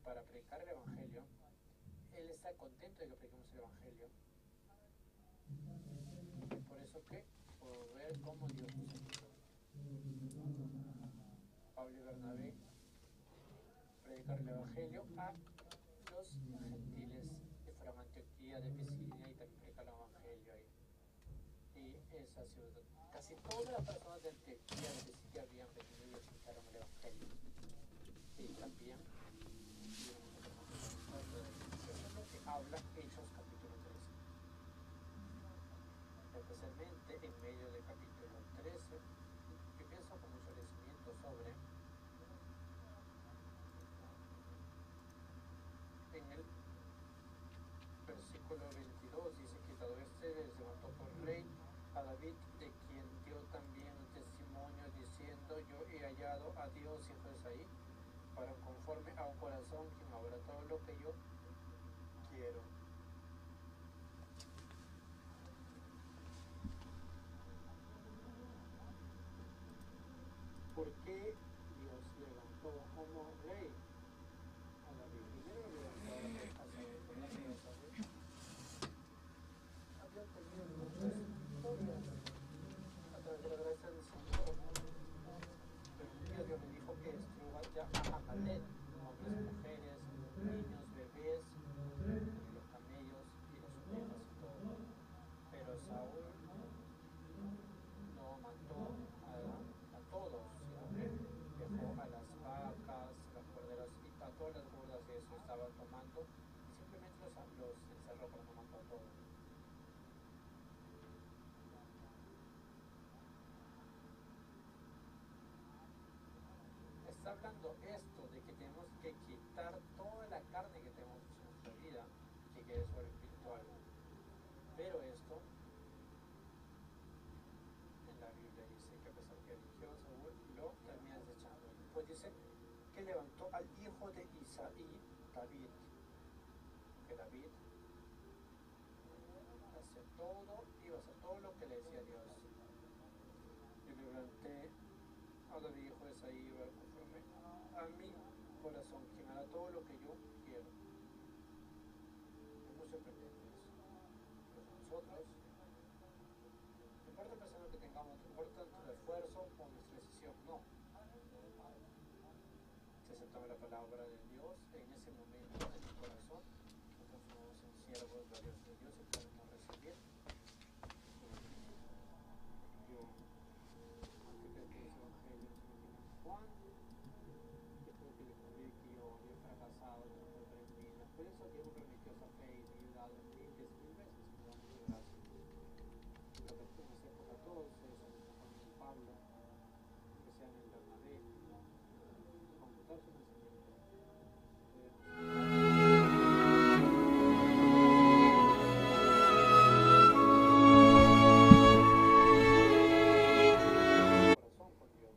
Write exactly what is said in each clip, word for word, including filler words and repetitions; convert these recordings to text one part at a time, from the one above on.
para predicar el evangelio. Él está contento de que prediquemos el evangelio. Es por eso que, por ver cómo Dios nos ayudó. Pablo y Bernabé predicaron el evangelio a los gentiles que fueron a Antioquía de Pisidia y también predicaron el evangelio ahí. Y esa ciudad, casi todas las personas de Antioquía de Pisidia habían venido y escucharon el evangelio. Y también habla Hechos capítulo trece. Especialmente en medio del capítulo trece, yo pienso con mucho agradecimiento sobre, en el versículo veintidós dice que todo este les levantó por rey a David, de quien dio también testimonio diciendo: "Yo he hallado a Dios, hijo de Isaí, para conforme a un corazón, quien habrá todo lo que yo quiero". ¿Por qué Dios levantó como rey a David? Primero lo levantó a David, a Saúl, por la cabeza de había tenido muchas victorias a través de la gracia del Señor. Pero un día Dios le dijo que destruyera ya a Amalek, hombres, mujeres, niños, bebés, los camellos y las ovejas y todo. Pero Saúl no mató a, a todos, sino que dejó a las vacas, las corderas y a todas las gordas de eso estaba tomando y simplemente los, los encerró, pero no mató a todos. Está hablando esto de que tenemos que quitar toda la carne que tenemos en nuestra vida, que quede solo espiritual. Pero esto, en la Biblia dice que a pesar que eligió a Saúl, lo termina desechando. Después dice que levantó al hijo de Isaí, David. Que David hacía todo, iba a hacer todo lo que le decía Dios. Yo le levanté a David, hijo de Isaí, conforme a mi corazón, quien hará todo lo que yo quiero. Es muy sorprendente eso. Pero nosotros, no importa el pensamiento que tengamos, no importa nuestro esfuerzo o nuestra decisión, no. Si aceptamos la palabra de Dios, en ese momento, en el corazón, nos transformamos en siervos valiosos de Dios y podemos recibir. Yo, antes de que ese evangelio, Juan, después que descubrí que yo había fracasado, que no fue para mi vida, por eso Dios me permitió esa fe y me ha ayudado mil, diez mil veces, me da muchas gracias. Yo creo que en esa época todos ustedes son como Pablo, que sean el Bernabé, con su pensamiento. Corazón con Dios.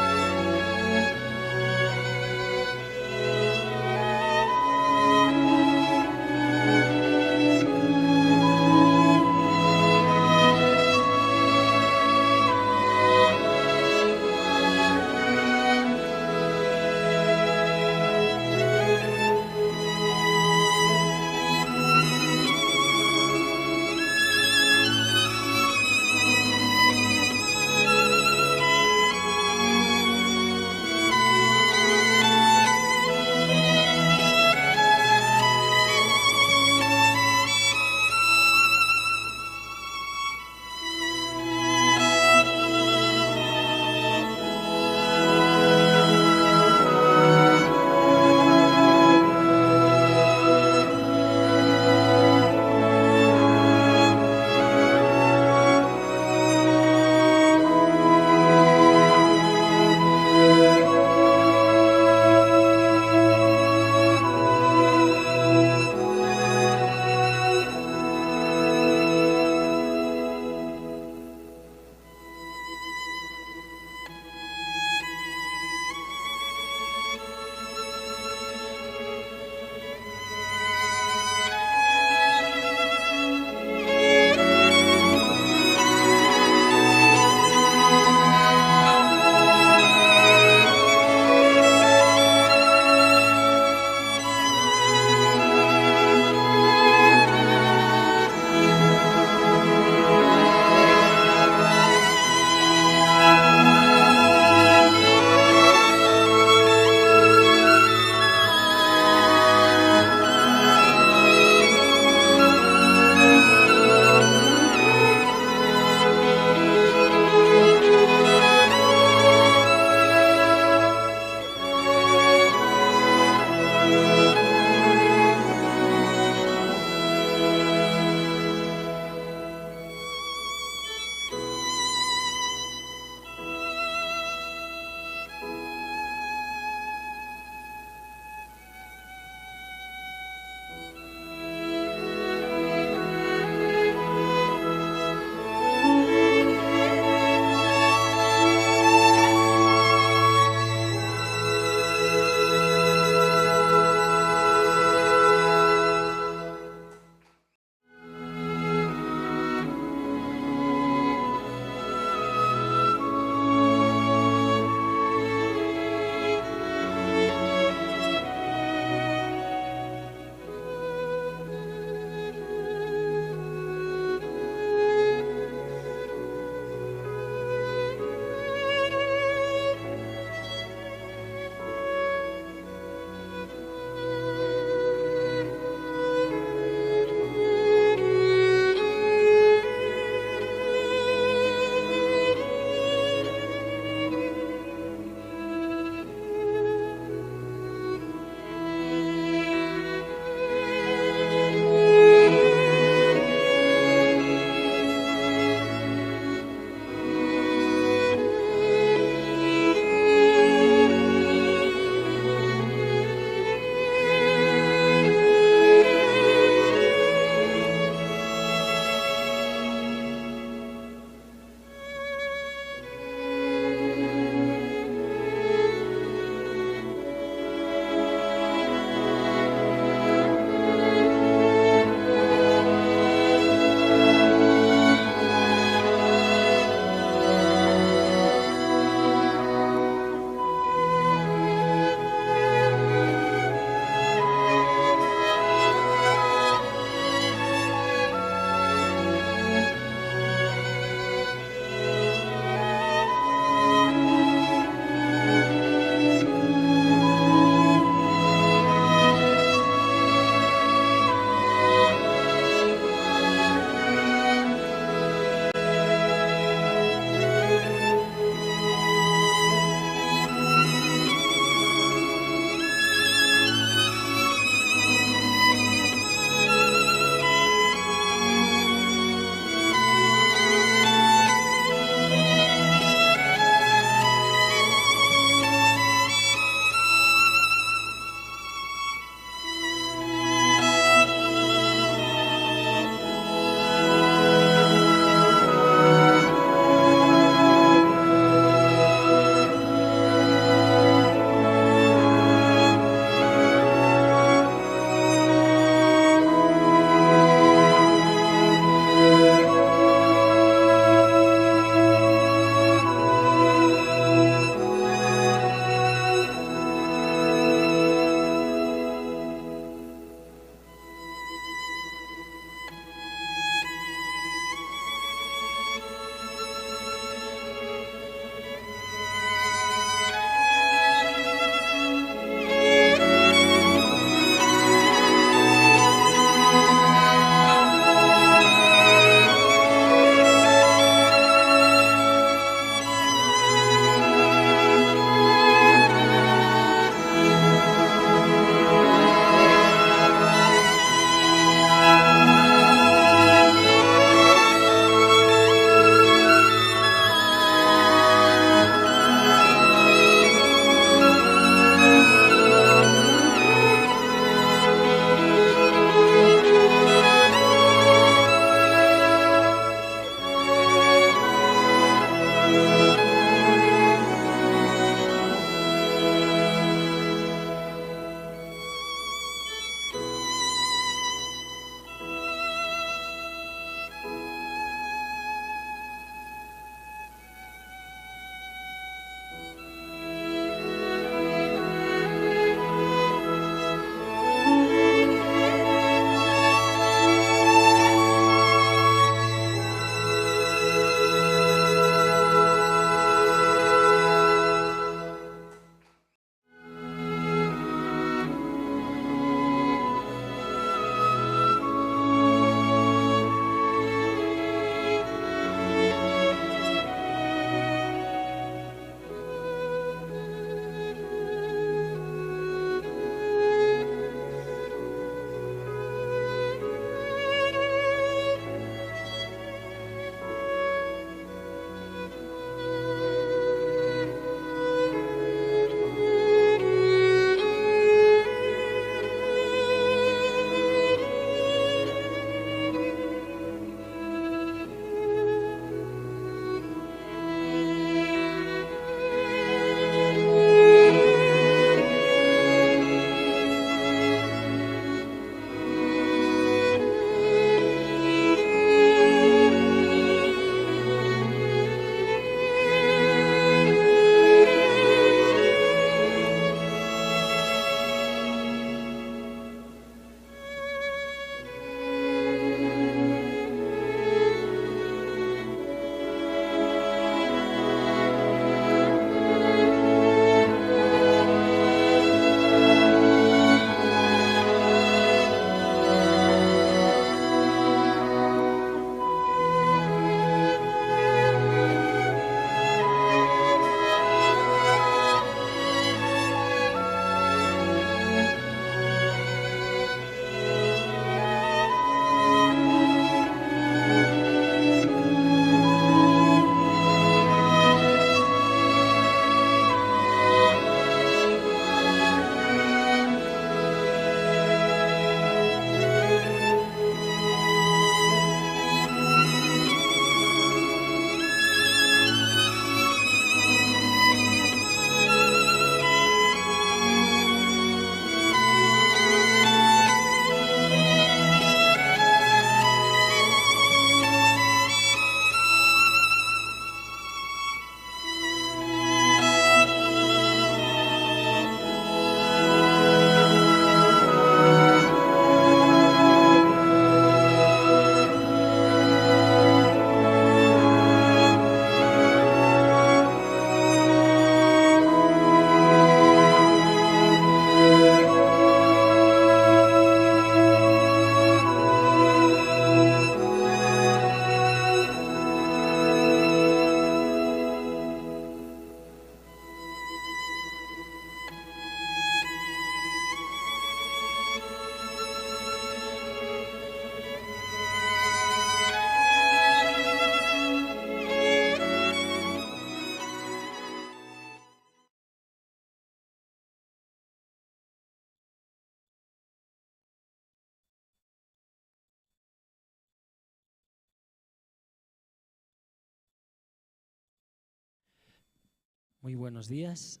Muy buenos días.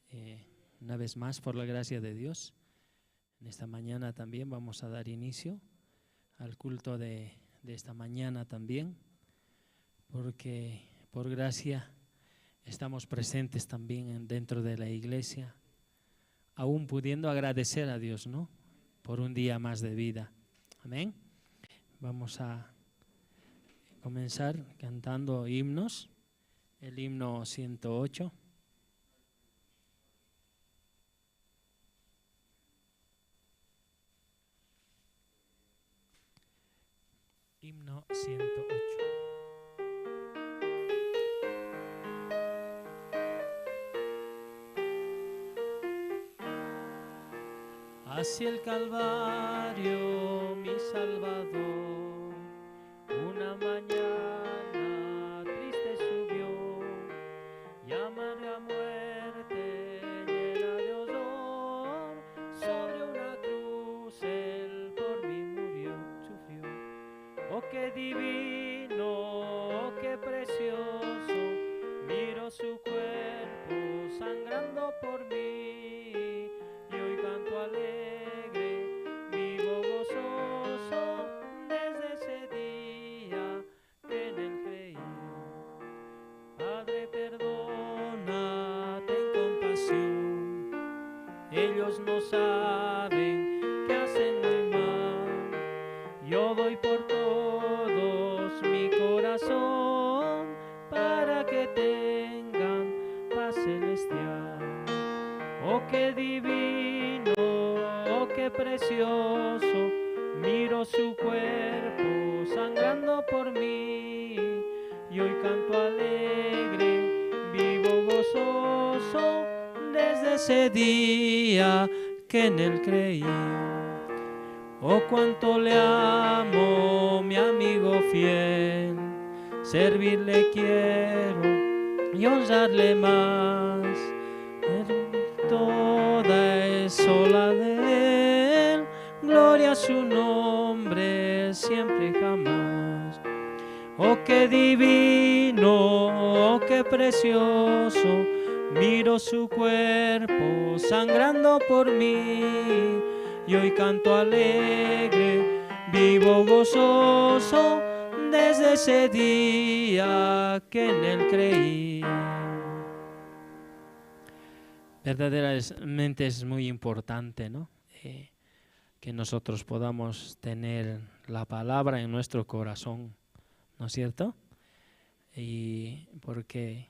Eh, una vez más, por la gracia de Dios, en esta mañana también vamos a dar inicio al culto de, de esta mañana también, porque por gracia estamos presentes también en, dentro de la iglesia, aún pudiendo agradecer a Dios, ¿no? Por un día más de vida. Amén. Vamos a comenzar cantando himnos. El himno ciento ocho. Himno ciento ocho. Hacia el Calvario, mi Salvador, una mañana triste subió, y amarga muerte llena de horror, sobre una cruz él por mí murió, sufrió. Oh, qué divino, oh, qué precioso, miro su cuerpo sangrando por mí, y hoy canto alegre, vivo gozoso, desde ese día que en él creí. Padre, perdona, ten compasión. Ellos no saben que hacen muy mal. Yo doy por todos mi corazón para que tengan paz celestial. Oh, qué divino, oh, qué precioso, miro su cuerpo sangrando por mí. Y hoy canto alegre, vivo gozoso, desde ese día que en él creí. Oh, cuánto le amo, mi amigo fiel, servirle quiero y honrarle más. Toda es sola de él, gloria a su nombre siempre y jamás. Oh, qué divino, oh, qué precioso, miro su cuerpo sangrando por mí. Y hoy canto alegre, vivo gozoso, desde ese día que en él creí. Verdaderamente es muy importante, ¿no? Eh, que nosotros podamos tener la palabra en nuestro corazón, ¿no es cierto? Y porque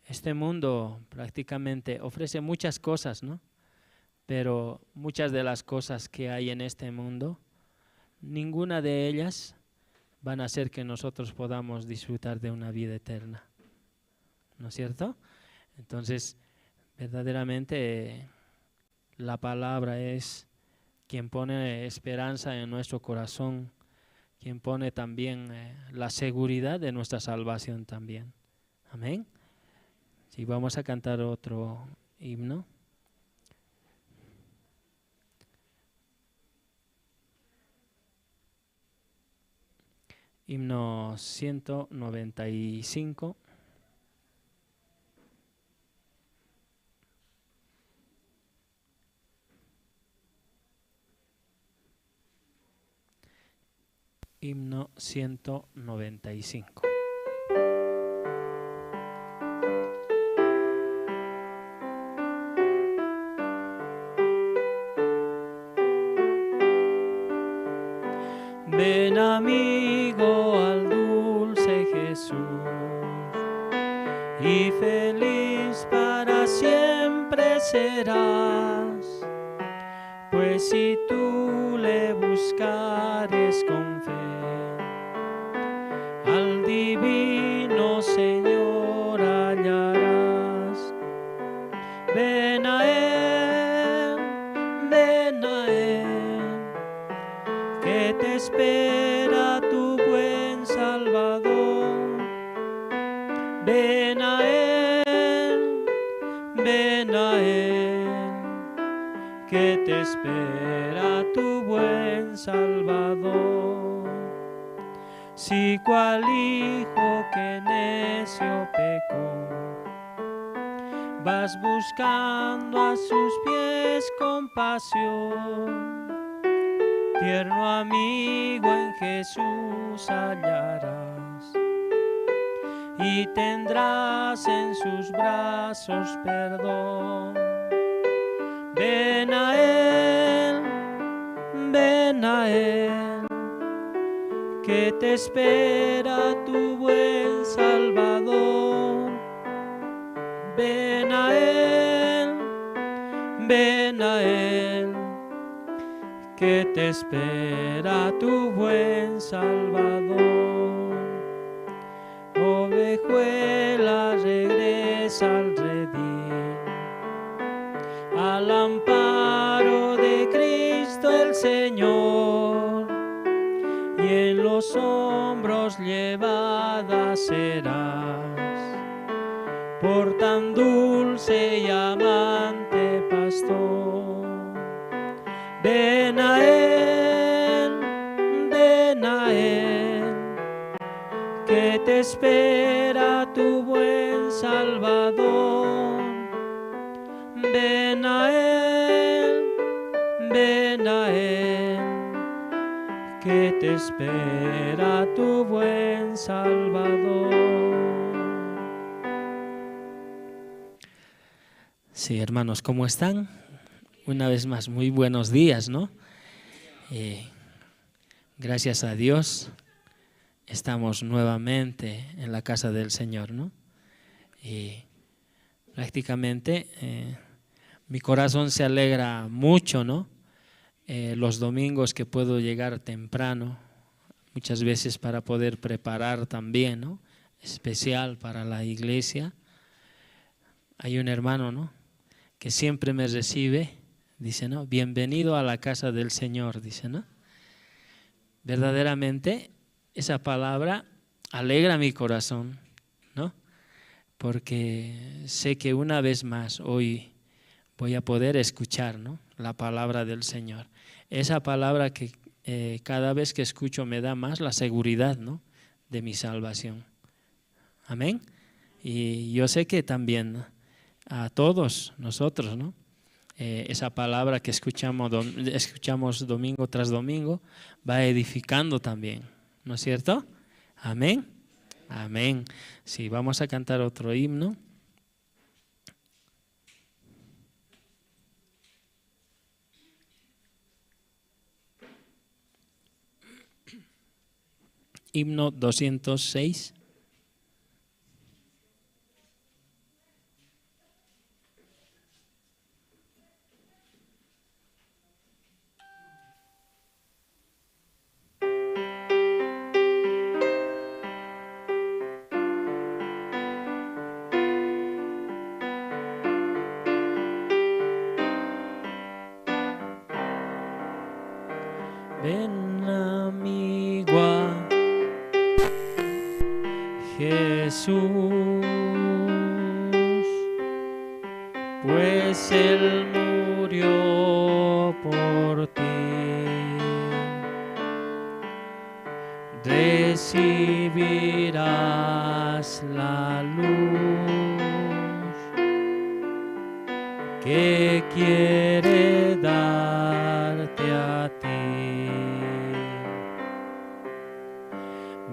este mundo prácticamente ofrece muchas cosas, ¿no? Pero muchas de las cosas que hay en este mundo, ninguna de ellas van a hacer que nosotros podamos disfrutar de una vida eterna, ¿no es cierto? Entonces, verdaderamente, eh, la palabra es quien pone esperanza en nuestro corazón, quien pone también, eh, la seguridad de nuestra salvación también. Amén. Sí, vamos a cantar otro himno. Himno ciento noventa y cinco. Himno ciento noventa y cinco. Ven, amigo, al dulce Jesús, y feliz para siempre serás, pues si tú le buscares con fe, al divino Señor hallarás. Ven a él, ven a él, que te espera tu buen Salvador. Ven a él, ven a él, que te espera tu buen Salvador. Si cual hijo que necio pecó, Vas buscando a sus pies compasión, tierno amigo en Jesús hallarás, y tendrás en sus brazos perdón. Ven a Él, ven a Él, que te espera tu buen Salvador. Ven a Él, ven a Él, que te espera tu buen Salvador. Ovejuela, regresa al redil, al amparo de Cristo el Señor, y en los hombros llevada serás por tan dulce y amante pastor. Ven a Él, ven a Él, que te espera tu buen Salvador. Ven a Él, ven a Él, que te espera tu buen Salvador. Sí, hermanos, ¿cómo están? Una vez más, muy buenos días, ¿no? Eh, gracias a Dios, estamos nuevamente en la casa del Señor, ¿no? Y prácticamente, eh, mi corazón se alegra mucho, ¿no? Eh, los domingos que puedo llegar temprano, muchas veces para poder preparar también, ¿no? Especial para la iglesia. Hay un hermano, ¿no? Que siempre me recibe, dice, ¿no? "Bienvenido a la casa del Señor", dice, ¿no? Verdaderamente, esa palabra alegra mi corazón, ¿no? Porque sé que una vez más hoy voy a poder escuchar, ¿no? La palabra del Señor. Esa palabra que, eh, cada vez que escucho me da más la seguridad, ¿no? De mi salvación. Amén. Y yo sé que también a todos nosotros, ¿no? Eh, esa palabra que escuchamos dom-, escuchamos domingo tras domingo va edificando también, ¿no es cierto? Amén. Amén. Sí, vamos a cantar otro himno. Himno doscientos seis. Ven, amigo, a Jesús, pues Él murió por ti. Recibirás la luz que quiere darte a ti.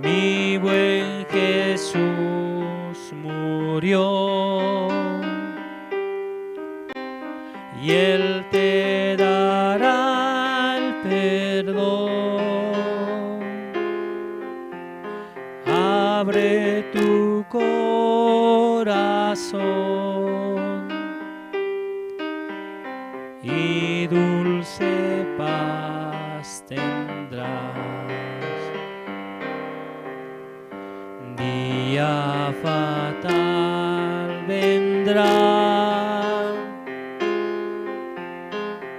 Mi buen Jesús murió y Él te dará el perdón. Abre tu corazón y dulce paz tendrás. Día fatal vendrá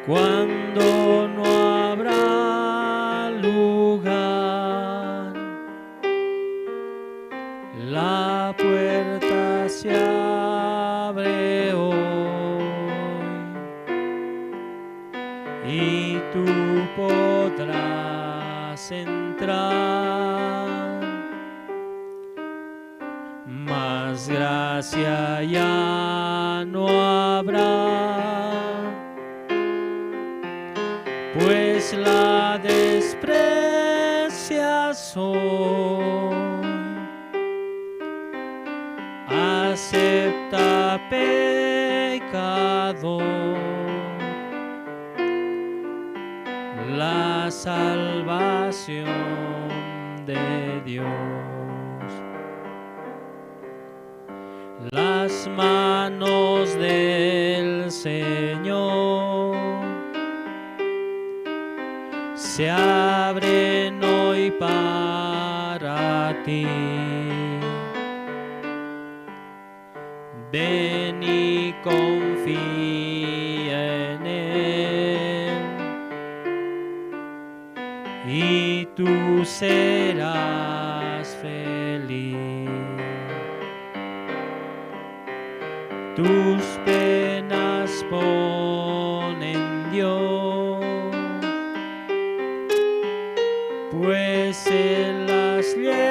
cuando no habrá lugar. La puerta se abre hoy y tú podrás entrar. Más gracia ya no habrá, pues la desprecias hoy. Acepta, pecador, la salvación de Dios. Las manos del Señor se abren hoy para ti. Ven y confía en Él, y tú serás feliz. Tus penas pon en Dios, pues Él las llevará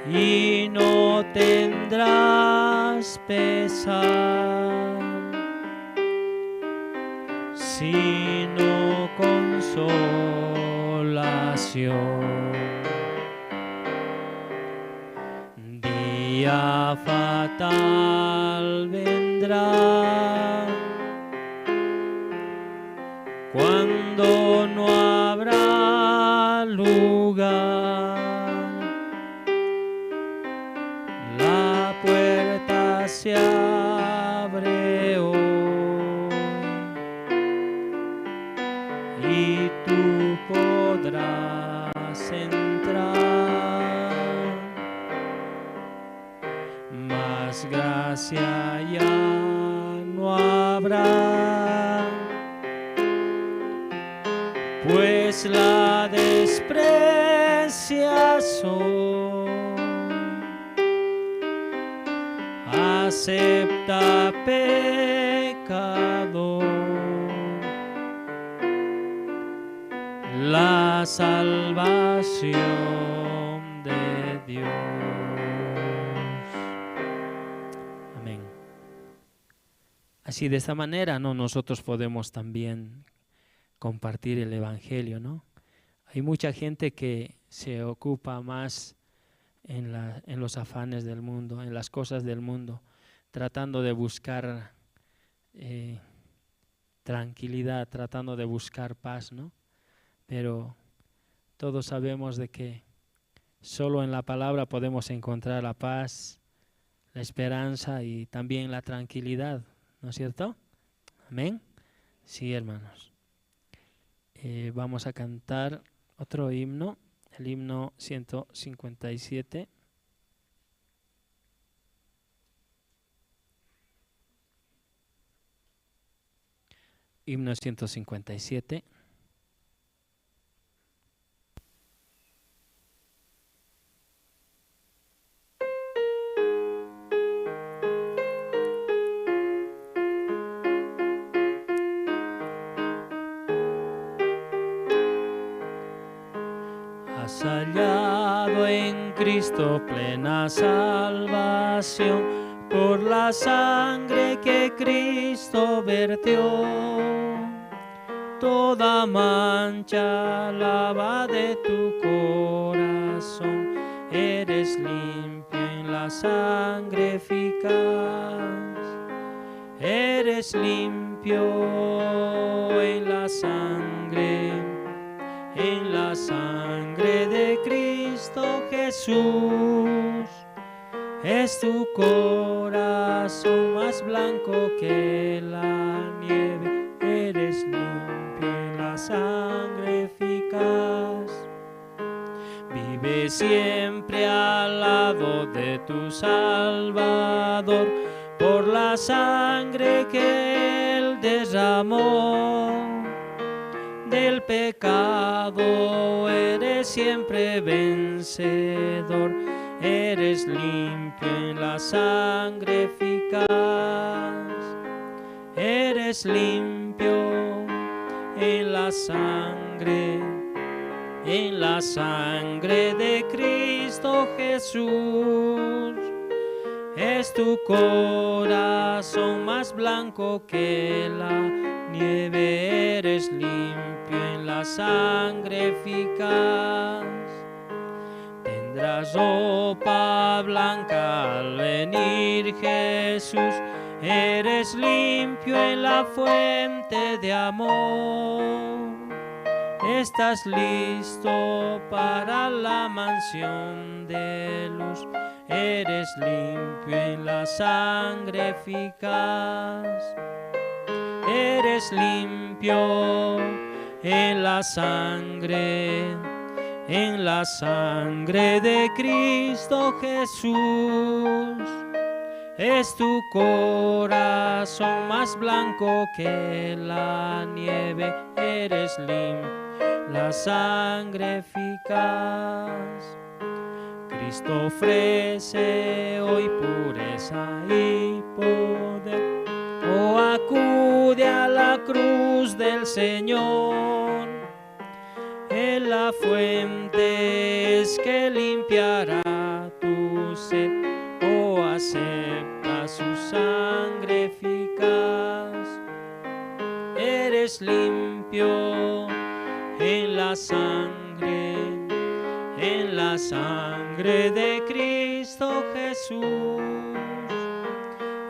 y no tendrás pesar, sino consolación. Día fatal vendrá cuando no habrá lugar. La puerta se abre hoy y tú podrás entrar. Más gracia ya no habrá, pues la desprecias hoy. Acepta, pecador, la salvación de Dios. Amén. Así, de esta manera, ¿no? Nosotros podemos también compartir el evangelio, ¿no? Hay mucha gente que se ocupa más en la, en los afanes del mundo, en las cosas del mundo, tratando de buscar, eh, tranquilidad, tratando de buscar paz, ¿no? Pero todos sabemos de que solo en la palabra podemos encontrar la paz, la esperanza y también la tranquilidad, ¿no es cierto? Amén. Sí, hermanos. Eh, vamos a cantar otro himno, el himno ciento cincuenta y siete. Himno ciento cincuenta y siete. Has hallado en Cristo plena salvación por la sangre que Cristo vertió. Toda mancha lava de tu corazón, eres limpio en la sangre eficaz. Eres limpio en la sangre, en la sangre de Cristo Jesús. Es tu corazón más blanco que la nieve, eres limpio en la sangre eficaz. Vive siempre al lado de tu Salvador, por la sangre que Él derramó. Del pecado eres siempre vencedor, eres limpio en la sangre eficaz. Eres limpio en la sangre, en la sangre de Cristo Jesús. Es tu corazón más blanco que la nieve, eres limpio en la sangre eficaz. Tendrás ropa blanca al venir, Jesús, eres limpio en la fuente de amor. Estás listo para la mansión de luz, eres limpio en la sangre eficaz. Eres limpio en la sangre, en la sangre de Cristo Jesús. Es tu corazón más blanco que la nieve, eres limpio, la sangre eficaz. Cristo ofrece hoy pureza y poder. Oh, acude a la cruz del Señor. Él la fuente es que limpiará tu sed. Oh, acepta su sangre eficaz. Eres limpio en la sangre, en la sangre de Cristo Jesús.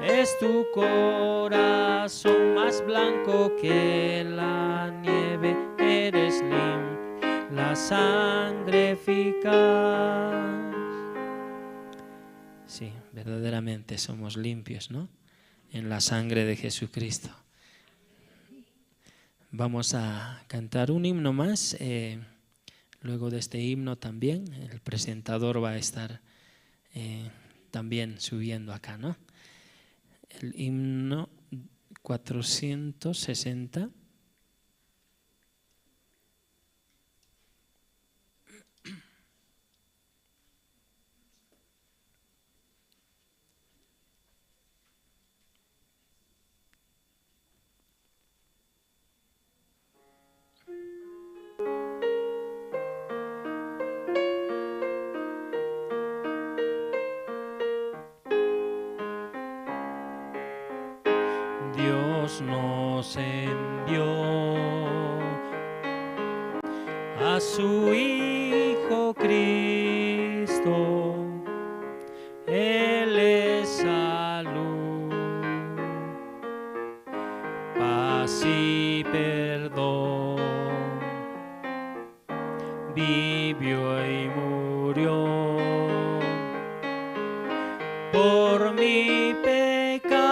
Es tu corazón más blanco que la nieve, eres limpio, la sangre eficaz. Sí, verdaderamente somos limpios, ¿no? En la sangre de Jesucristo. Vamos a cantar un himno más. Eh, luego de este himno también, el presentador va a estar eh, también subiendo acá, ¿no? El himno cuatrocientos sesenta. Dios nos envió a su Hijo Cristo. Él es salud, paz y perdón. Vivió y murió por mi pecado.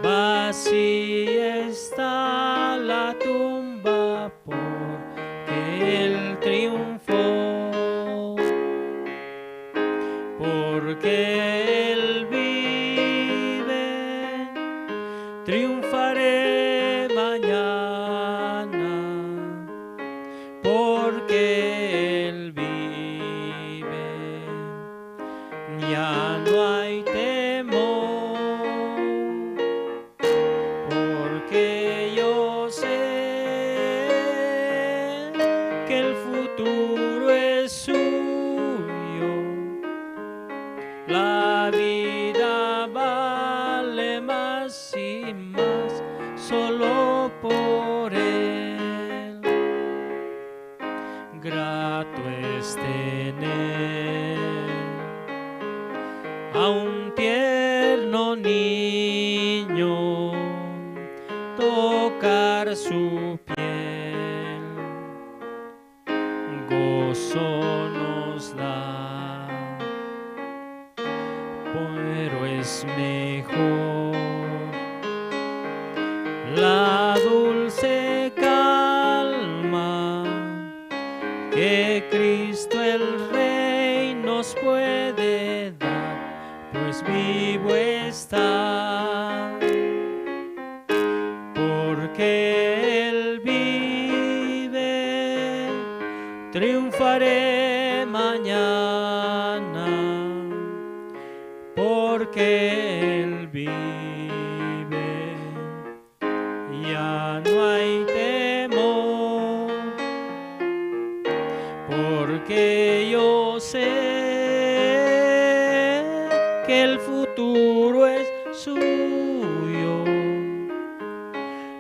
Vacía está la tumba porque Él triunfó. Porque Él vive, triunfaré mañana. Porque Él vive, ya no hay temor. Porque yo sé que el futuro es suyo. La vida vale más y más solo por Él. Grato es tener a un tierno niño, tocar su piel, gozo nos da, pero es mejor la dulce calma que Cristo el Rey nos puede dar, pues vivo está. Porque Él vive, triunfaré mañana. Porque Él vive, ya no hay temor. que el futuro es suyo.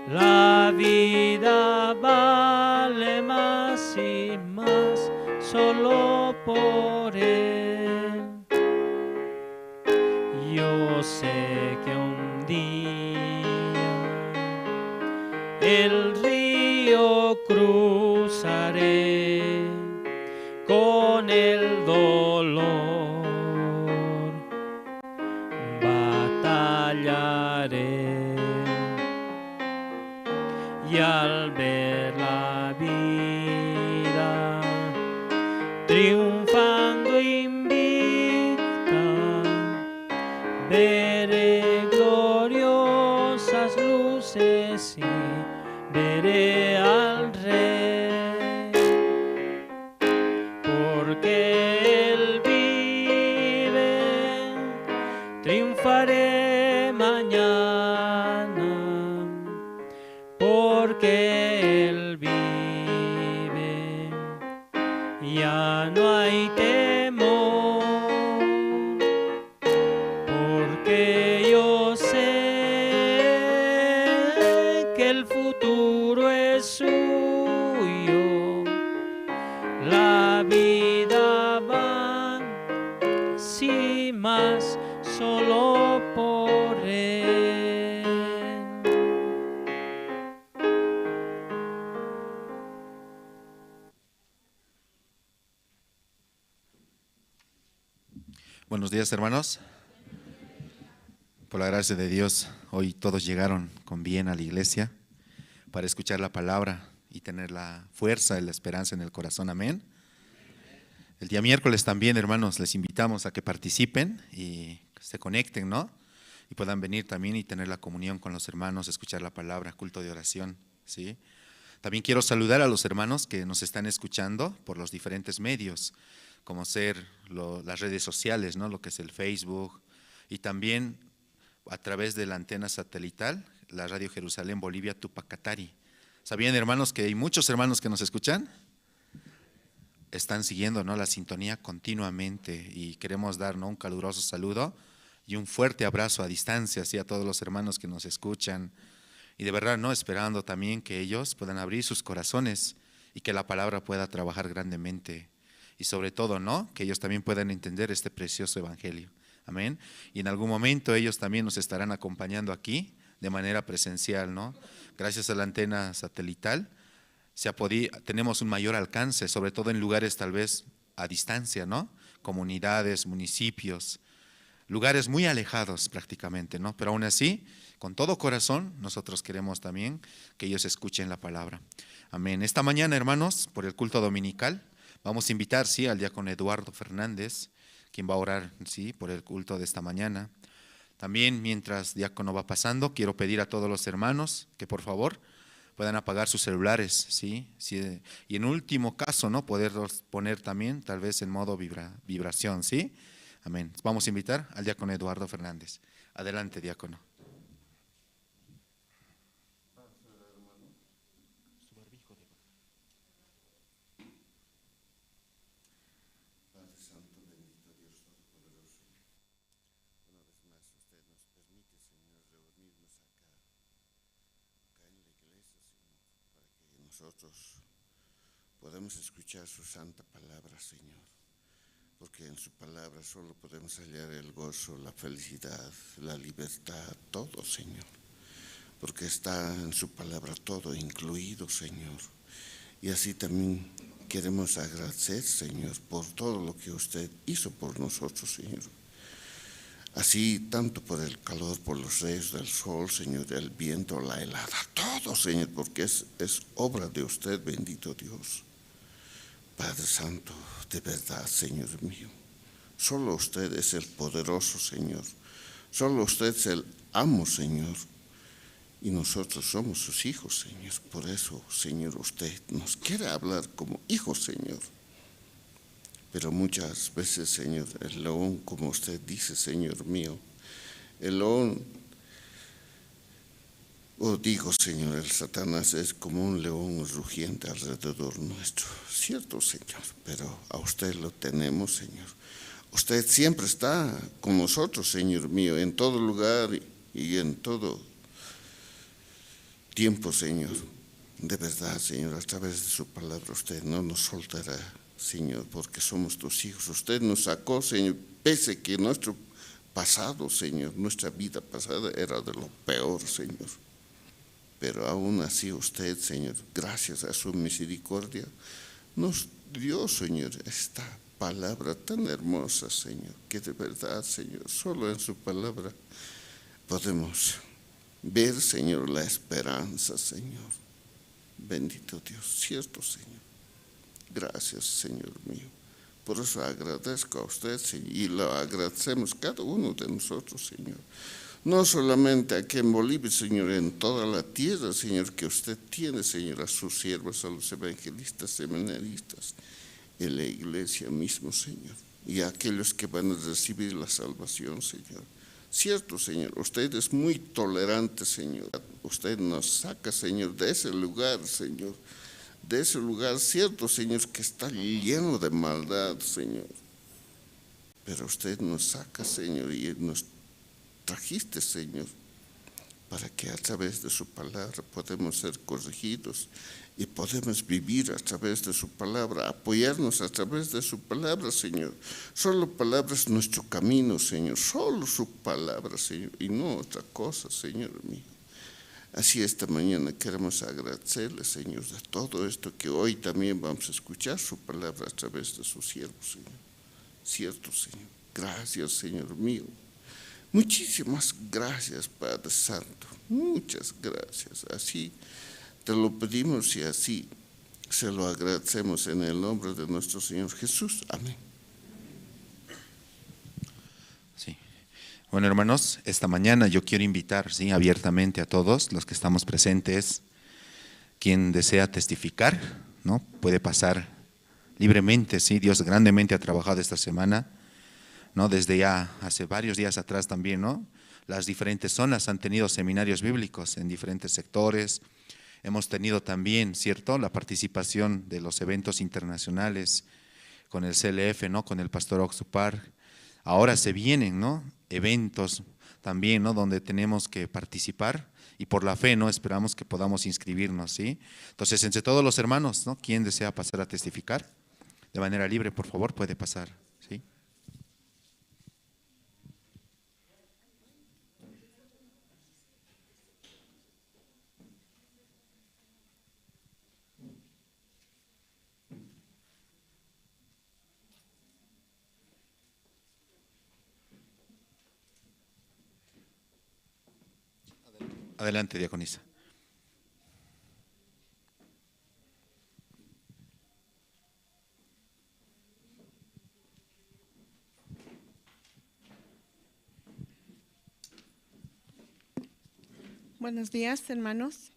La vida vale más y más solo por él. Yo sé que un día el río cruzaré con el dolor, batallaré. Y al ver la vida triunfando invicta, veré gloriosas luces y veré al Rey. Porque Él vive, triunfaré mañana. Porque Él vive, ya no hay temor. Porque yo sé que el futuro es suyo, la vida va sin más solo por él. Buenos días, hermanos. Por la gracia de Dios, hoy todos llegaron con bien a la iglesia para escuchar la palabra y tener la fuerza y la esperanza en el corazón. Amén. El día miércoles también, hermanos, les invitamos a que participen y se conecten, ¿no? Y puedan venir también y tener la comunión con los hermanos, escuchar la palabra, culto de oración, ¿sí? También quiero saludar a los hermanos que nos están escuchando por los diferentes medios, como ser lo- las redes sociales, ¿no? Lo que es el Facebook, y también a través de la antena satelital, la Radio Jerusalén Bolivia Tupac Katari. ¿Sabían, hermanos, que hay muchos hermanos que nos escuchan? Están siguiendo, ¿no?, la sintonía continuamente, y queremos dar, ¿no?, un caluroso saludo y un fuerte abrazo a distancia, ¿sí?, a todos los hermanos que nos escuchan. Y de verdad, ¿no?, esperando también que ellos puedan abrir sus corazones y que la palabra pueda trabajar grandemente. Y sobre todo, ¿no?, que ellos también puedan entender este precioso evangelio. Amén. Y en algún momento ellos también nos estarán acompañando aquí de manera presencial, ¿no? Gracias a la antena satelital se ha podi- tenemos un mayor alcance, sobre todo en lugares tal vez a distancia, ¿no? Comunidades, municipios, lugares muy alejados prácticamente, ¿no? Pero aún así, con todo corazón, nosotros queremos también que ellos escuchen la palabra. Amén. Esta mañana, hermanos, por el culto dominical, vamos a invitar, sí, al diácono Eduardo Fernández, quien va a orar, sí, por el culto de esta mañana. También, mientras diácono va pasando, quiero pedir a todos los hermanos que por favor puedan apagar sus celulares, ¿sí? Sí, y en último caso, ¿no?, poderlos poner también tal vez en modo vibra- vibración, ¿sí? Amén. Vamos a invitar al diácono Eduardo Fernández. Adelante, diácono. Padre Santo, bendito Dios Todopoderoso. Una vez más usted nos permite, Señor, reunirnos acá, acá en la iglesia, Señor, para que nosotros podamos escuchar su santa palabra, Señor. Porque en su palabra solo podemos hallar el gozo, la felicidad, la libertad, todo, Señor. Porque está en su palabra todo incluido, Señor. Y así también queremos agradecer, Señor, por todo lo que usted hizo por nosotros, Señor. Así, tanto por el calor, por los rayos del sol, Señor, el viento, la helada, todo, Señor, porque es, es obra de usted, bendito Dios. Padre Santo, de verdad, Señor mío, solo usted es el poderoso, Señor. Solo usted es el amo, Señor. Y nosotros somos sus hijos, Señor. Por eso, Señor, usted nos quiere hablar como hijos, Señor. Pero muchas veces, Señor, el león, como usted dice, Señor mío, el león, o digo, Señor, el Satanás es como un león rugiente alrededor nuestro. Cierto, Señor, pero a usted lo tenemos, Señor. Usted siempre está con nosotros, Señor mío, en todo lugar y, y en todo tiempo, Señor. De verdad, Señor, a través de su palabra usted no nos soltará, Señor, porque somos tus hijos. Usted nos sacó, Señor, pese que nuestro pasado, Señor, nuestra vida pasada era de lo peor, Señor. Pero aún así usted, Señor, gracias a su misericordia, nos dio, Señor, esta palabra tan hermosa, Señor, que de verdad, Señor, solo en su palabra podemos ver, Señor, la esperanza, Señor. Bendito Dios, cierto, Señor. Gracias, Señor mío. Por eso agradezco a usted, Señor, y lo agradecemos cada uno de nosotros, Señor. No solamente aquí en Bolivia, Señor, en toda la tierra, Señor, que usted tiene, Señor, a sus siervos, a los evangelistas, seminaristas, en la iglesia mismo, Señor, y a aquellos que van a recibir la salvación, Señor. Cierto, Señor, usted es muy tolerante, Señor. Usted nos saca, Señor, de ese lugar, Señor, de ese lugar, cierto, Señor, que está lleno de maldad, Señor. Pero usted nos saca, Señor, y nos trajiste, Señor, para que a través de su palabra podemos ser corregidos y podemos vivir a través de su palabra, apoyarnos a través de su palabra, Señor. Solo palabra es nuestro camino, Señor. Solo su palabra, Señor, y no otra cosa, Señor mío. Así esta mañana queremos agradecerle, Señor, de todo esto que hoy también vamos a escuchar su palabra a través de su siervo, Señor. Cierto, Señor. Gracias, Señor mío. Muchísimas gracias, Padre Santo. Muchas gracias. Así te lo pedimos y así se lo agradecemos en el nombre de nuestro Señor Jesús. Amén. Sí. Bueno, hermanos, esta mañana yo quiero invitar, sí, abiertamente a todos los que estamos presentes, quien desea testificar, ¿no? Puede pasar libremente, sí, Dios grandemente ha trabajado esta semana, ¿no? Desde ya hace varios días atrás también, ¿no? Las diferentes zonas han tenido seminarios bíblicos en diferentes sectores. Hemos tenido también, ¿cierto?, la participación de los eventos internacionales con el C L F, ¿no?, con el pastor Oxupar. Ahora se vienen, ¿no?, eventos también, ¿no?, donde tenemos que participar y por la fe, ¿no?, esperamos que podamos inscribirnos, ¿sí? Entonces, entre todos los hermanos, ¿no?, ¿quién desea pasar a testificar de manera libre, por favor, puede pasar, ¿sí? Adelante, diaconisa. Buenos días, hermanos.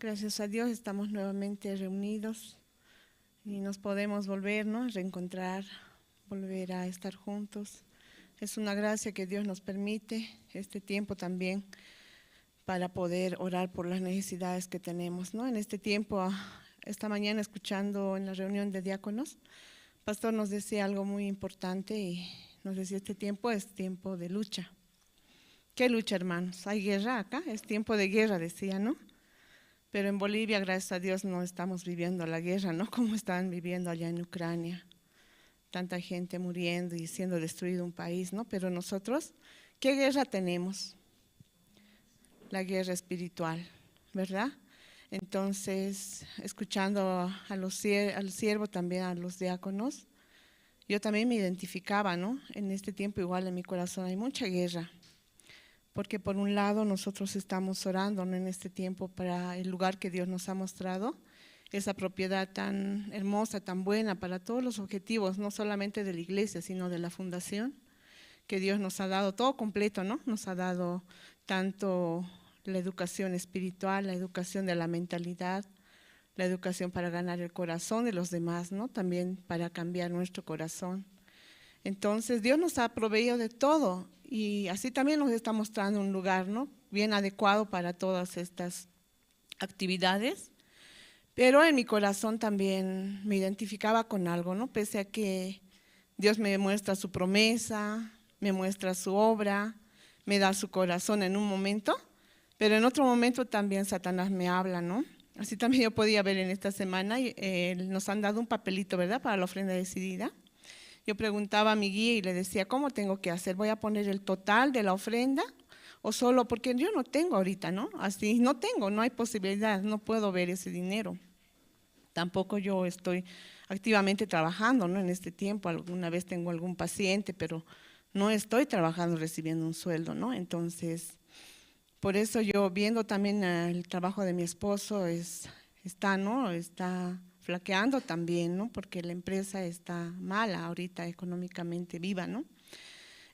Gracias a Dios estamos nuevamente reunidos y nos podemos volver, ¿no?, reencontrar, volver a estar juntos. Es una gracia que Dios nos permite este tiempo también para poder orar por las necesidades que tenemos, ¿no? En este tiempo, ah, esta mañana escuchando en la reunión de diáconos, pastor nos decía algo muy importante y nos decía, "Este tiempo es tiempo de lucha". ¿Qué lucha, hermanos? Hay guerra acá, es tiempo de guerra, decía, ¿no? Pero en Bolivia, gracias a Dios, no estamos viviendo la guerra, ¿no? Como están viviendo allá en Ucrania. Tanta gente muriendo y siendo destruido un país, ¿no? Pero nosotros, ¿qué guerra tenemos? La guerra espiritual, ¿verdad? Entonces, escuchando a los sier-, al siervo, también a los diáconos, yo también me identificaba, ¿no? En este tiempo igual en mi corazón hay mucha guerra, porque por un lado nosotros estamos orando, ¿no?, en este tiempo para el lugar que Dios nos ha mostrado, esa propiedad tan hermosa, tan buena para todos los objetivos, no solamente de la iglesia, sino de la fundación, que Dios nos ha dado todo completo, ¿no? Nos ha dado tanto la educación espiritual, la educación de la mentalidad, la educación para ganar el corazón de los demás, ¿no? También para cambiar nuestro corazón. Entonces, Dios nos ha proveído de todo y así también nos está mostrando un lugar, ¿no?, bien adecuado para todas estas actividades. Pero en mi corazón también me identificaba con algo, ¿no? Pese a que Dios me muestra su promesa, me muestra su obra, me da su corazón en un momento, pero en otro momento también Satanás me habla, ¿no? Así también yo podía ver en esta semana, y, eh, nos han dado un papelito, ¿verdad? Para la ofrenda decidida. Yo preguntaba a mi guía y le decía: "¿Cómo tengo que hacer? ¿Voy a poner el total de la ofrenda o solo?". Porque yo no tengo ahorita, ¿no? Así, no tengo, no hay posibilidad, no puedo ver ese dinero. Tampoco yo estoy activamente trabajando, ¿no? En este tiempo, alguna vez tengo algún paciente, pero no estoy trabajando recibiendo un sueldo, ¿no? Entonces, por eso yo viendo también, ah, el trabajo de mi esposo, es, está, ¿no? Está flaqueando también, ¿no? Porque la empresa está mala ahorita económicamente viva, ¿no?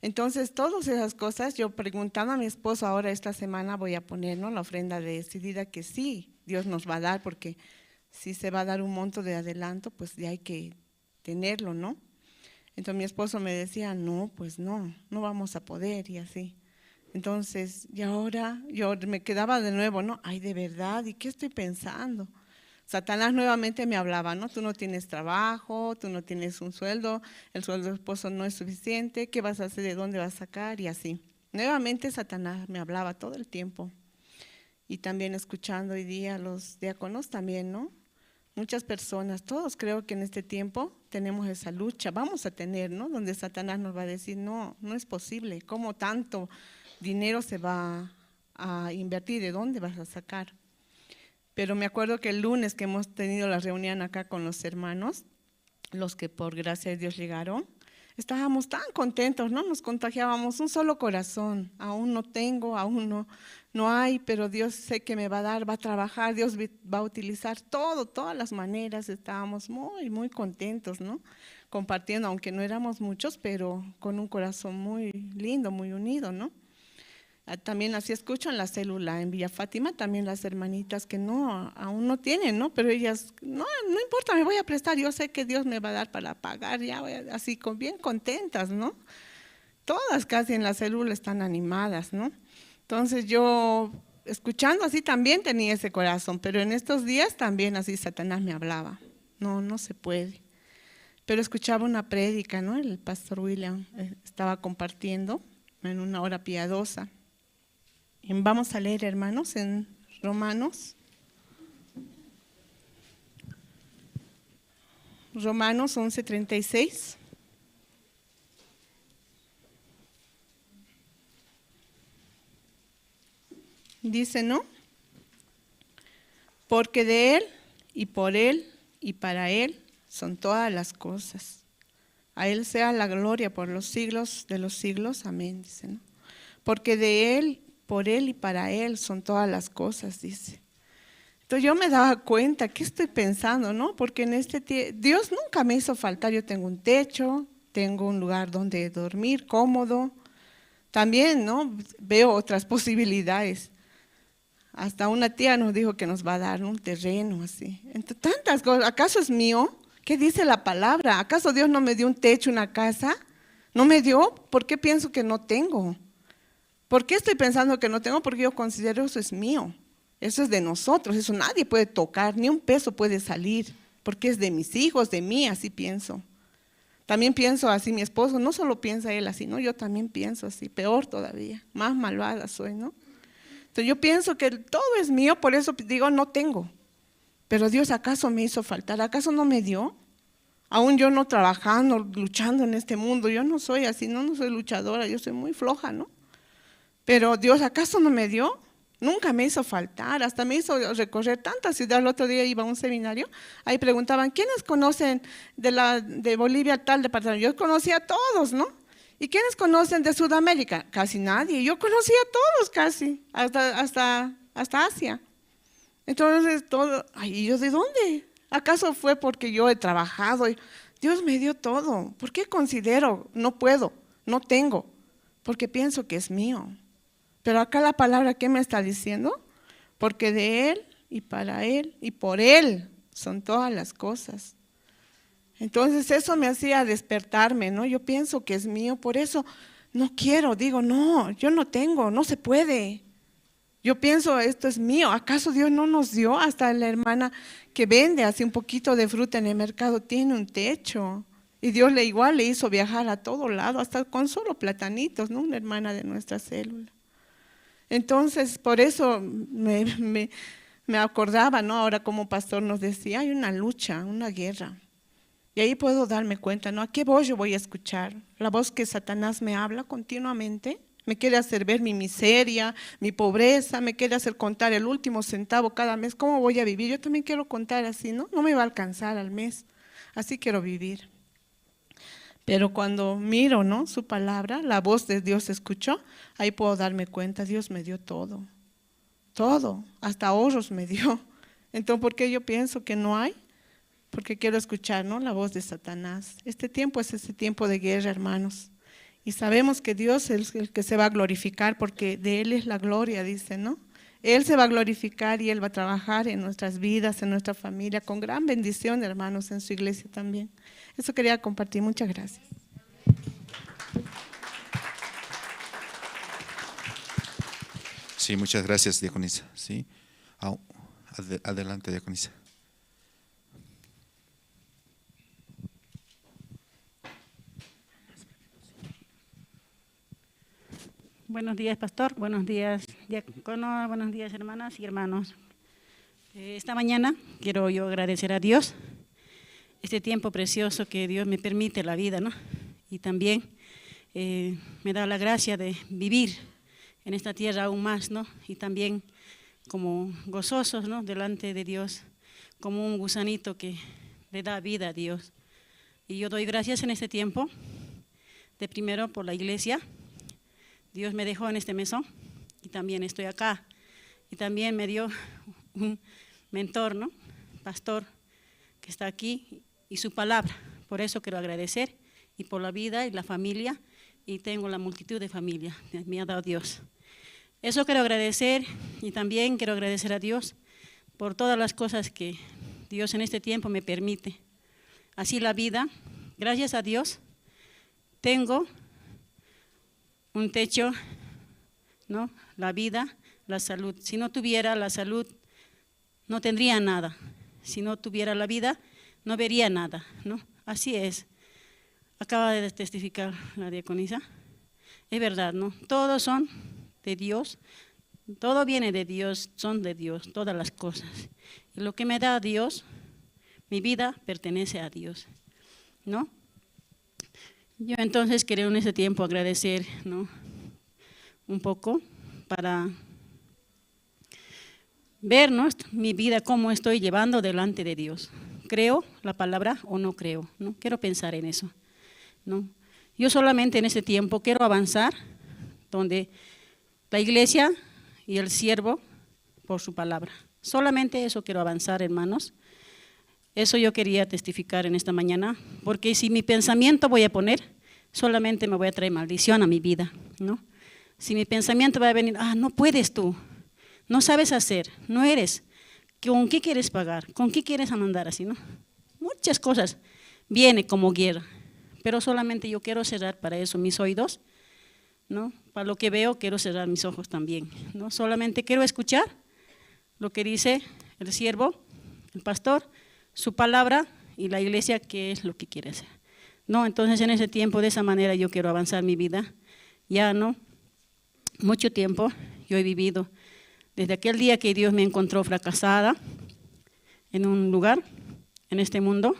Entonces, todas esas cosas, yo preguntando a mi esposo, ahora esta semana voy a poner, ¿no? La ofrenda decidida que sí, Dios nos va a dar, porque si se va a dar un monto de adelanto, pues ya hay que tenerlo, ¿no? Entonces mi esposo me decía: "No, pues no, no vamos a poder", y así. Entonces, y ahora yo me quedaba de nuevo, ¿no? "Ay, de verdad, ¿y qué estoy pensando?". Satanás nuevamente me hablaba, ¿no? "Tú no tienes trabajo, tú no tienes un sueldo, el sueldo de esposo no es suficiente, ¿qué vas a hacer? ¿De dónde vas a sacar?", y así. Nuevamente Satanás me hablaba todo el tiempo. Y también escuchando hoy día a los diáconos también, ¿no? Muchas personas, todos creo que en este tiempo tenemos esa lucha, vamos a tener, ¿no? Donde Satanás nos va a decir: "No, no es posible, ¿cómo tanto dinero se va a invertir? ¿De dónde vas a sacar?". Pero me acuerdo que el lunes que hemos tenido la reunión acá con los hermanos, los que por gracia de Dios llegaron, estábamos tan contentos, ¿no? Nos contagiábamos un solo corazón. "Aún no tengo, aún no, no hay, pero Dios sé que me va a dar, va a trabajar, Dios vi-, va a utilizar todo, todas las maneras". Estábamos muy, muy contentos, ¿no? Compartiendo, aunque no éramos muchos, pero con un corazón muy lindo, muy unido, ¿no? Ah, también así escucho en la célula en Villa Fátima, también las hermanitas que no, aún no tienen, ¿no? Pero ellas: "No, no importa, me voy a prestar, yo sé que Dios me va a dar para pagar", ya, así con, bien contentas, ¿no? Todas casi en la célula están animadas, ¿no? Entonces yo, escuchando así, también tenía ese corazón, pero en estos días también así Satanás me hablaba: "No, no se puede". Pero escuchaba una prédica, ¿no? El pastor William, eh, estaba compartiendo en una hora piadosa. Bien, vamos a leer, hermanos, en Romanos. Romanos once treinta y seis. Dice, ¿no? Porque de Él, y por Él, y para Él son todas las cosas. A Él sea la gloria por los siglos de los siglos. Amén, dice, ¿no? Porque de Él, por Él y para Él son todas las cosas, dice. Entonces yo me daba cuenta, ¿qué estoy pensando, no? Porque en este tie-, Dios nunca me hizo faltar. Yo tengo un techo, tengo un lugar donde dormir cómodo. También, ¿no? Veo otras posibilidades. Hasta una tía nos dijo que nos va a dar un terreno así. Entonces, tantas cosas. ¿Acaso es mío? ¿Qué dice la palabra? ¿Acaso Dios no me dio un techo, una casa? ¿No me dio? ¿Por qué pienso que no tengo? ¿Por qué estoy pensando que no tengo? Porque yo considero eso es mío. Eso es de nosotros. Eso nadie puede tocar, ni un peso puede salir, porque es de mis hijos, de mí, así pienso. También pienso así, mi esposo no solo piensa él así, ¿no? Yo también pienso así, peor todavía, más malvada soy, ¿no? Entonces yo pienso que todo es mío, por eso digo, no tengo. Pero Dios, ¿acaso me hizo faltar? ¿Acaso no me dio? Aún yo no trabajando, luchando en este mundo, yo no soy así, no, no soy luchadora, yo soy muy floja, ¿no? Pero Dios, ¿acaso no me dio? Nunca me hizo faltar, hasta me hizo recorrer tanta ciudad. El otro día iba a un seminario, ahí preguntaban: "¿Quiénes conocen de la, de Bolivia tal departamento?". Yo conocía a todos, ¿no? "¿Y quiénes conocen de Sudamérica?". Casi nadie. Yo conocía a todos casi, hasta, hasta, hasta Asia. Entonces, todo, ay, ¿y yo de dónde? ¿Acaso fue porque yo he trabajado? Y Dios me dio todo. ¿Por qué considero, no puedo, no tengo? Porque pienso que es mío. Pero acá la palabra, ¿qué me está diciendo? Porque de Él y para Él y por Él son todas las cosas. Entonces eso me hacía despertarme, ¿no? Yo pienso que es mío, por eso no quiero, digo, no, yo no tengo, no se puede. Yo pienso, esto es mío. ¿Acaso Dios no nos dio? Hasta la hermana que vende así un poquito de fruta en el mercado tiene un techo. Y Dios le igual le hizo viajar a todo lado, hasta con solo platanitos, ¿no? Una hermana de nuestra célula. Entonces, por eso me, me, me acordaba, ¿no? Ahora como pastor nos decía, hay una lucha, una guerra. Y ahí puedo darme cuenta, ¿no? ¿A qué voz yo voy a escuchar? La voz que Satanás me habla continuamente, me quiere hacer ver mi miseria, mi pobreza, me quiere hacer contar el último centavo cada mes. ¿Cómo voy a vivir? Yo también quiero contar así, ¿no? No me va a alcanzar al mes. Así quiero vivir. Pero cuando miro, ¿no? Su palabra, la voz de Dios escucho, ahí puedo darme cuenta, Dios me dio todo. Todo, hasta ahorros me dio. Entonces, ¿por qué yo pienso que no hay? Porque quiero escuchar, ¿no? La voz de Satanás. Este tiempo es ese tiempo de guerra, hermanos. Y sabemos que Dios es el que se va a glorificar porque de Él es la gloria, dice, ¿no? Él se va a glorificar y Él va a trabajar en nuestras vidas, en nuestra familia, con gran bendición, hermanos, en su iglesia también. Eso quería compartir. Muchas gracias. Sí, muchas gracias, diaconisa. Sí. Au-, ade-, adelante, diaconisa. Buenos días, pastor. Buenos días, diácono. Buenos días, hermanas y hermanos. Eh, esta mañana quiero yo agradecer a Dios este tiempo precioso que Dios me permite la vida, ¿no? Y también eh, me da la gracia de vivir en esta tierra aún más, ¿no? Y también como gozosos, ¿no? Delante de Dios, como un gusanito que le da vida a Dios. Y yo doy gracias en este tiempo, de primero por la iglesia. Dios me dejó en este mesón y también estoy acá. Y también me dio un mentor, ¿no? Pastor, que está aquí, y su palabra. Por eso quiero agradecer y por la vida y la familia, y tengo la multitud de familia que me ha dado Dios. Eso quiero agradecer y también quiero agradecer a Dios por todas las cosas que Dios en este tiempo me permite. Así la vida, gracias a Dios, tengo un techo, ¿no? La vida, la salud. Si no tuviera la salud, no tendría nada. Si no tuviera la vida, no vería nada, ¿no? Así es. Acaba de testificar la diaconisa. Es verdad, ¿no? Todos son de Dios. Todo viene de Dios, son de Dios, todas las cosas. Y lo que me da Dios, mi vida pertenece a Dios, ¿no? Yo entonces quiero en este tiempo agradecer, ¿no? Un poco para ver, ¿no? Mi vida, cómo estoy llevando delante de Dios. ¿Creo la palabra o no creo? ¿No? Quiero pensar en eso, ¿no? Yo solamente en este tiempo quiero avanzar donde la iglesia y el siervo por su palabra. Solamente eso quiero avanzar, hermanos. Eso yo quería testificar en esta mañana, porque si mi pensamiento voy a poner, solamente me voy a traer maldición a mi vida, ¿no? Si mi pensamiento va a venir, ah, no puedes tú, no sabes hacer, no eres, ¿con qué quieres pagar? ¿Con qué quieres mandar así, no? Muchas cosas viene como guerra, pero solamente yo quiero cerrar para eso mis oídos, ¿no? Para lo que veo quiero cerrar mis ojos también, ¿no? Solamente quiero escuchar lo que dice el siervo, el pastor, su palabra y la iglesia, qué es lo que quiere hacer. No, entonces en ese tiempo, de esa manera yo quiero avanzar mi vida. Ya no, mucho tiempo yo he vivido. Desde aquel día que Dios me encontró fracasada en un lugar, en este mundo,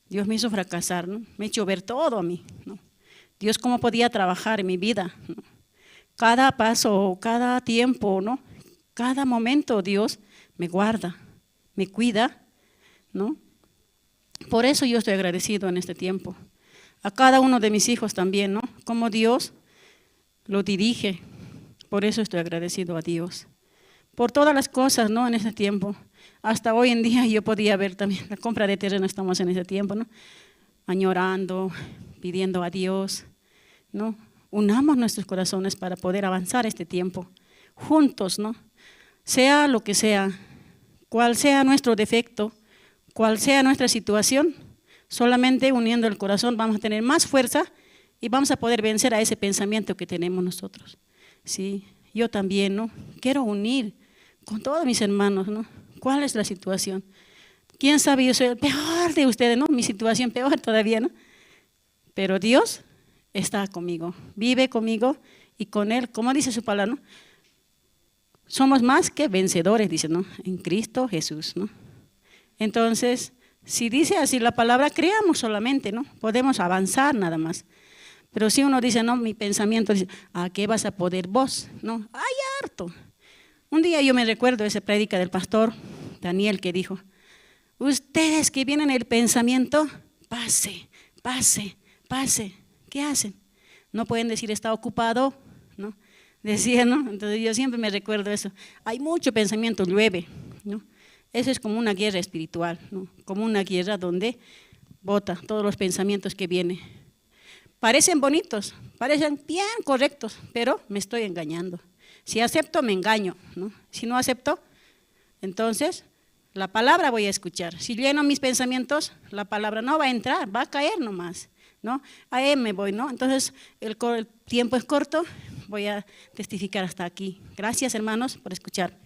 Dios me hizo fracasar, ¿no? Me hizo ver todo a mí, ¿no? Dios cómo podía trabajar en mi vida, ¿no? Cada paso, cada tiempo, ¿no? Cada momento Dios me guarda, me cuida, ¿no? Por eso yo estoy agradecido en este tiempo. A cada uno de mis hijos también, ¿no? Como Dios lo dirige. Por eso estoy agradecido a Dios. Por todas las cosas, ¿no? En ese tiempo. Hasta hoy en día yo podía ver también la compra de terreno, estamos en ese tiempo, ¿no? Añorando, pidiendo a Dios, ¿no? Unamos nuestros corazones para poder avanzar este tiempo juntos, ¿no? Sea lo que sea, cual sea nuestro defecto, cual sea nuestra situación, solamente uniendo el corazón vamos a tener más fuerza y vamos a poder vencer a ese pensamiento que tenemos nosotros. Sí, yo también, ¿no? Quiero unir con todos mis hermanos, ¿no? ¿Cuál es la situación? ¿Quién sabe? Yo soy el peor de ustedes, ¿no? Mi situación peor todavía, ¿no? pero Dios está conmigo, vive conmigo y con Él, como dice su palabra, ¿no? Somos más que vencedores, dice, ¿no? En Cristo Jesús, ¿no? Entonces, si dice así la palabra, creamos solamente, ¿no? Podemos avanzar nada más. Pero si uno dice, no, mi pensamiento dice, ¿a qué vas a poder vos? No, hay harto. Un día yo me recuerdo esa prédica del pastor Daniel que dijo, ustedes que vienen el pensamiento, pase, pase, pase. ¿Qué hacen? No pueden decir está ocupado, ¿no? Decía, ¿no? Entonces yo siempre me recuerdo eso. Hay mucho pensamiento, llueve, ¿no? Eso es como una guerra espiritual, ¿no? Como una guerra donde bota todos los pensamientos que vienen. Parecen bonitos, parecen bien correctos, pero me estoy engañando. Si acepto, me engaño, ¿no? Si no acepto, entonces la palabra voy a escuchar. Si lleno mis pensamientos, la palabra no va a entrar, va a caer nomás, ¿no? A él me voy, ¿no? Entonces, el, co- el tiempo es corto, voy a testificar hasta aquí. Gracias, hermanos, por escuchar.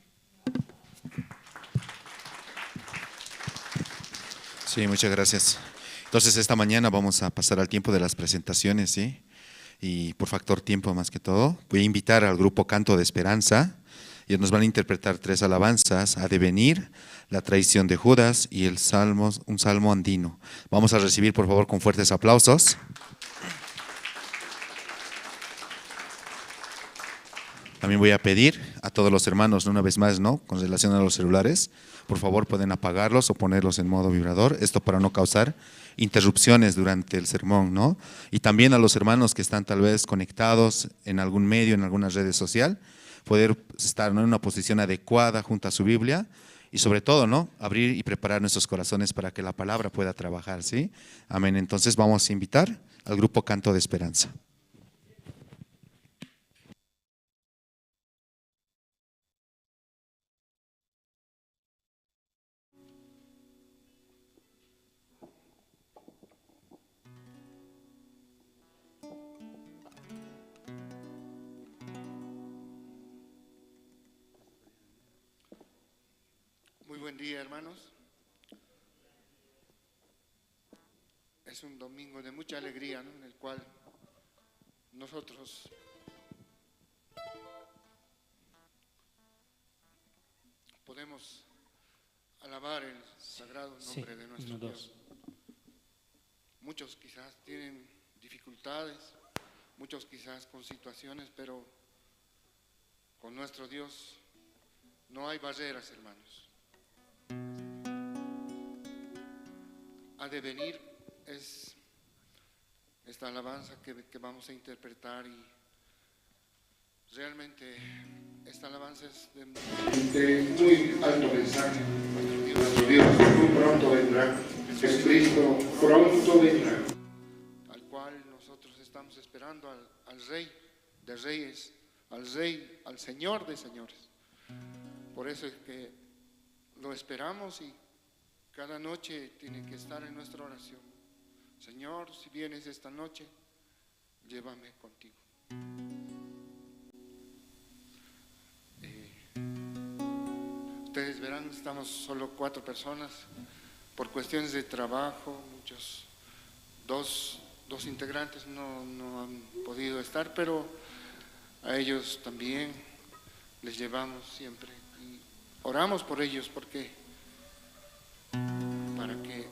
Sí, muchas gracias. Entonces, esta mañana vamos a pasar al tiempo de las presentaciones, ¿sí? Y por factor tiempo, más que todo, voy a invitar al grupo Canto de Esperanza. Ellos nos van a interpretar tres alabanzas: Ha de venir, La traición de Judas y el salmo, Un salmo andino. Vamos a recibir, por favor, con fuertes aplausos. También voy a pedir a todos los hermanos, una vez más, ¿no? Con relación a los celulares, por favor, pueden apagarlos o ponerlos en modo vibrador. Esto para no causar interrupciones durante el sermón, ¿no? Y también a los hermanos que están tal vez conectados en algún medio, en alguna red social, poder estar, ¿no?, en una posición adecuada junto a su Biblia y sobre todo, ¿no?, abrir y preparar nuestros corazones para que la palabra pueda trabajar, ¿sí? Amén. Entonces vamos a invitar al grupo Canto de Esperanza. Muy buen día, hermanos. Es un domingo de mucha alegría, ¿no?, en el cual nosotros podemos alabar el sagrado nombre de nuestro Dios. Muchos quizás tienen dificultades, muchos quizás con situaciones, pero con nuestro Dios no hay barreras, hermanos. Ha de venir es esta alabanza que, que vamos a interpretar y realmente esta alabanza es de, de muy alto mensaje. Nuestro Dios muy pronto vendrá. Jesucristo pronto vendrá. Al cual nosotros estamos esperando, al, al Rey de Reyes, al Rey, al Señor de Señores. Por eso es que lo esperamos y cada noche tiene que estar en nuestra oración. Señor, si vienes esta noche, llévame contigo. Eh, ustedes verán, estamos solo cuatro personas. Por cuestiones de trabajo, muchos, dos, dos integrantes no, no han podido estar, pero a ellos también les llevamos siempre y oramos por ellos porque para que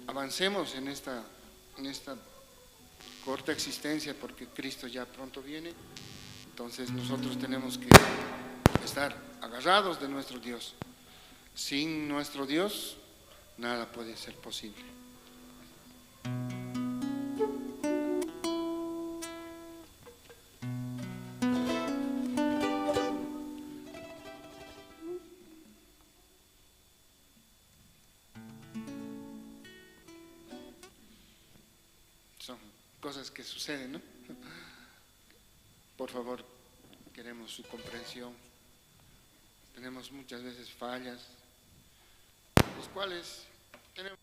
avancemos en esta, en esta corta existencia, porque Cristo ya pronto viene. Entonces nosotros tenemos que estar agarrados de nuestro Dios. Sin nuestro Dios nada puede ser posible. Son cosas que suceden, ¿no? Por favor, queremos su comprensión. Tenemos muchas veces fallas, los cuales tenemos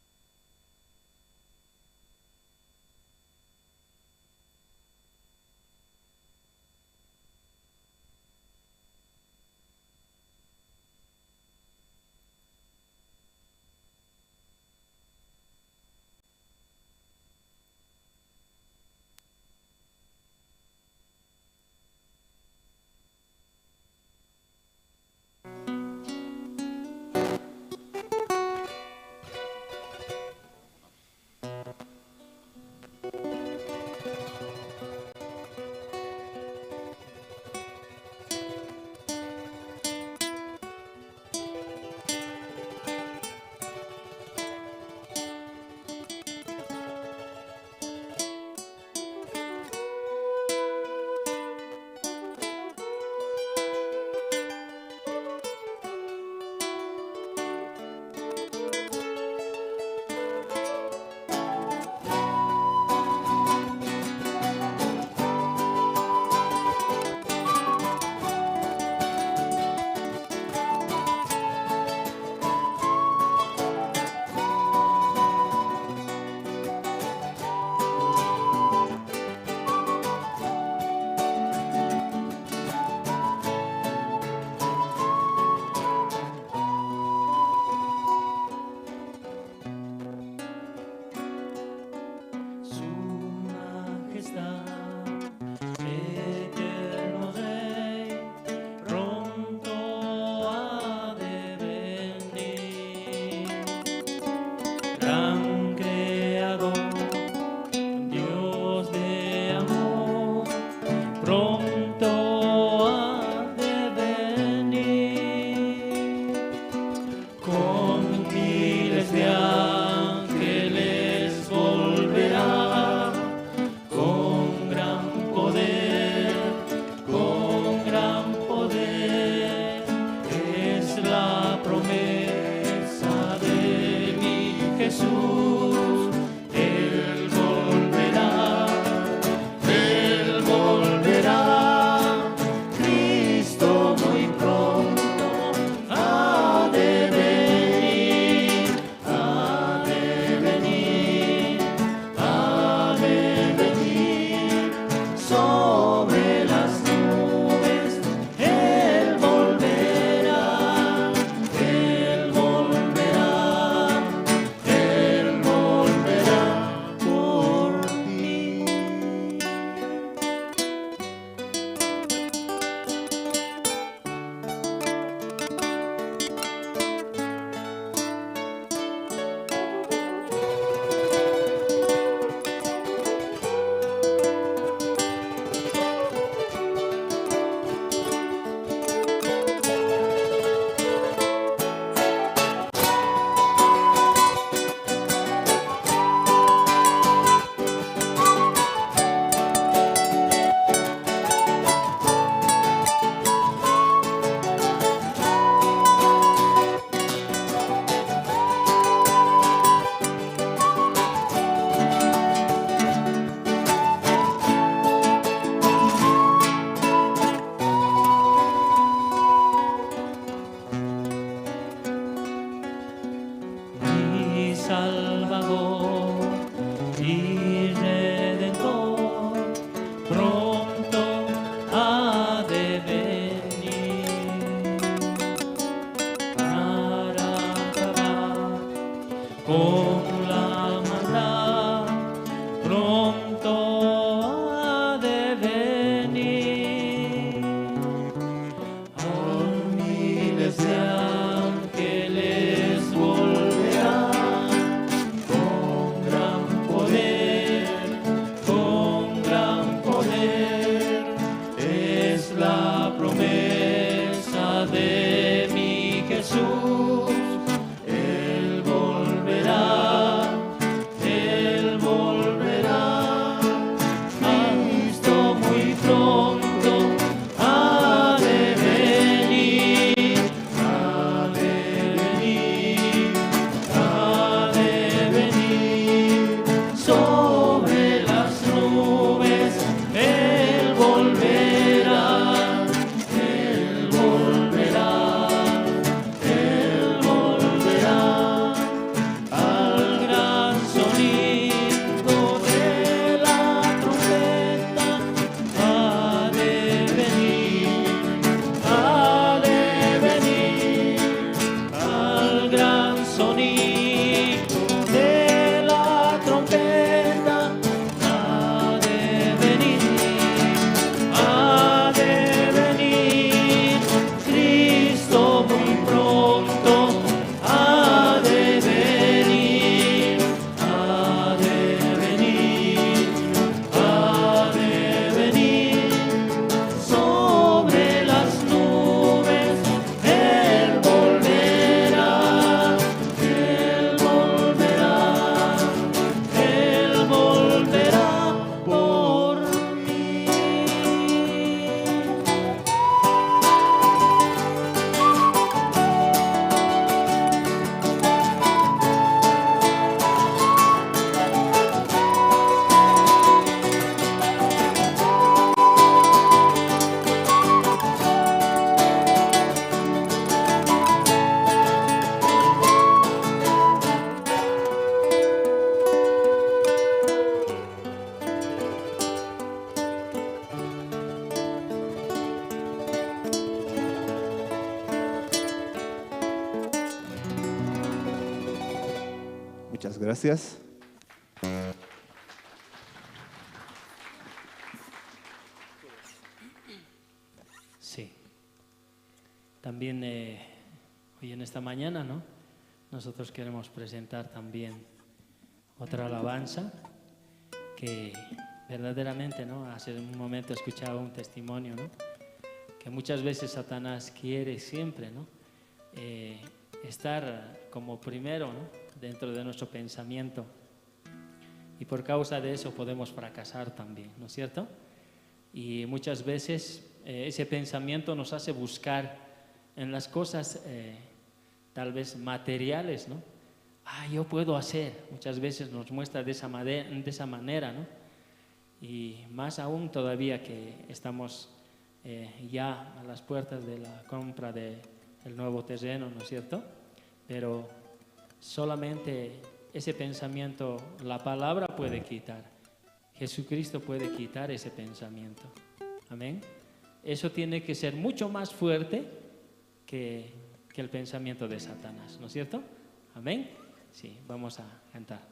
Gracias. Sí. También, eh, hoy en esta mañana, ¿no? Nosotros queremos presentar también otra alabanza que verdaderamente, ¿no? Hace un momento escuchaba un testimonio, ¿no? Que muchas veces Satanás quiere siempre, ¿no? Eh, estar como primero, ¿no? Dentro de nuestro pensamiento. Y por causa de eso podemos fracasar también, ¿no es cierto? Y muchas veces, eh, ese pensamiento nos hace buscar en las cosas, eh, tal vez materiales, ¿no? Ah, yo puedo hacer. Muchas veces nos muestra de esa made-, de esa manera, ¿no? Y más aún todavía que estamos, eh, ya a las puertas de la compra de el nuevo terreno, ¿no es cierto? Pero solamente ese pensamiento, la palabra puede quitar. Jesucristo puede quitar ese pensamiento. Amén. Eso tiene que ser mucho más fuerte que, que el pensamiento de Satanás, ¿no es cierto? Amén. Sí, vamos a cantar.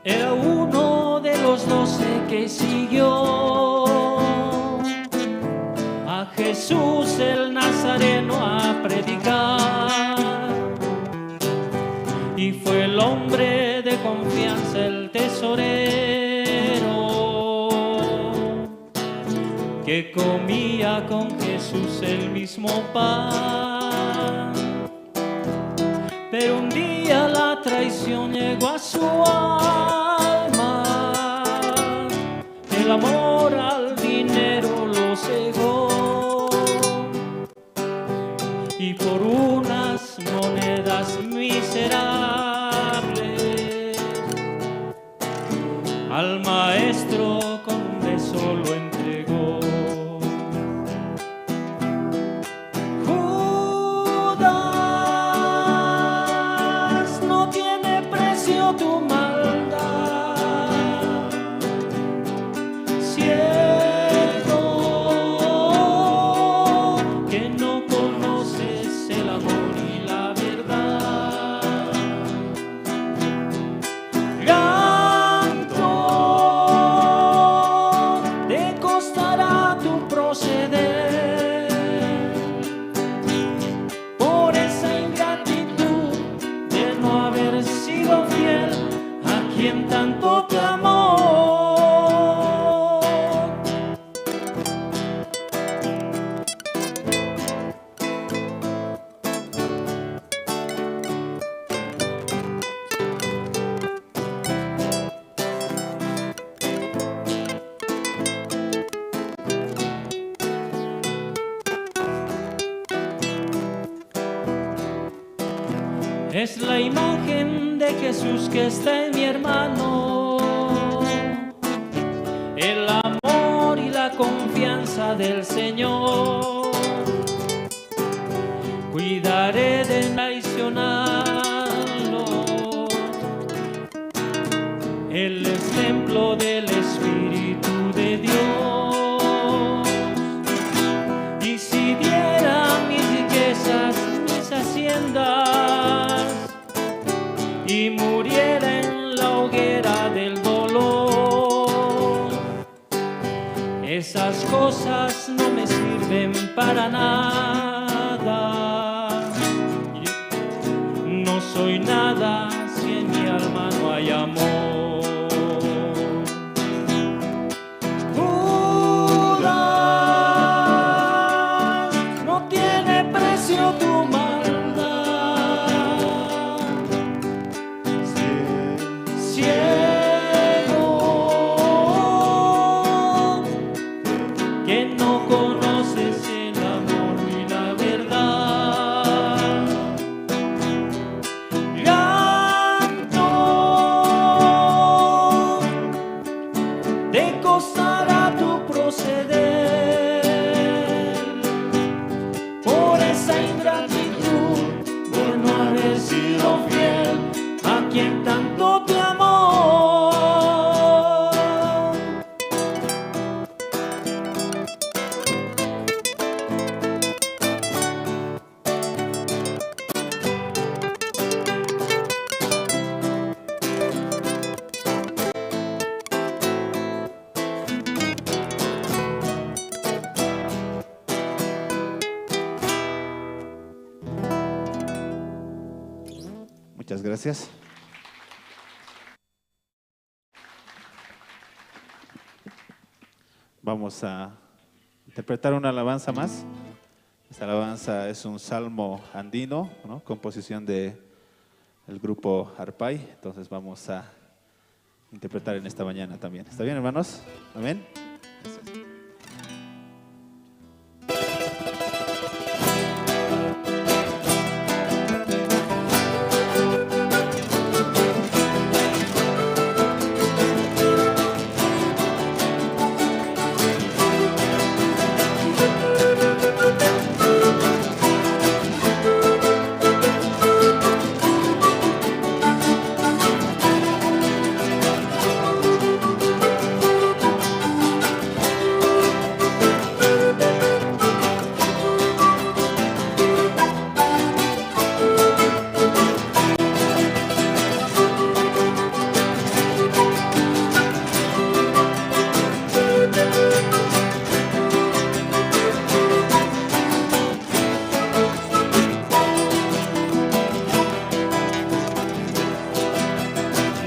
Era uno de los doce que siguió a Jesús el Nazareno a predicar. Y fue el hombre de confianza, el tesorero, que comía con Jesús el mismo pan. Pero un día la traición llegó a su alma, el amor al dinero lo cegó, y por unas monedas miserables al maestro con beso lo entregó. Judas, no tiene precio tu maldad. Ciego, que no conoces el amor y la verdad. Llanto te costará tu proceder por esa ingratitud de no haber sido fiel a quien tanto te amó. Es la imagen de Jesús que está en mi hermano, el amor y la confianza del Señor. Cuidaré de traicionarlo. Él es templo del Espíritu de Dios. Y si diera mis riquezas, mis haciendas, y muriera en la hoguera del dolor, esas cosas no me sirven para nada. No soy nada si en mi alma no hay amor. Judas, no tiene precio tu maldad. Ciego, que no conoces el amor y la Muchas gracias. Vamos a interpretar una alabanza más. Esta alabanza es un salmo andino, ¿no? Composición de el grupo Arpay. Entonces vamos a interpretar en esta mañana también. ¿Está bien, hermanos? Amén. Gracias.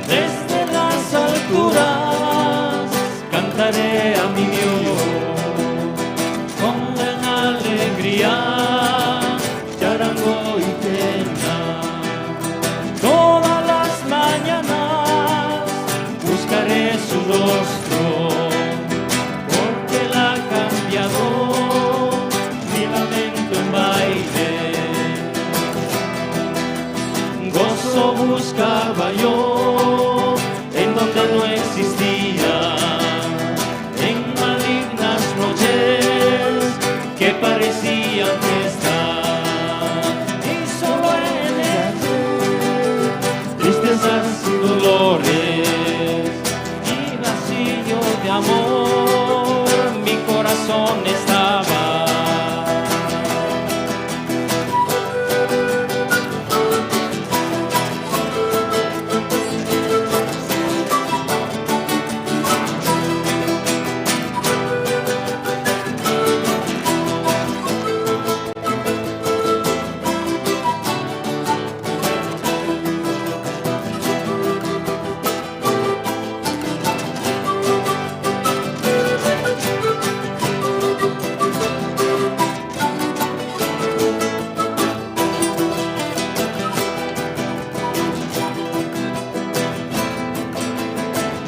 Desde las alturas cantaré a mi Dios con gran alegría, charango y quena. Todas las mañanas buscaré su rostro, porque él ha cambiado mi lamento en baile. Gozo buscaba yo en donde no existía, en malignas noches que parecían fiesta. Y solo en él tristezas y dolores, y vacío de amor mi corazón estaba.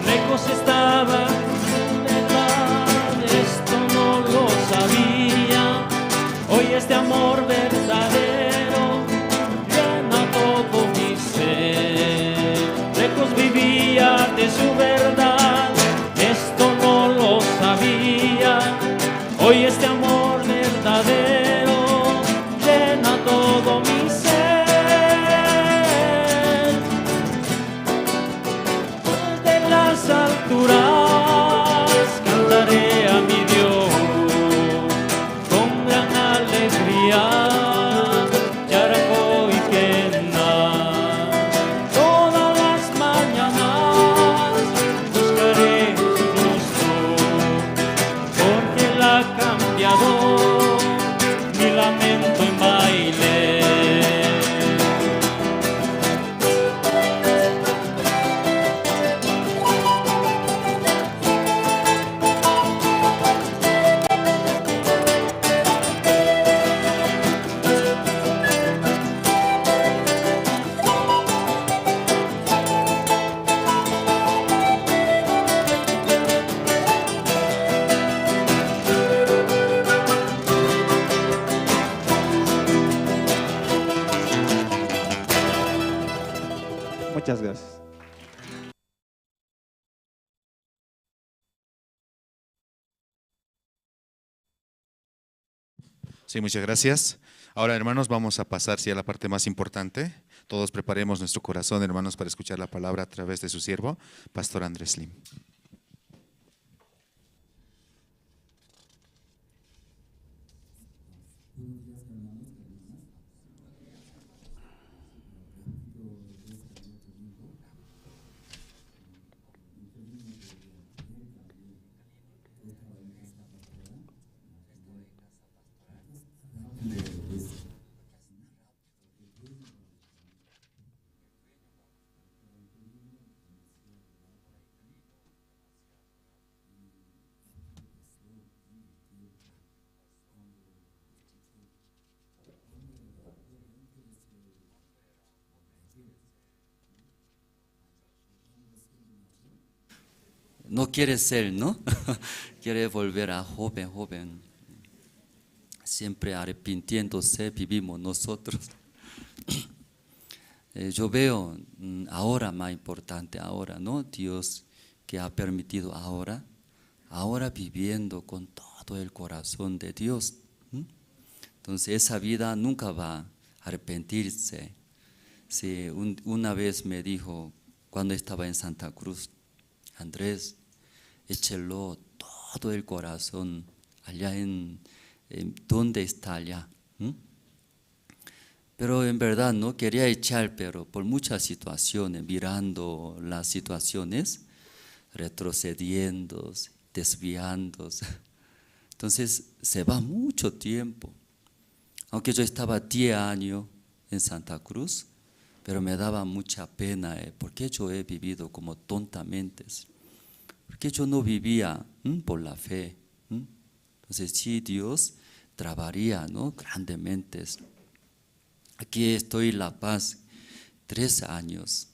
Lejos estaba, verdad, esto no lo sabía. Hoy este amor verdadero llena todo mi ser. Lejos vivía de su verdad, esto no lo sabía. Hoy este amor verdadero llena todo mi ser. De las alturas cantaré a mi Dios con gran alegría, charango y quena. Todas las mañanas buscaré su rostro, porque él ha cambiado mi lamento en baile. Muchas gracias. Sí, muchas gracias. Ahora, hermanos, vamos a pasar, sí, a la parte más importante. Todos preparemos nuestro corazón, hermanos, para escuchar la palabra a través de su siervo, Pastor Andrés Lim. no quiere ser, ¿no? Quiere volver a joven, joven. Siempre arrepintiéndose vivimos nosotros. Eh, yo veo, mm, ahora más importante, ahora, ¿no? Dios que ha permitido ahora, ahora viviendo con todo el corazón de Dios. ¿M? Entonces, esa vida nunca va a arrepentirse. Sí, un-, una vez me dijo, cuando estaba en Santa Cruz, Andrés, échelo todo el corazón allá en, en donde está allá. ¿M? Pero en verdad no quería echar, pero por muchas situaciones, mirando las situaciones, retrocediendo, desviando. Entonces se va mucho tiempo. Aunque yo estaba diez años en Santa Cruz, pero me daba mucha pena, eh, porque yo he vivido como tontamente. Porque yo no vivía, ¿m? Por la fe. ¿M? Entonces, sí, Dios trabajaría, ¿no? Grandemente. Aquí estoy en La Paz, tres años.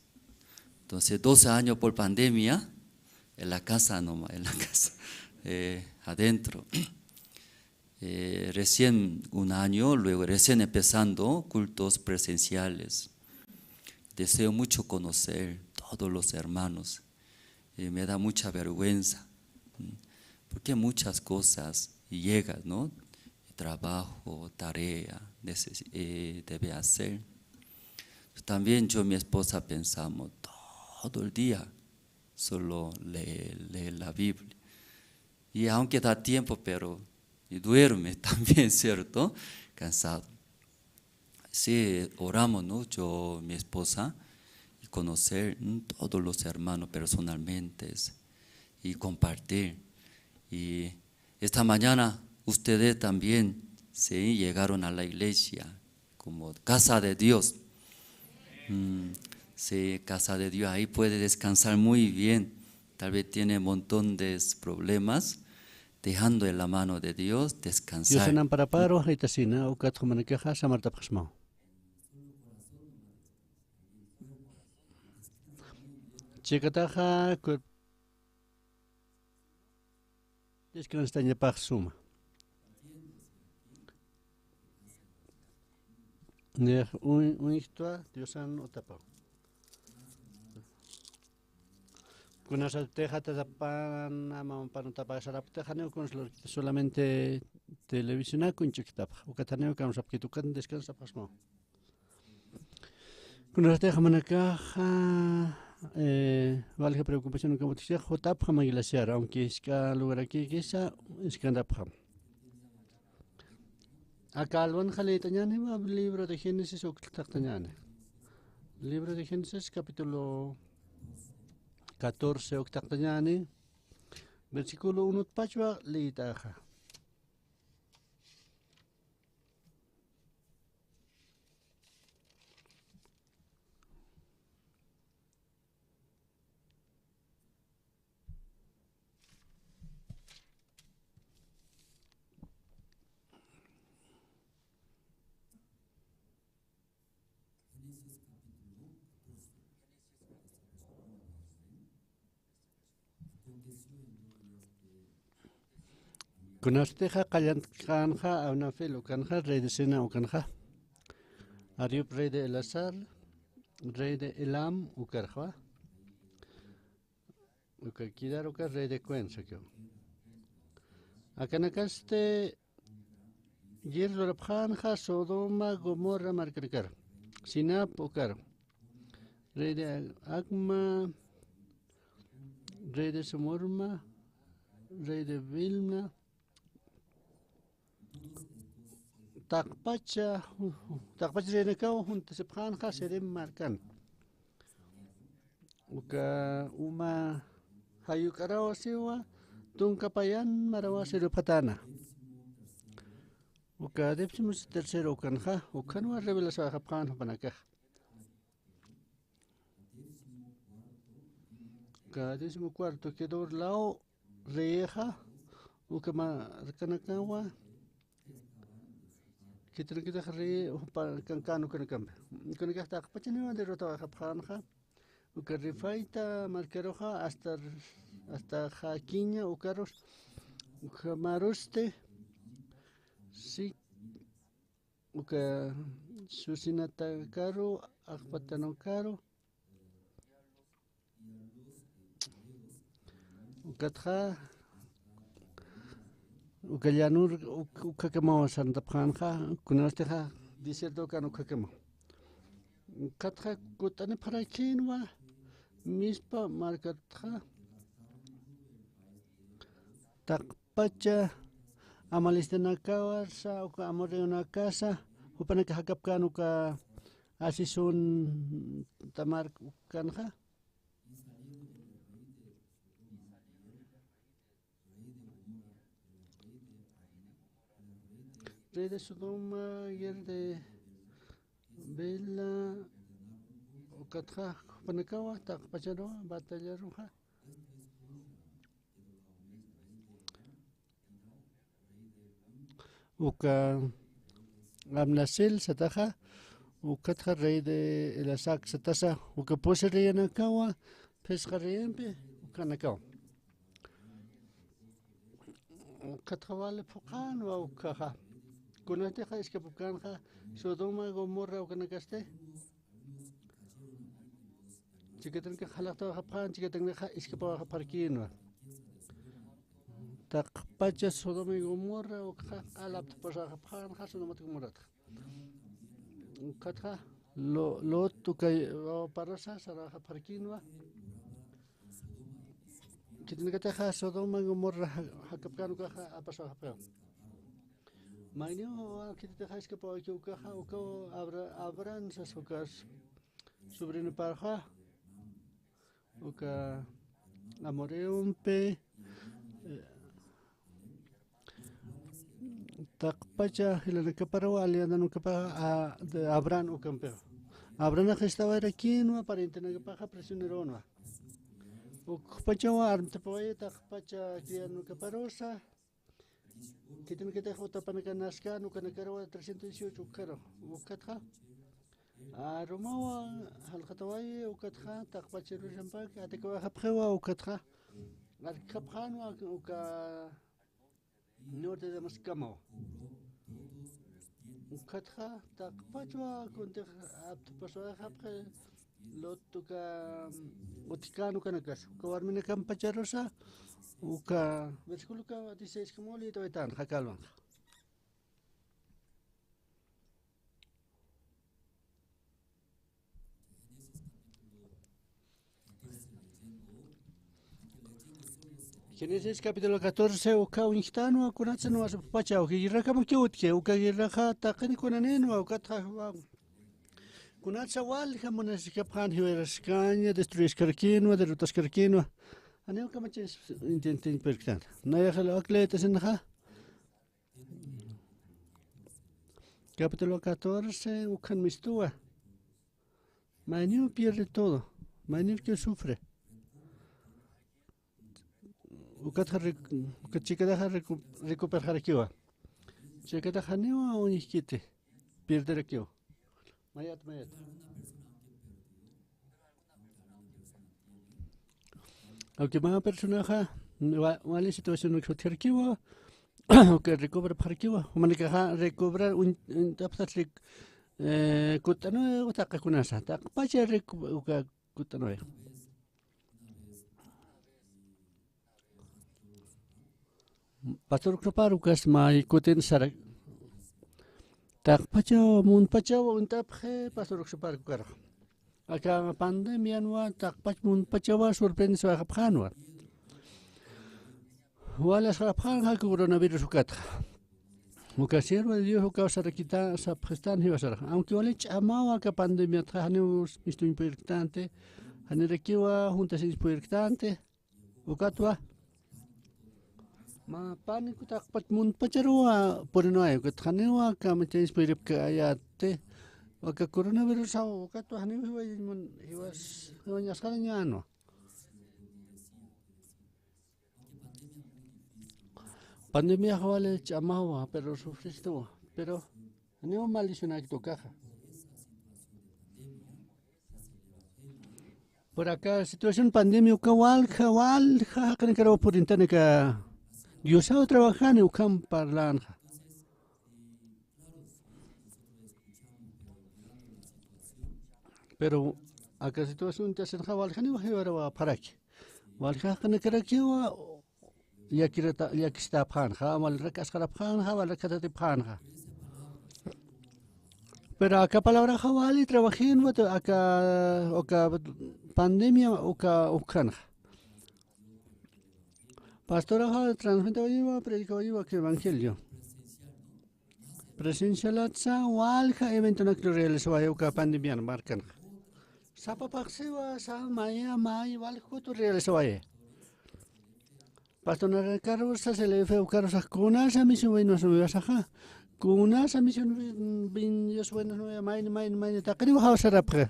Entonces, dos años por pandemia, en la casa nomás, en la casa, eh, adentro. Eh, recién un año, luego recién empezando cultos presenciales. Deseo mucho conocer todos los hermanos. Eh, me da mucha vergüenza, ¿m? Porque muchas cosas llegan, ¿no? Trabajo, tarea, neces-, eh, debe hacer. También yo y mi esposa pensamos todo el día, solo lee, lee la Biblia. Y aunque da tiempo, pero y duerme también, ¿cierto? Cansado. Sí, oramos, ¿no? Yo, mi esposa, y conocer, mm, todos los hermanos personalmente, y compartir. Y esta mañana ustedes también, sí, llegaron a la iglesia como casa de Dios. Mm, sí, casa de Dios, ahí puede descansar muy bien. Tal vez tiene montón de problemas, dejando en la mano de Dios, descansar. Diosan amparaparu, jaytasina, ukat jumanakaxa samartapxasmaw. Chikataxa, cuerp-, descansañapax suma. Nix uñ-, uñjtwa Diosan utapaw. Kunasatixa tatapana, mamapan utapax saraptixa, janiw kunas lurkiti, solamente televisionakuñ ch'uktapxa. Ukat janiw kamsapkit, ukat descansapxasmaw. Kunasatix jumanakaxa, eh, walja preocupación ukham utjchix, jutapxam iglesiar, aunque jisk'a lugarakïkisa, jisk'antapxam. Aka alwanxa liyt'añäni, libro de Génesis ukt'aqtañäni. Libro de Génesis, capítulo catorce ukt'aqtañäni, versículo unutpachwa liyt'axa. Kunasatixa qallt'känxa, Abinafil ukanxa, rey de Sina ukanxa, Ariub, rey de Elasar, rey de Elam ukarxa, uka Kidar uka, rey de Cuen sakiw. Akanakasti yir lurapxänxa Sodoma, Gomorra markanakar, Sinab ukar, rey de Acma, rey de Sumurma, rey de Vilna, taqpacha, taqpacha reynakaw juntasipxänxa Sedem markan. Uka uma jayuk'araw siwa, tunka payan marawa sirupxatäna. Uka décimo tercero ukanxa, ukhanwa revelasaxapxän jupanakax. Uka décimo cuarto Kedor law reyixa, uka markanakawa, khitinakatix rey, jupa kankän ukanakampi. Ukanakax taqpachaniwa derrotawaxapxänxa. Uka Refaita markaruxa hasta hasta jakiña ukarus, ukhamarusti, si, uka susinatakaru, aqpatanukaru, ukatxa, uka llanur, uk-, ukhakamaw sarantapxänxa, kunatixa desierto kan ukhakamaw. Ukatxa kut'anipxarakïnwa, mispa markatxa, taqpacha amalestanakawasa, uka amorreonakasa, jupanaka jakapkän uka Asisón Tamar ukanxa. Rey de Sodoma, rey de Bela, ukatxa jupanakawa taqpacharuxa batallaruxa. Uka Amnasel sataxa, ukatxa rey de Elasac satasa, uka pusi reyanakawa, phisqa reyampi, ukanakawa. Ukatxa wali phuqanwa ukaxa. Kunatixa escapapkänxa Sodoma, Gomorra ukanakasti. Chikatanakax jalaqtawayxapxän, chikatanakax escapawayxapxarkïnwa. Taqpacha Sodoma y Gomorra ukxa q'al aptapasawayxapxänxa Sodoma y Gomorrata. Ukatxa Lo-, Lot uka wawaparusa sarawayxapxarkïnwa. Khitinakatixa Sodoma Gomorra ja-, jakapkän ukaxa apasawayxapxäwa. Mayniw wawa khititixa escapawayki ukaxa, ukaw Abra-, Abraham sas ukas sobrinoparuxa, uka amoreompi, eh, taqpacha jilanakaparuw aliandanakapaxa, a, de Abraham ukampixa. Abrahamax istawayrakïnwa, parientenakapaxa prisioneronwa. Ukpachawa armtapawayi taqpacha criadokaparusa. Khitinakatix utapanaka naskän, ukanakaruwa trescientos dieciocho ukaru. Ukatxa arumawa jalqatawayi, ukatxa taqpacha Jerusalenpaki atakawayxapxiwa, ukatxa arkxapxänwa uka norte de Damascomaw. Ukatxa taqpachwa kuntix aptapasawayxapxi Lot uka utjkän ukanakas. Uka warminakampacharusa, uka versículo uka dieciséis kamaw liytawaytän, jakalwanxa. Génesis capítulo catorce, uka uñjtänwa, kunatsa nuwasa phupachaw, uka guerrakamukiw utji, uka guerraxa taqini kunaninwa, ukatxa kunatsa walja munasiskapxän, jiwayraskaña, destruyaskarkïnwa, derrotaskarkïnwa. Janiw kamachis intentiñ purktänti. Nayax ak leetasinxa. Capítulo catorce, ukan mistuwa. Mayniw pierde todo. Mayniw que sufre. Ukatxa rec-, ukat chikataxa recu-, recuperxarakiwa. Chikataxa janiwa uñjkiti. Pierderakiwa. Mayat, mayat. Aunque mä personaxa wa-, wali situación utjarkiwa, uka recobrapxarkiwa, jumanakaxa recobrar un, un, tapsar rec-, eh, kut'anwi taqi kunasa, taqpacha recu-, uka kut'anwi. Pastor Uksupar ukas mä kutin sarak. Taqpachaw, muntpachaw uñt'apxi Pastor Uksupar ukarux. Aka pandemianwa taqpach muntpachawa sorprendesawayxapxänwa. Walasxapxänxa coronavirus ukatxa. Uka siervo de Dios ukaw sarakita sapxistän jiwasarax. Aunque wali ch'amawa aka pandemiatxa janiw mistuñ puyirktänti, janirakiwa juntasiñ puyirktänti. Ukatwa. Mä paniku taqpach muntpacharuwa purinway, ukat janiwa kamachañs puyiripkayäti. Aka coronavirusaw ukatwa janiw jiwayañ mun, jiwas, jiwañ asxarañänwa. Pandemiax wali ch'amawa, pero sufristuwa, pero janiw maldicionäkit ukaxa. Por acá, situación pandemia, uka walja, walja, jaqinakaraw purintanaka, Diosaw trabajani, ukham parlanxa. Pero aka situación chasinxa waljaniwa jiwarawa pharaki. Walja jaqinakarakiwa llakirata, llakistapxänxa, walrak asqarapxänxa, walrak khatatipxänxa. Pero aka palabraxa wali trabajinwa, aka, aka pandemia, uka, ukhanxa. Pastoraxa transmitawayiwa, predicawaywa aka evangelio. Presencialatsa walja eventonaklu realizawaya uka pandemian markanxa. Sapa paqsiwa, sa maya, may, walja kutu realizawaya. Pastornakarusa, C L F ukarusa, kunasa misión Buenas Nuevas saxa. Kunasa misión Bin-, Bin-, Dios Buenas Nuevas, mayni, mayni, mayni, taqiriw jawsarapxi.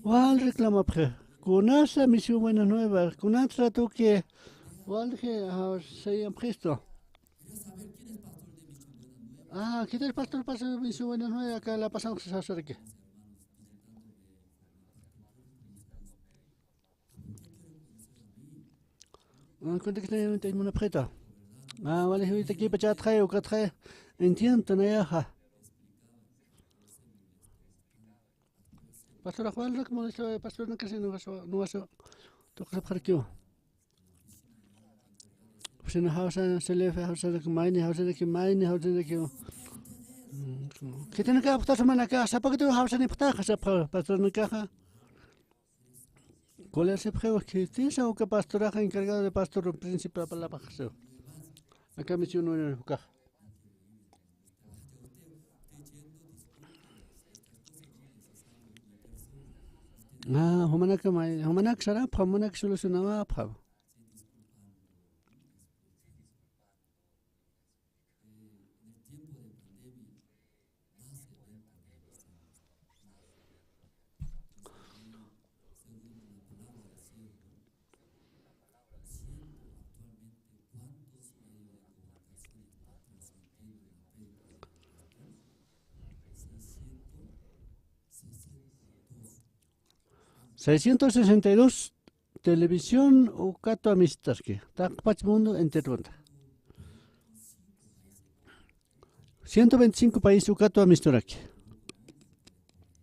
Wal reclamapxi. Kunasa misión Buenas Nuevas, kunatsa tuki, walji, jawsayapxistu. Ah, ¿quién es pastor para misión Buenas Nuevas? Acá la pasamos a hacer aquí. Ah, cuenta que está en Taymunapxita. Ah, vale, ahorita aquí pachatxay, ukatxay. Entiendo, nayaxa. Pastor Juan, ¿cómo está? Pastor, no casi no vas a, no vas a tocar para aquí. Oficina jawsa, C L F jawsa, mayni jawsa, mayni jawsa. Khitinaka, pastor, manaka, sapakatu jawsa ni pataxa, sapa, pastor nakaxa. Colersipxiw, khitisa uka pastoraxa encargado de pastor principal palapaxsiw. Aka misión ukax. Ah, jumanaka may, jumanaka sarapxa, jumanaka solucionawapxa. Seiscientos sesenta y dos televisión ukatwa mistarki, taqpach mundo enterota. Ciento veinticinco país ukatwa misturaki.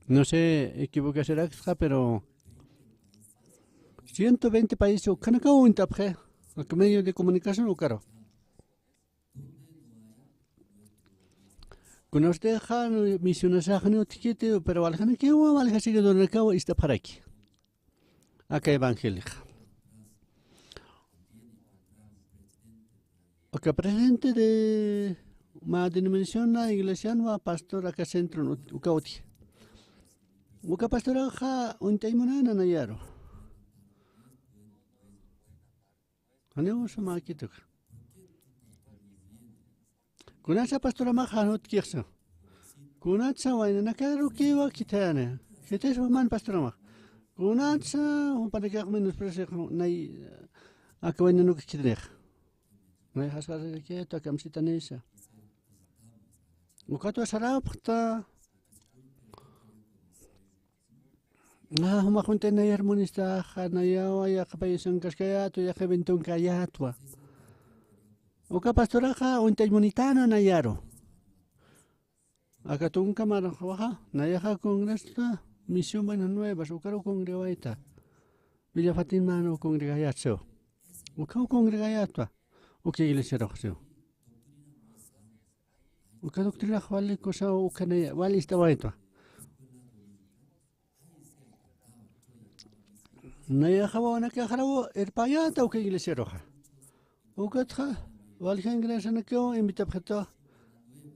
No sé, equivocasiraksxa, pero ciento veinte país ukhanakaw uñt'apxi, aka medio de comunicación ukaru. Kuna ustexa misionasaxni utjkiti, pero waljanakiwa, walja seguidornakaw ist'apxaraki. Aka evangelixa. Aka presidente de mä denominación, iglesianwa pastor aka centro ut-, uka utji. Uka pastoraxa uñt'añ munäna nayaru. Janiw sumäkituxa. Kunatsa pastoramax jan utjkixsa. Kunatsa waynanakarukiwa khithayani. Khitis juman pastoramax. Kunatsa jupanakax menospreciax nay aka waynanuk khithanix. Nay jasqarirakitu kamsitanisa. Ukatwa sarapxta. Ah, jumax uñt'añ nayar munistaxa, nayawa yaqha payasankaskayätwa, yaqha eventonkayätwa. Uka pastoraxa uñt'añ munitäna nayaru. Aka tunka maraxwaxa, nayaxa congresosa, Misión Buenas Nuevas, ukaru congregawayta. Villa Fatimanu congregayätwa. Ukaw congregayätwa, uka iglesiarux siw. Uka doctrinax wali kusaw, uka naya, wali ist'awaytwa. Nayaxa wawanakaxaraw irpäyäta uka iglesiaruxa. Ukatxa, walja iglesianakaw invitapxitwa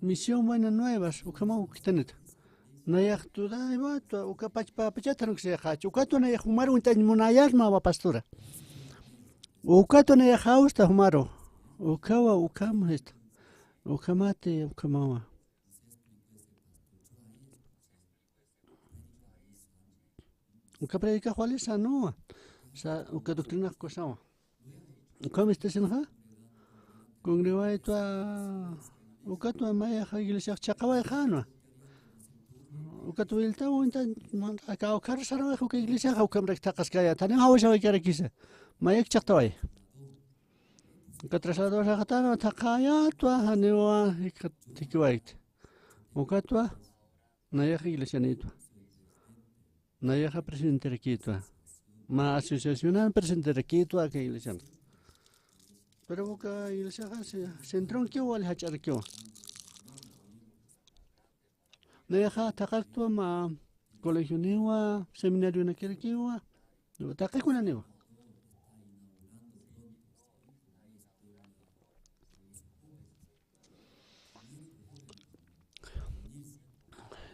Misión Buenas Nuevas, ukhamaw khithanita. Nayax dudaywaytwa, uka pachpa pachat jan uksayxachi. Ukatwa nayax jumaru uñt'añ munayasmawa pastora. Ukatwa nayax jawsta jumaru. Ukawa, ukham, esta. Ukhamati, ukhamawa. Uka predikax wali sanuwa. Sa, uka doctrinax kusawa. Ukham istasinxa. Congregawaytwa, ukatwa mayax iglesiax chaqawayxänwa. Ukat wiltaw uñtan, aka ukhar sarawix uka iglesiaxa, ukhamarak thaqaskayät, janiw jawsawaykarakisa. Mayak chaqtaway. Uka trasladosaxatana thaqayätwa, janiwa jikxat jikiwaykt. Ukatwa, nayaxa iglesianïtwa. Nayaxa presidenterakïtwa. Mä asociacionan presidenterakïtwa aka iglesian. Pero uka iglesiaxa ce-, centronkiw wali jach'arakiwa. Nayaxa thaqaktwa mä colegioniwa, seminarionakirakiwa, taqikunaniwa.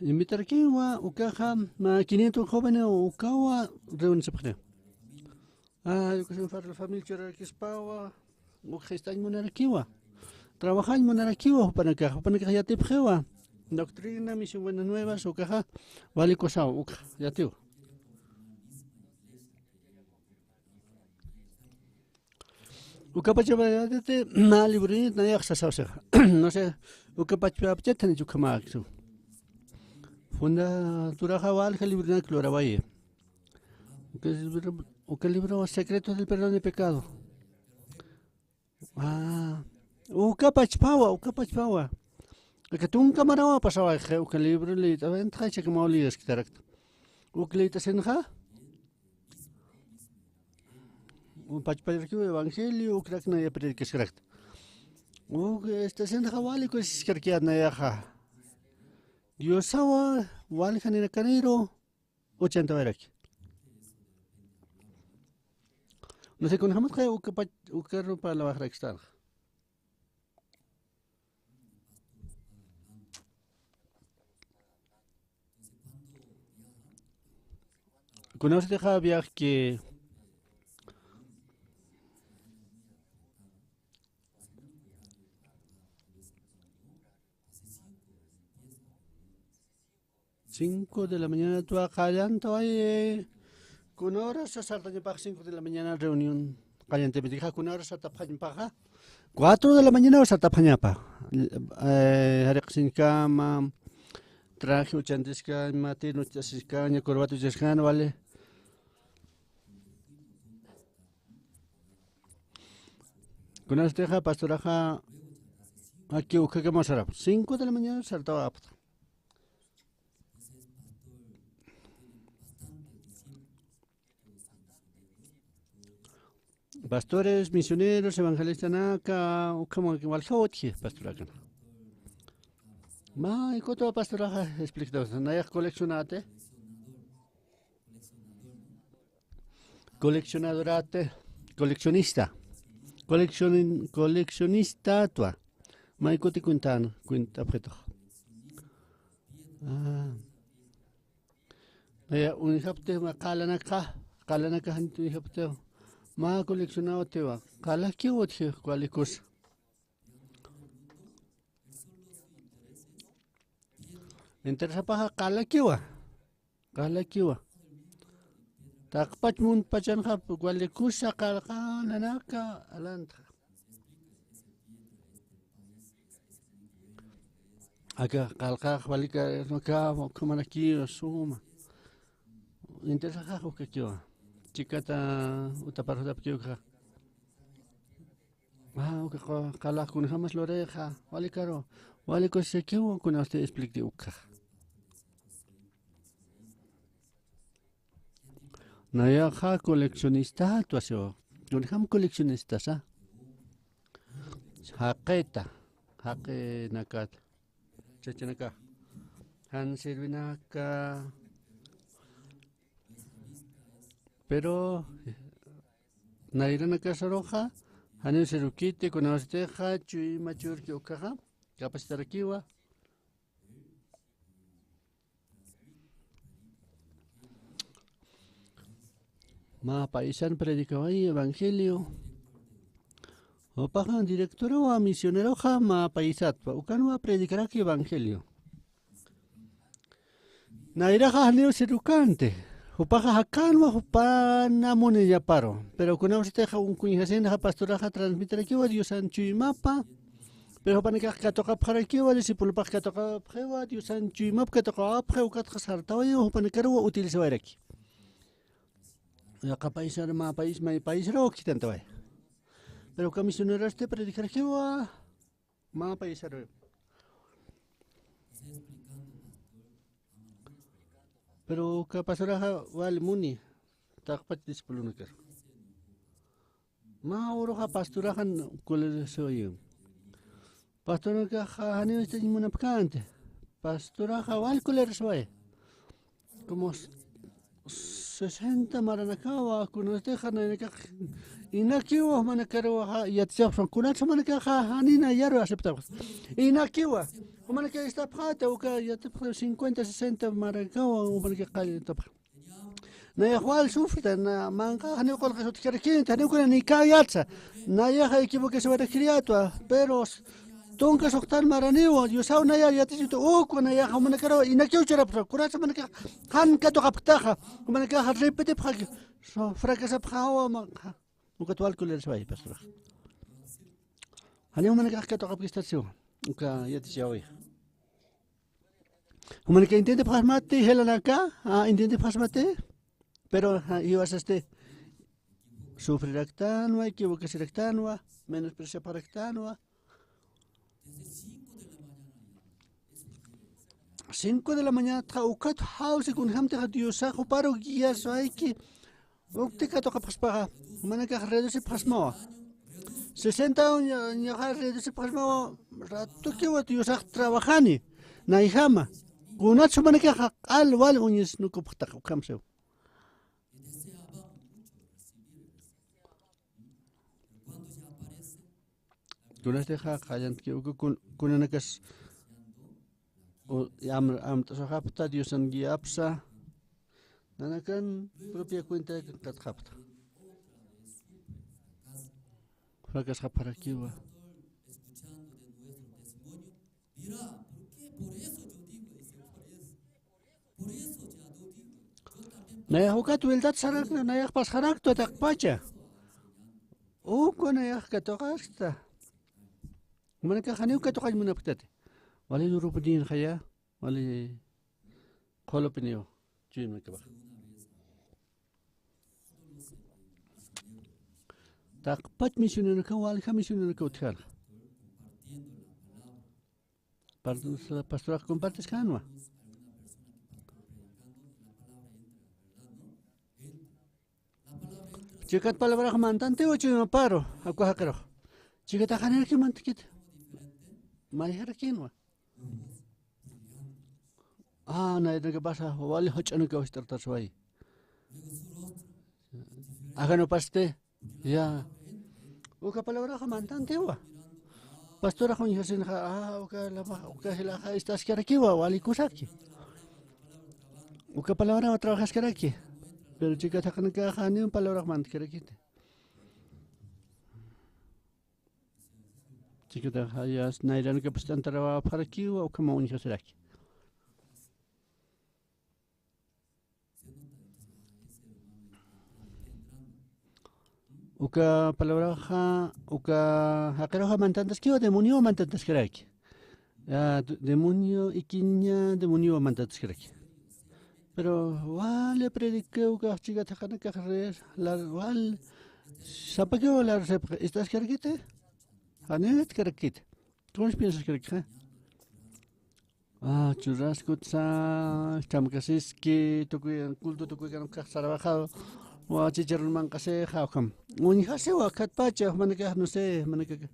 Invitarakiwa ukaxa, mä quinientos jóvenes ukawa reunirapxni. Ay, ukaxa familia churarakispawa, ukxa istañ munarakiwa. Trabajañ munarakiwa, jupanakax, jupanakax yatipxiwa. Doctrina, misión buenas nuevas, ukaxa, wali kusaw, ukxa, yatiwa. Ukapachapachatati, mä libronït nayax sasawsixa. No sé, ukapachapachat janicha ukhamäksu. Fundaduraxa walja libronak lurawayi. Uka libro, uka libro Secretos del Perdón de Pecado. Ah, uka pachpawa, uka pachpawa. Aka tunka marawa pasawayxi, uka libro liyt'awayntxa, chakamaw liytasktarakta. Uk liyt'asinxa, pachparakiw evangelio, ukrak naya predicaskarakt. Uk, este, sinxa wali kusiskarakiyät nayaxa. Diosawa, wali janinakaniru, uchantawayaraki. No sé, kunjamatxa uka pach-, ukaru parlawaxarakistänxa. Kunawsatixa viaje que cinco de la mañana tuwa qallantaway, kuna hora sartañapax cinco de la mañana reunión qallantapitixa, kuna hora sartapxañapaxa, cuatro de la mañana sartapxañapa. Eh, jariqsiñkama, traje uchantiskama, tin uchasiskama, corbata uchaskama, vale. Kunawsatixa pastoraxa aquí ukhakamar sarapxta. Cinco de la mañana sartawapxta. Pastores, misioneros, evangelistanaka, ukhama waljaw utji pastorakan. Mä, ikutu pastoraxa explictawsa, nayax coleccionate. Coleccionadorate, coleccionista. Coleccion-, coleccionistatwa. Mä, ikuti cuentan, cuenta objeto. Ah. Aya, uñjapxti mä qalanaka, qalanaka janit uñjapxti. Mä coleccionaw utjiwa. Qalakiw utji, wali kusa. Interesapaxa qalakiwa. Qalakiwa. Taqpach muntpachanxa wali kusa qalqa nanaka alantxa. Aka qalqax wali ka, ka, ukhamarakiwa suma. Interesaxax ukakiwa. Chikata utapar jutapkiw ukxa. Ah, uka qa-, qalax kunjamas lurixa, wali karu, wali kusikiw, kunasti expliqti ukxa. Nayaxa coleccionista tuwasiwa. Kunjam coleccionistasa. Jaqita, jaqinakata. Chachanaka. Jan sirvinaka. Pero, nayranakasaruxa, janiw sirvikiti, kunawsatixa, chuyma churki ukhaxa, capacitarakiwa. Mä paisan predicaway evangelio. Jupaxa directorawa misioneroxa mä paisatwa, ukanwa predicaraki evangelio. Nayraxa janiw sirvikänti. Jupaxa jakänwa jupana muniñaparu. Pero kunawsatixa uñjasinxa pastoraxa transmitirakiwa Diosan chuymapa. Pero jupanakax katuqapxarakiwa, discipulopax katuqapxiwa, Diosan chuymap katuqapxi, ukatxa sartawayiwa, jupanakaruwa utilizawayraki. Yaqa paisar, mä pais, may paisaraw khitantaway. Pero uka misionerosti predicarakiwa, mä paisaru. Pero uka pastoraxa wal muni, taqpach discipulonakar. Mä uruxa pastoraxan kulerasiwayi. Pastorakaxa janiw istañ munapkänti. Pastoraxa wal kulerasiwayi. Como s-, sesenta maranakawa, kunatixa naynakax inakiwa, jumanakaruwa yatichapxsan. Kunatsa jumanakaxa janina yaru aceptapxsa. Inakiwa. Jumanakax istapxäta, uka yatipxi cincuenta, sesenta maranakawa, jumanakax qalltapxi. Nayax wal sufrita, na, manq'ax janiw qullqis utjkarakinti, janiw kuna ni kayatsa. Nayaxa equivocasiwayrakiriyätwa, pero s-, tunka suxtan maraniwa, Diosaw naya yatichita, ukwa nayaxa jumanakaruwa inakiw churapxsa, kunatsa jumanakax jan katuqapktaxa, jumanakax repetipxaki, so, fracasapxawa, manq'a. Ukat wal kulerasiwayi, pastor. Janiw jumanakax katuqapkistasiwa, uka yatichäwixa. Jumanakax entiendipxasmati, jilanaka, ah, entiendipxasmati, pero, ah, jiwasasti sufriraktanwa, equivocasiraktanwa, menospreciapxaraktanwa. Cinco de la mañana, ukat jawsi kunjamtix Diosax juparu guiaswayki, ukti katuqapxaspaxa, jumanakax reducipxasmawa. Sesenta año, añoxa reducipxasmawa, ratukiwa Diosax trabajani, nayjama. Kunatsa jumanakaxa q'al wal uñisnukupxtax, ukham siw. Kunatixa qallantki uka kun-, kunanakas u-, am-, amt'asuxapxta, Diosan guiapsa, nanakan propia cuenta katxapxta. Fracasxapxarakiwa. Nayax ukat wiltat sarakta, nayax pasxaraktwa taqpacha. Ukwa nayax katuqaskta. Jumanakax janiw katuqañ munapktati. Wali durupinïnxaya, wali qhulupiniw, chuymanakapax. Taqpach misionerokaw, walja misionerokaw utjkänxa. Par-, pastorax compartiskänwa. Chikat palabrax mantantiwa chuymaparu, uka jaqirux. Chikatax janirakiw mantkiti. Mayjarakinwa. Ah, nayranakapasa, wali jach'anakaw ist'artarsway. Ajanupasti, ya. Uka palabraxa mantantiwa. Pastorax uñjasinxa, ah, uka lama, uka jilaxa istaskarakiwa, wali kusaki. Uka palabrawa trabajaskaraki. Pero chikat jaqinakaxa ni un palabrax mantkarakiti. Chikataxa ya nayranakapas t'antarawapxarakiwa, ukhama uñjasiraki. Uka palabraxa, uka jaqiruxa mantantaskiwa, demoniowa mantantaskaraki. Ah, d-, demonio, ikiña demoniowa mantantaskaraki. Pero wali prediquew kax chikat jaqinakax re-, la-, wal sapakiw la recep-, istaskarakiti. Janitkarakiti. ¿Cómo piensas que? Ah, churrasco, sa, ch'amkasiski, tukuy, culto tukuykan ukax sarwaxa, wa chicharrón manq'asixa, ukham. Uñjasiwa, khatpacha, manakax, no sé, manakax.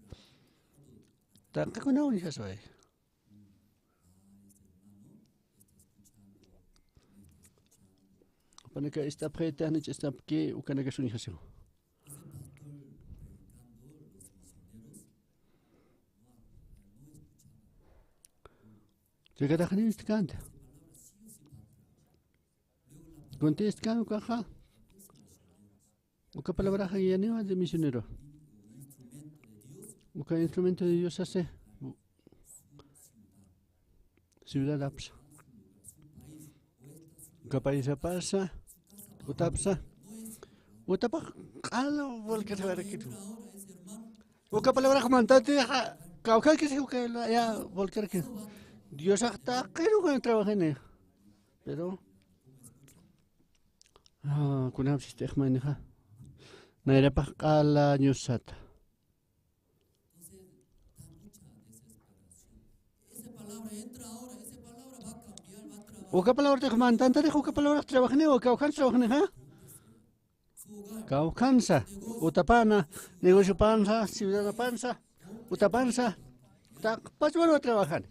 Tanqakuna uñjasiway. Jupanakax ist'apxiti, janich ist'apki, ukanakax uñjasiwa. Chikatax janiw istkänti. Kuntï istkän ukaxa. Uka palabraxa guianiwa de misionero. Uka instrumento de Dios sasi. Ciudad apsa. Uka paisapasa. Utapsa. Utapax q'al walkasawayrakitu. Uka palabrax mantantixa, Kawkaki si uka ya volcar que Diosax taqiru kan trabajini. Pero, ah, kunapsis tixmaynixa. Nayrapax q'ala ñusata. Uka palabra tix mantantarix uka palabra trabajini, uka ukan trabajini, ¿ha? Kawkhansa, utapana, negociopansa, ciudadanapansa, utapansa, taqpachwan trabajan.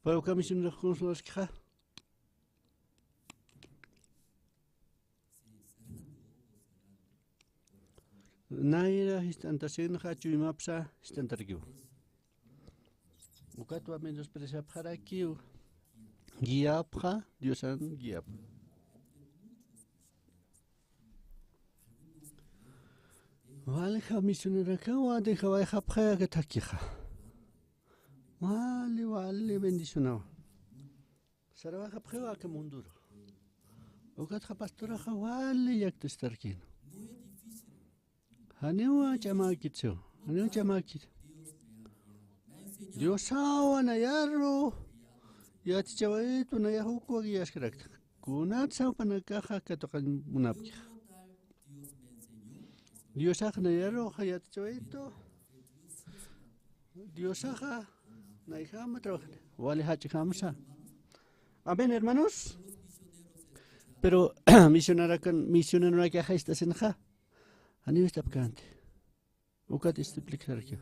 Pero uka misionero kunsunaskixa. Nayra jist'antasinxa chuymapsa jist'antarakiw. Ukatwa menospreciapxarakiw. Guiapxa, Diosan guiapxa. Walja misionerakawa dejawayxapxi aka thakixa. Wali, wali bendicionawa. Sarawayxapxiwa aka munduru. Ukatxa pastoraxa wali llakt'asitarkina. Janiwa ch'amäkitsu, janiwa ch'amäkit. Diosawa nayaru yatichawaytu nayax ukwa guiaskarakta. Kunatsa jupanakaxa katuqañ munapkixa. Diosax nayaruxa yatichawaytu. Diosaxa nayjama trabajan. Wali jach'jamsa. Amén, hermanos. Pero misionarakan, misionerakaxa jist'asinxa. Janiw jist'apkänti. Ukat explicaraki.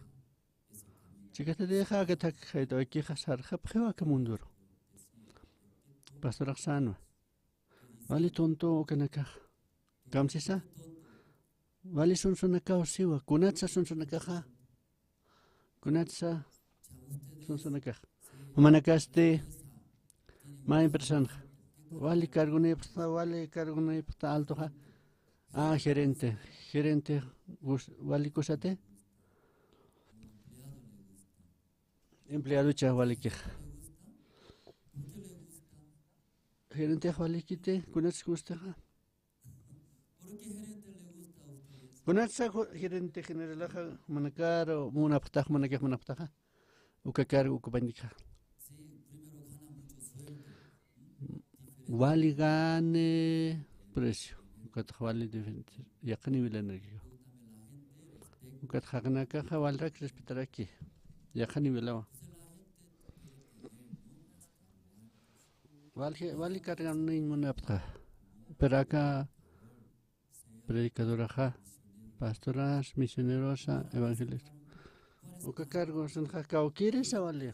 Chikatatixa aka thak jayt'awaykixa sarxapxiwa aka munduru. Pastorax sänwa. Wali tonto ukanakax. Kamsisa. Wali sunsunakaw siwa. Kunatsa sunsunakaxa. Kunatsa sunsunakax. Jumanakasti mä empresanxa. Wali cargonïpxta, wali cargonïpxta altoxa. Ah, gerente. Gerente gus-, wali kusati. Empleadocha walikixa. Gerentex walikiti, kunatsa gustaxa. Kunatsa ju-, gerente generalaxa jumanakaru munapxtaxa, jumanakax munapxtaxa. Uka cargo ocupañtikixa. Wali gane precio. Ukatax wali diferente. Yaqha nivelanaraki. Ukatax jaqinakaxa walirak respetaraki. Yaqha nivelawa. Wali, wali cargoniñ munapxta. Pero aka predicadoraxa, pastoras, misionerosa, evangelista. Uka cargosanxa kawkïrisa wali.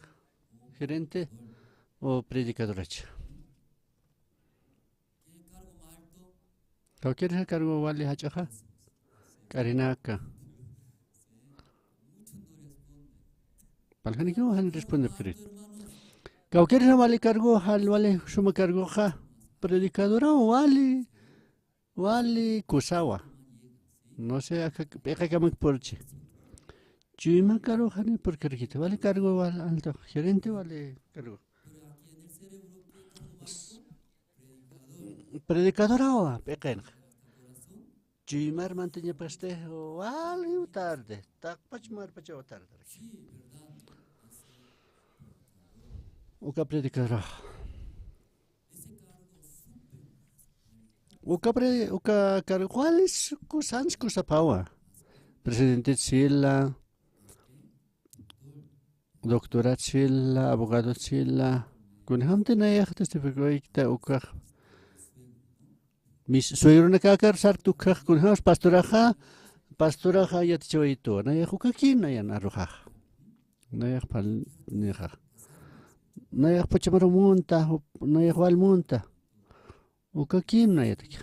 Gerente o predicadoracha. Kawkïrisa cargo wali jach'axa. K'arinaka. Parlxanikiw jan respondepkiri. Kawkïrisa wali cargo, jal wali suma cargoxa. Predicadoraw wali. Wali kusawa. No sé, aka p'iqakamak purchi. Chuyma cargo jani purkarkiti. Wali cargo wal alto. Gerente wali cargo. Predicadorawa p'iqinxa. Chuymar mantañapasti wali tarde. Taqpach marpachaw tarde. Uka predicadorawa. Uka pre-, uka cargo wali kusanch kusapawa. Presidente sila, doctorat sila, abogado sila. Kunjamti nayax testificawaykta ukax. Mis suegronakakar sarkta ukax kunjams pastoraxa, pastoraxa yatichawaytu. Nayax ukakin nayan arruxax. Nayax pal-, nixa. Nayax pachamaru munta, nayax wal munta. Ukakim nayataki.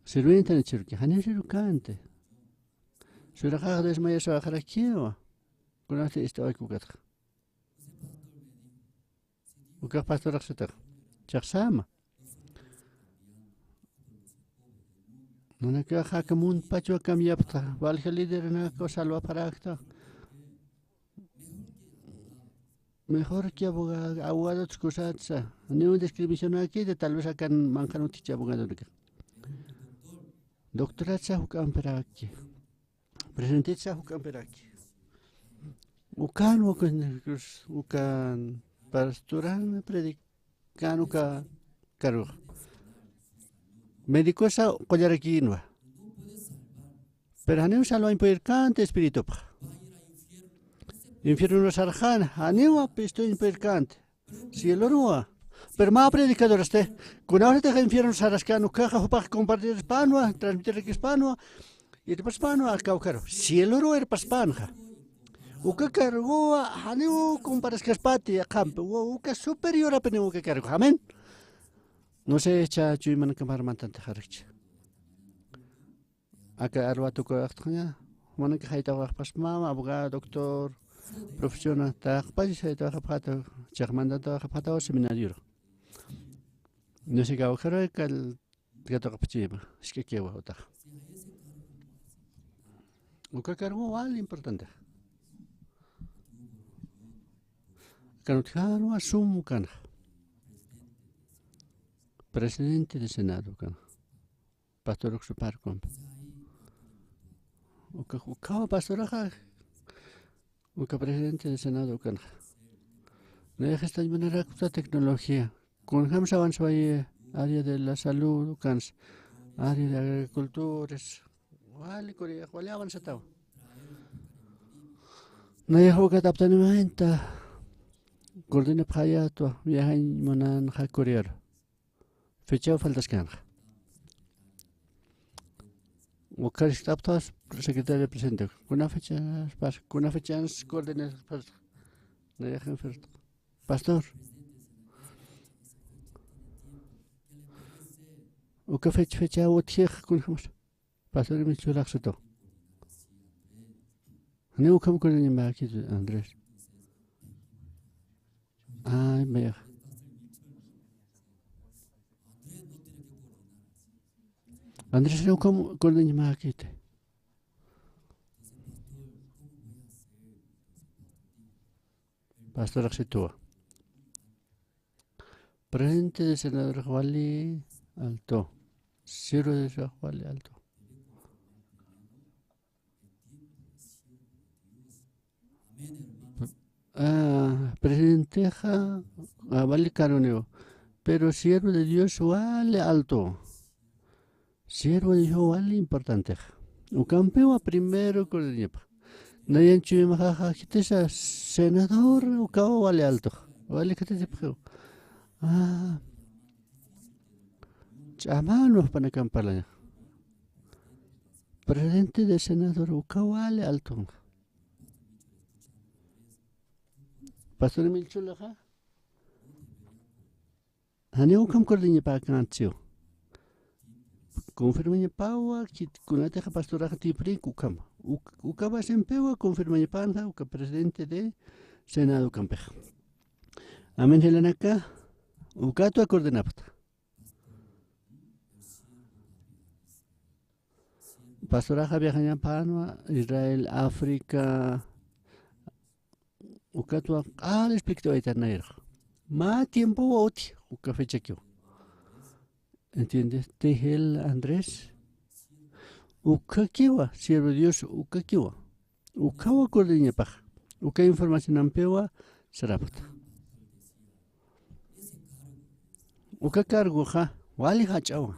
Sirvientan chirki, jani sirukante. Suraxax desmayaswaxarakiwa. Kunasti ist'awaki ukatxa. Ukax pastorax satax. Chaxsama. Nanakax aka muntpachwa cambiapxta. Walja lideranakaw salvaparakta. Mejor que abogado, abogado kusatsa. Ni un discriminación aquí de tal vez acá manqan utjichi abogado. Doctoratsa juk'ampiraki. Presidentitsa juk'ampiraki. Ukan, ukan, ukan pastoran predican uka cargo. Médicosa qullarakïnwa. Pero janiw salvañ puyirkänti espiritupax. Infierno sarxan, janiw pistuñ puyirkänti. Cieloruwa. Pero mä predicadorasti, kunawsatix infierno saraskan ukaxa jupax compartirispanwa, transmitirakispanwa, irpaspanwa, aka ukaru. Cieloruwa irpaspanxa. Uka cargowa, janiw comparaskaspati, yaqhampi, u-, uka superiorapiniw uka cargo. Amén. No sé, cha chuymanakamarmantanti jarkchi. Aka arwatuku axtqaña, jumanaka jaytawaqpasmama, abogado, doctor, profesiona, taqpach jaytawaqapxata, chaqmantantawaqapxatawa seminarior. No sé, kawkharwa kal, katuqapchima, isk'akiwa utax. Uka cargo wal importante. Kanutjarwa sum kanxa. Presidente de Senado kanxa. Pastor uksuparkum. Uka, ukawa pastoraxa, uka presidente de Senado ukanxa. Nayax estañ manarakta tecnología. Kunjamsa avanzawayi área de la salud ukans, área de agricultores. Wali kuri, wali avanzatawa. Nayax ukat aptanimañta coordinapxayätwa, viajañ munanxa Corearu. Fechaw faltaskanxa. Ukhar ist'apxtas secretario presidente. Kuna fechas pas, kuna fechans coordinas pas. Nayax enferto. Pastor. Uka fecha, fecha utjix kunjamas. Pastor Emilio churaxsito. Ni ukham coordinimaki Andrés. Ay, vaya. Andrés, ni ukham coordinimaki. Pastoraxsituwa. Presidente de senador wali alto. Siervo de Dios wali alto. Ah, presidentexa, ah, wali cargoniwa. Pero siervo de Dios wali alto. Siervo de Dios wali importantexa. Ukampiwa primero coordinapxa. Nayan chuymaxaxa khitisa senador ukawa wali altoxa. Wali khatisipxiw. Ah. Ch'aman wajpanakan parlañax. Presidente de senador ukawa wali altonxa. Pastor Emilio chulaxa. Janiw ukham coordinapxäkäntiw. Confirmañapawa, kit-, kunatixa pastoraxa tiprik ukham. Uk-, uka basempiwa confirmañapanxa, uka presidente de Senado ukampixa. Amén, jilanaka, ukatwa coordinapxta. Pastoraxa viajañapanwa Israel, África, ukatwa q'al expliktawaytan nayrax. Mä tiempowa utji, uka fechakiwa. ¿Entiendes? Tejel Andrés. Ukakiwa, siervo Dios, ukakiwa. Ukawa coordinapxa. Uka informacionampiwa sarapxta. Uka cargoxa wali jach'awa.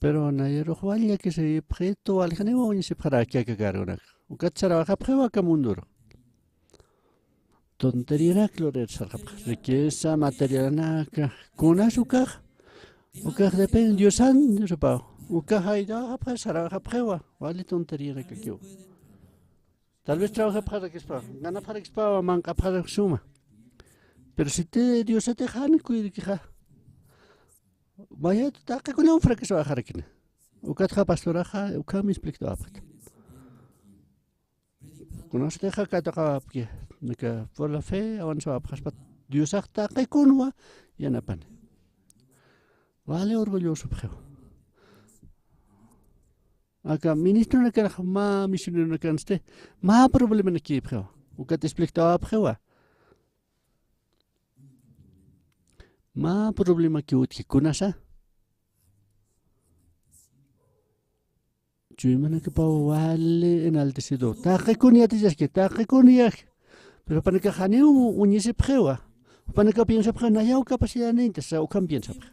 Pero nayarux wali llakisipxitu, wali janiwa uñisipxaraki aka cargonak. Ukat sarawayapxiwa aka munduru. Tonteriarak lurïr sarxapxa. Riqueza materialanaka. Kunas ukax. Ukax depende Diosan, Diosapaw. Ukax jaytawayapxa, sarawayapxiwa. Wali tonterianakakiwa. Tal vez trabajapxarakispawa, ganapxarakispawa, manq'apxarak suma. Pero si te Diosatix jan cuidakixa, mayat taqikunaw fracasawayapxarakini. Ukatxa pastoraxa, ukham expliktawapxta. Kunasatixa katuqawapki, nika por la fe avanzawapxaspa Diosax taqikunwa yanapani. Wali orgullosopxiwa. Aka ministronakanxa mä misioneronakansti mä problemanakïpxiwa. Ukat expliktawapxiwa. Mä problemakiw utji kunasa. Chuymanakapaw wali enaltecido. Taqikun yatichaski, taqikun yaj. Pero jupanakax janiw uñisipxiwa. Jupanakaw piensapxiwa, nayaw capacidad ninta, sa ukham piensapxi.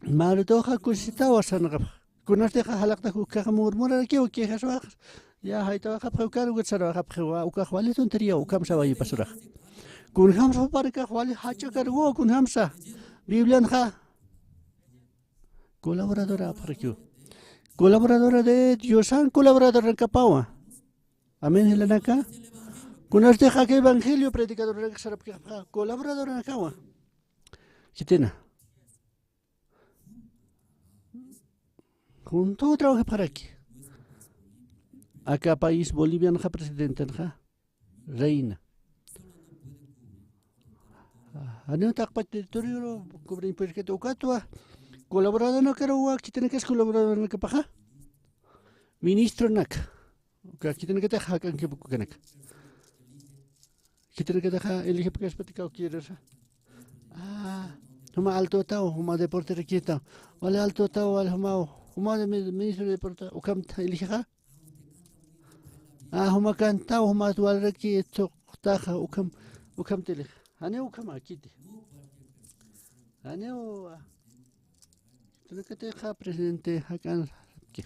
Martuxa kusisitawa sarnaqapxi. Kunartixa jalaqtax ukkhaxa murmurarakiwa, quejaswax. Ya jaytawaqapxi, ukar ukat sarwaqapxiwa, ukax wali tontería, ukham sawayipasurax. Kunjamsa jupanakax wali jach'a cargo, kunjamsa. Biblianxa colaboradora apxarakiwa. Colaboradora de Diosan colaboradornakapawa. Amén, jilanaka. Kunartix aka evangelio predicadornakax sarapkixapxa colaboradornakawa. Khitina. Junto trabajapxaraki. Aka país Bolivianxa presidentenxa reina. Janiw taqpach territorio cubrir puede ukatwa colaboradornakaruwa, khitinakas colaboradornakapaxa. Ministronaka. Uka khitinakatix jak'ankipki ukanaka. Khitinakatixa elegipkaspatika ukirasa. Ah, juma altotaw, juma deporterakitaw. Wali altotaw, wali jumaw, juma de mi-, ministro de deporte, ukham eligixa. Ah, juma kantaw, juma walraki tuqtaxa, ukham, ukham tilixa. Janiw ukhama, khiti. Janiw, ah, khitinakatixa presidente jak'anki.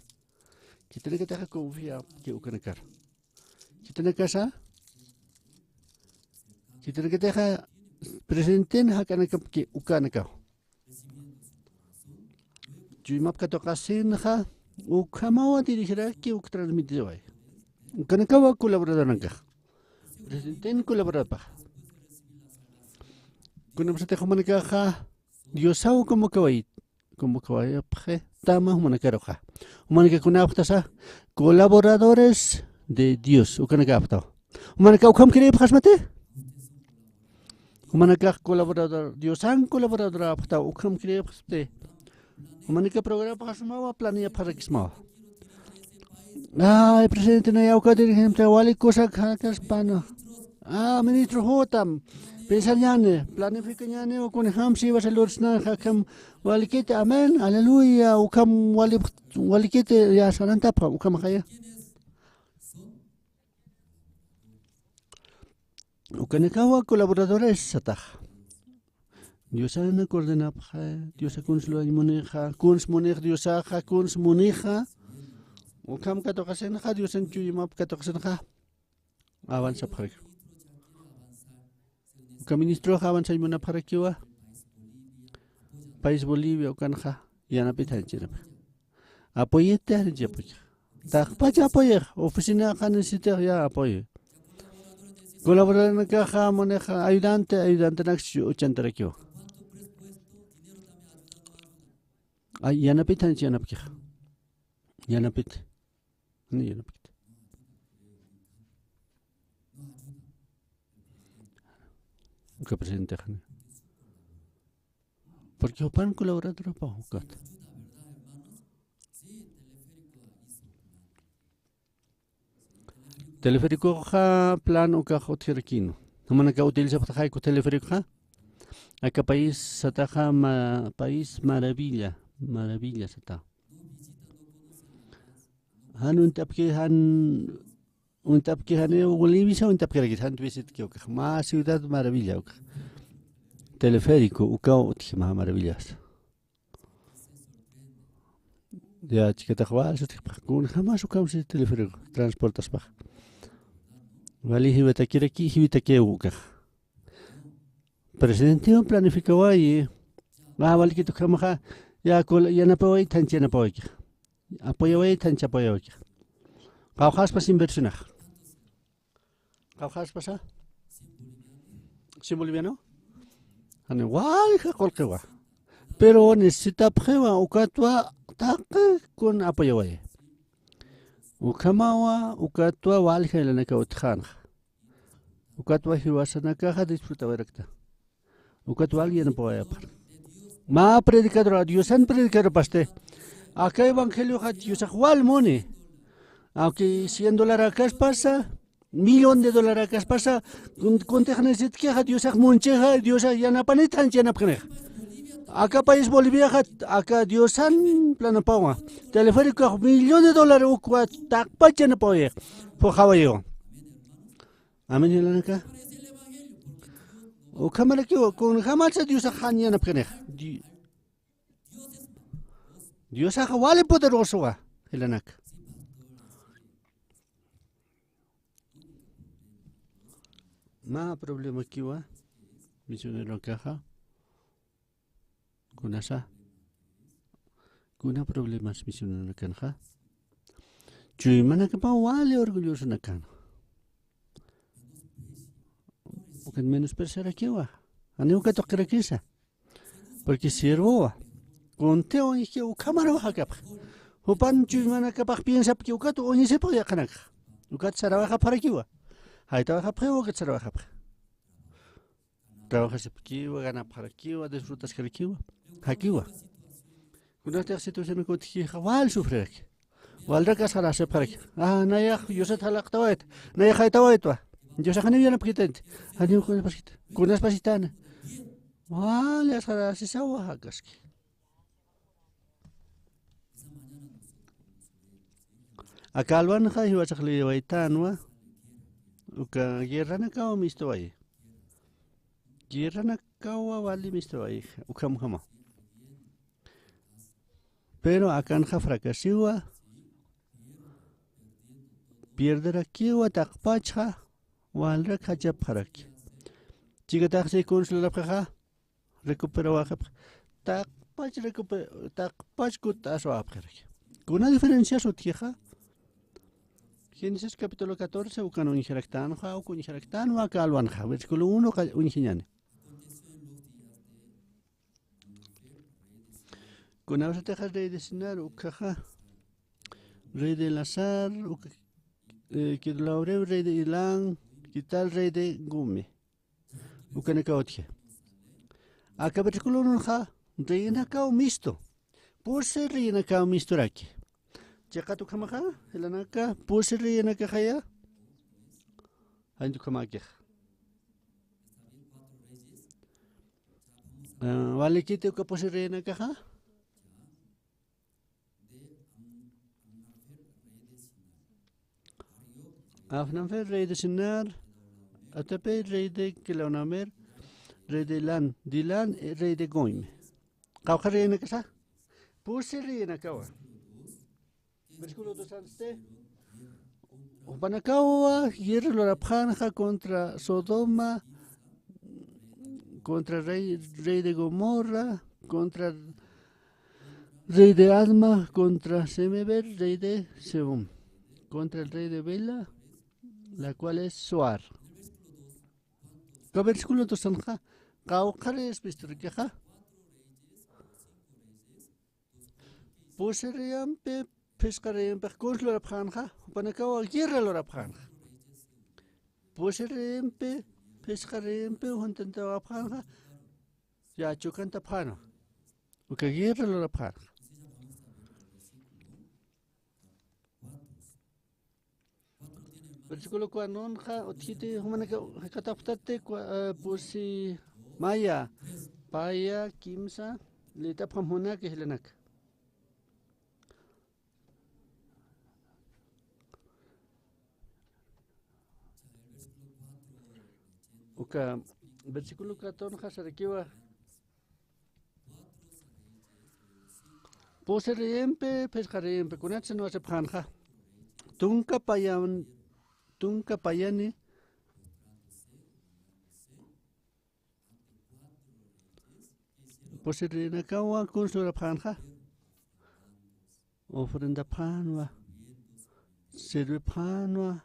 Khitinakatixa confiapki ukanakar. Khitinakasa, khitinakatixa presidenten jak'anakapki ukanakaw. Chuymap katuqasinxa, ukhamawa dirigiraki uk transmitiway. Ukanakawa colaboradornakax. Presidenten colaboradorpax. Kunapsatix jumanakaxa, Diosaw convocaway, convocawayapxi tama jumanakaruxa. Jumanaka kunapxtasa, colaboradores de Dios, ukanakäpxtaw. Jumanaka ukham creepxasmati. Jumanakax colaborador, Diosan colaboradoräpxtaw, ukham creepxasmati. Jumanaka programapxasmawa, planeapxarakismawa. Ay, presidente, nayaw uka dirigente, wali kusa kakaspana. Ah, ministro, jutam. Pensañani, planificañani, kunjamsi iwasa lursna, jakham, walikiti, amén, aleluya, ukham, wali, walikiti, ya, sarantapxa, ukham jaya. Ukanakawa colaboradores satax. Diosana coordenapxa, Diosa kuns luwañ munixa, kuns munix Diosaxa, kuns munixa. Ukham katuqasinxa, Diosan chuymap katuqasinxa. Avanzapxarakiwa. Uka ministroxa avanzañ munapxarakiwa. País Bolivia ukanxa, yanapit janchirapa. Apoyete, janchirapaki. Taqpach apoyix, oficinaxa necesitix ya apoyo. Colaboradornakaxa, munix ayudante, ayudantenakchi uchantarakiwa. Ay, yanapit janchi yanapkixa. Yanapit. Ni yanapit. Uka presidentexani. Porque jupan colaboradorapa ukat. Teleféricoxa plan ukax utjirakïnwa. Jumanaka utilizapxtaxayku teleféricoxa. Aka país sataxa ma-, país maravilla, maravilla sata. Jan uñt'apki, jan uñt'apki, janiw Bolivisa uñt'apkirakit, jan visitki ukax. Mä ciudad maravilla ukax. Teleférico, ukaw utji mä maravillas. Ya, chikatax wal sutipxakun, jamás ukamsi teleférico transportaspax. Wali jiwatakiraki, jiwitakiw ukax. Presidentew planificawayi. Mä walikit ukhamaxa, ya, col-, yanapaway, thanch yanapawaykixa. Apoyaway, thanch apoyawaykixa. Qawqhaspas inversionax. Qawqhaspasa? Cien boliviano? Jani, walja qullqiwa. Pero necesitapxiwa, ukatwa taqi kun apoyaway. Ukhamawa, ukatwa walja jilanaka utjänxa. Ukatwa jiwasanakaxa disfrutawayarakta. Ukat wal yanapawayapxar. Mä predicador, Diosan predicador paste. Aka evangelioxa Diosax wal muni. Aunque cien dólar akaspasa, millón de dólar akaspasa, kun-, kuntix necesitkixa Diosax munchixa, Diosax yanapanit janch yanapxanixa. Aka país Boliviaxa, aka Diosan planapawa. Teleféricox millón de dólar ukwa taqpach yanapawayax. Puxawayawa. Amén, jilanaka. Ukhamarakiwa, kunjamasa Diosax jan yanapkanixa. Di-, Diosaxa wali poderosowa, jilanaka. Mä problemakiwa, misionerokaxa. Kunasa, kuna problemas misioneronakanxa. Chuymanakapaw wali orgullosonakan. Ukat menospreciarakiwa. Janiw ukat tuqirakisa. Porque siervowa. Kuntiw uñjki ukhamaruw jakapxa. Jupan chuymanakapax piensapki ukat uñjisipaw yaqhanakxa. Ukat sarawayxapxarakiwa. Jaytawayxapxiwa, ukat sarawayxapxa. Trabajasipkiwa, ganapxarakiwa, disfrutaskarakiwa. Jakiwa. Kunatix situacionak utjkixa wal sufriraki. Walrak asxarasipxaraki. Ah, nayax Diosat jalaqtawayta. Nayax jaytawaytwa. Diosax janiw yanapkitanti. Janiw kunaspasita. Kunaspasitana. Wali asxarasisawa jakaski. Aka alwanxa jiwasax liyawaytanwa, uka guerranakaw mistuwayi. Guerranakawa wali mistuwayi, ukhamjama. Pero akanxa fracasiwa, pierderakiwa taqpachxa, walrak jachapxaraki. Chikataxsi kunsa lurapxixa, recuperawapxi. Taqpach recupe-, taqpach kut'aswapxiraki. Kuna diferencias utjixa. Génesis capítulo catorce, ukan uñjaraktanxa, uk uñjaraktanwa aka alwanxa, versículo uno qa-, uñjañani. Kunawsatixa rey de Sinar, ukhaxa, rey de Elasar, uk-, eh, Quedorlaomer, rey de Hilam, Quital, rey de Gomer. Ukanakaw utji. Aka versículo unonxa, reinakaw mistu. Pusi reinakaw misturaki. Chiqat ukhamaxa, jilanaka, pusi reinakaxaya. Jaynta ukhamäkix. Ah, walikiti uka pusi reinakaxa. Amrafel, rey de Sinar, Arpacshad, rey de Quedorlaomer, rey de Hilam, Tilgah, eh, rey de Gomer. Qawqha reinakasa. Pusi reinakawa. Versículo dos antes. Jupanakawa guerra lurapxänxa contra Sodoma, contra rey, rey de Gomorra, contra rey de Adma, contra Semeber, rey de Seboim, contra el rey de Bela, la cual es Zoar. Aka versículo dos anxa, qawqha reyes misturkixa. Pusi reyampi, phisqa reyampi kunsa lurapxänxa, jupanakawa guerra lurapxänxa. Pusi reyampi, phisqa reyampi, juntantawapxänxa, yächukantapxänwa. Uka guerra lurapxänxa. Versículo cuatro nunxa, utjiti, jumanaka, jikxatapxtati, cua-, eh, pusi maya, paya, kimsa, liyt'apxam munaki jilanaka. Uka, versículo cuatro nunxa, sarakiwa, pusi reyampi, phisqa reyampi, kunatsa nuwasipxänxa. Tunka payan, tunka payani. Pusi reinakawa kunsa lurapxänxa. Ofrendapxänwa. Sirvipxänwa.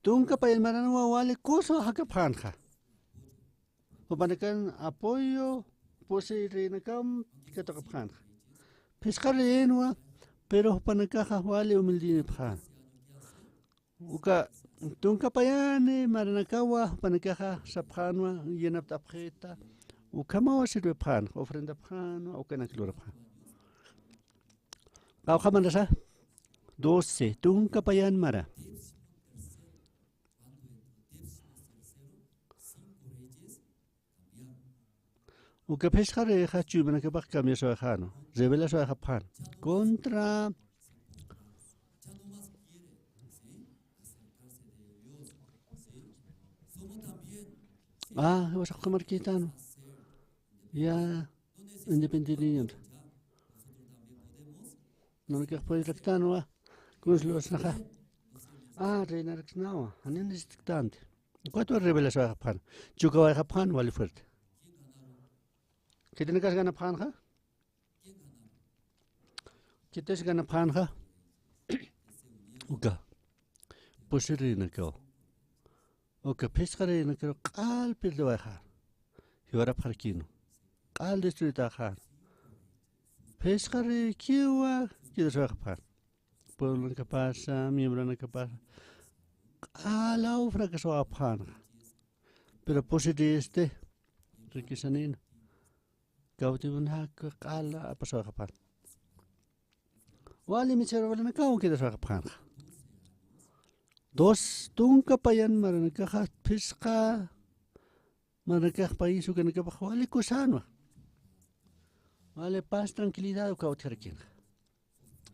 Tunka payan maranwa wali kusa jakapxänxa. Jupanakan apoyo pusi reinakam katuqapxänxa. Phisqa reinwa, pero jupanakaxa wali humildenipxänxa. Uka tunka payani maranakawa jupanakaxa sapxänwa, yanapt'apxita, ukhamawa sirvipxänxa, ofrendapxänwa, ukanak lurapxänxa. Qawqha marasa, doce, tunka payan mara. Uka phisqa reyxa chuymanakapax cambiasawayxänwa, rebelasawayxapxän. Contra. Ah, jiwasax ukhamarkïtänwa. Ya, independiente. Nanakax puedraktänwa, kuns luwasnaxa. Ah, reinaraksnawa, janiw necesitktanti. Ukatwa rebelasawayxapxän, chukawayxapxän wali fuerte. Khitinakas ganapxänxa? Khitis ganapxänxa? Uka. Pusi reinakaw. Uka phisqa reinakaru q'al pirdawayxän. Jiwarapxarkïnwa. Q'al destruitäxän. Phisqa reykiwa quedasawayxapxän. Pueblonakapasa, miembronakapasa. Q'alaw fracasawayxapxänxa. Pero pusi rey este, riquezanïnwa. Cautivonak q'ala apasawayxapxän. Wali miserablenakaw quedasawayxapxänxa. Dos tunka payan maranakaxa phisqa maranakax país ukanakapax wali kusänwa. Wali paz, tranquilidad ukaw utjarkïnxa.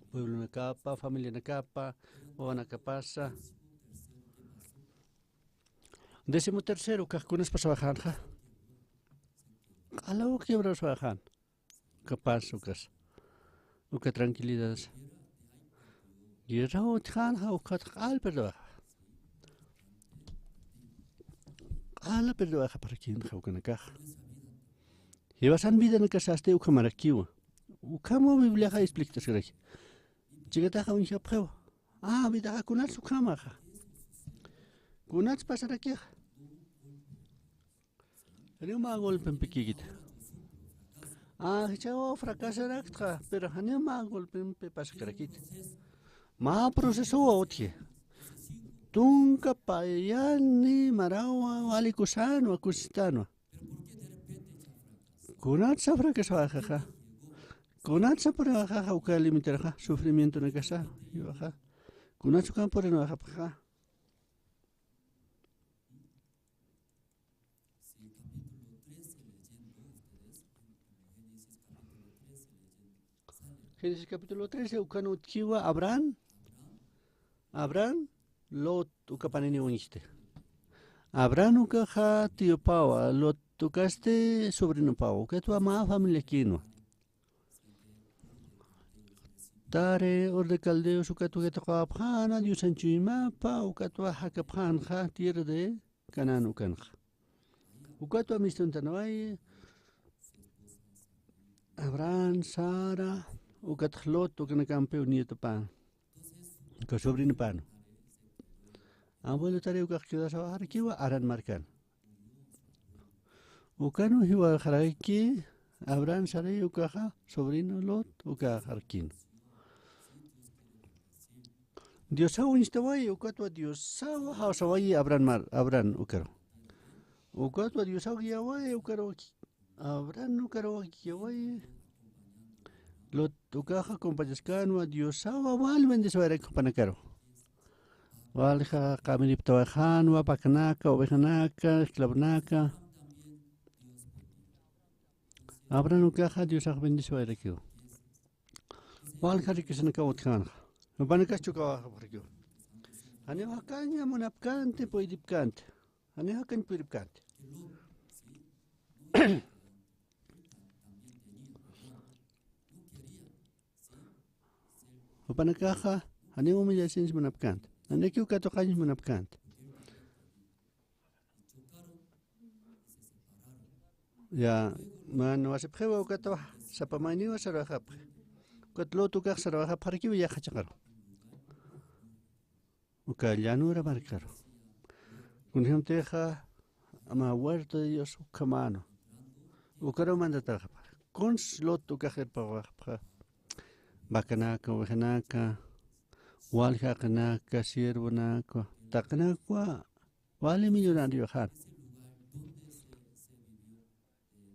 Pueblonakapa, familianakapa, wawanakapasa. Décimo tercero, ukax kunas pasawayxänxa? Q'alaw quebrasawayxän. Uka paz, ukas. Uka tranquilidad. Guerraw utjänxa, ukat q'al perdawayxa. Q'ala perdawayxapxarkïnxa ukanakax. Jiwasan vidanakasasti ukhamarakiwa. Ukhamaw Bibliaxa explictaskaraki. Chikataxa uñjapxiwa. Ah, vidaxa kunats ukhamaxa. Kunats pasarakixa. Janiw mä golpempikïkiti. Ah, jichhaw fracasaraktxa, pero janiw mä golpempi pasakarakiti. Mä procesowa utji. Tunka payani marawa wali kusänwa, kusistänwa. Kunatsa fracasawayxaxa. Kunatsa puriwayxaxa uka limitarxa, sufrimientonakasa, jiwaxa. Kunatsa ukan purinawayxapxaxa. Génesis capítulo trece, ukan utjiwa Abraham. Abraham, Lot, uka panini uñjti. Abraham ukaxa tiyupawa, Lot ukasti sobrinopawa, ukatwa mä familiakïnwa. Tari, Ur de Caldeos, ukatwa katuqawapxäna, Diosan chuymapa, ukatwa jakapxänxa, tierra de Canaán ukanxa. Ukatwa mistuntanwayi, Abraham, Sara, ukatx Lot, ukanakampiw nietopän, uka sobrinopänu. Abuelo tari ukax quedasawaxarkiwa Harán markan. Ukanwa jiwaxaraki Abraham, Sarai ukaxa, sobrino Lot ukaxarkïn. Diosaw uñstawayi, ukatwa Diosaw jawsawayi Abraham mar-, Abraham ukaru. Ukatwa Diosaw guiawayi, ukaru Abraham ukaru guiawayi. Lot ukaxa compañaskänwa, Diosawa wal bendeciwayaraki jupanakaru. Walja qamiriptawayxänwa, vacanaka, ovejanaka, esclavonaka. Abraham ukaxa Diosax bendeciwayarakiwa. Walja riquezanakaw utjänxa. Jupanakas chukawayxapxarakiwa. Janiw jakaña munapkänti, puydipkänti. Janiw jakañ puydipkänti. Jupanakaxa, janiw humillasinsi munapkänti. Janikiw katuqañsi munapkänti. Ya, man wasipxiwa ukatwa, sapa mayniwa sarwayxapxi. Ukat Lot ukax sarwayxapxarkiwa yaqha chiqaru. Uka llanura markaru. Kunjamtixa, mä huerto de Dios ukhamänu. Ukaru mandatarxapxi. Kuns Lot ukax irpawayxapxi. Vacanaka, ovejanaka, walja jaqinaka, siervonaka, taqinakwa, wali millonarioxän.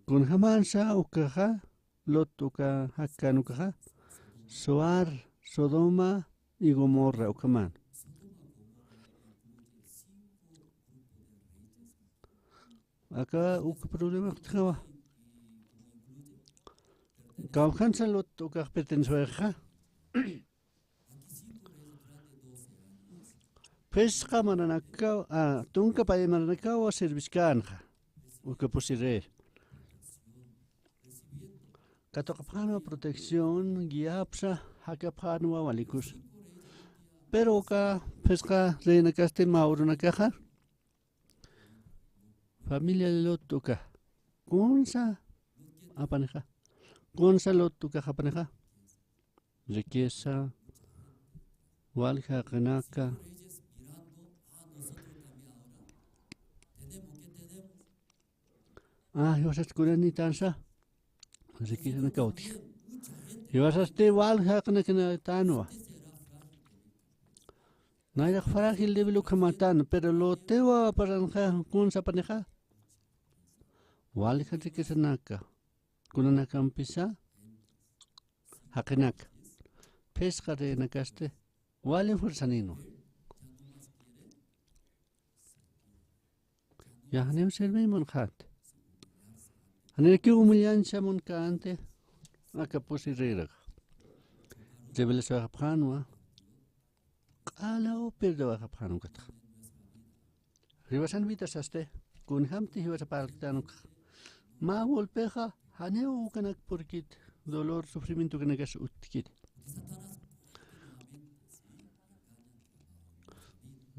Kunjamäsa ukaxa, Lot uka jakän ukaxa, Zoar, Sodoma y Gomorra ukhamän. Aka uk problema utjawa. Kawkhansa Lot ukax pertenecewayxa. Phisqa maranakaw, a, tunka paya maranakawa serviskänxa. Uka pusi rey. Katuqapxänwa protección, guiapsa, jakapxänwa walikus. Pero uka phisqa reynakasti mä urunakaxa, familia Lot uka. Kunsa apanixa. Kunsa Lot ukax apanixa. Riqueza, walja jaqinaka. A, jiwasat kunanitansa. Riquezanaka utji. Jiwasasti walja jaqinakanatanwa. Nayrax frágil débil ukhamatan, pero Lotiwa paranxa kunsa apanixa. Walja riquezanaka. Kunanakampisa jaqinaka. Phisqa reynakasti wali fuerzaninwa. Ya, janiw serviy munxänti. Janirakiw humillancha munkänti. Aka pusi reyraxa. Rebelasawayxapxänwa. Q'alaw perdewayxapxän ukatxa. Jiwasan vida sasti, kunjämti jiwasa parlktän ukxa. Mä golpexa, janiw ukanak purkit, dolor, sufrimiento ukanakas utjkit.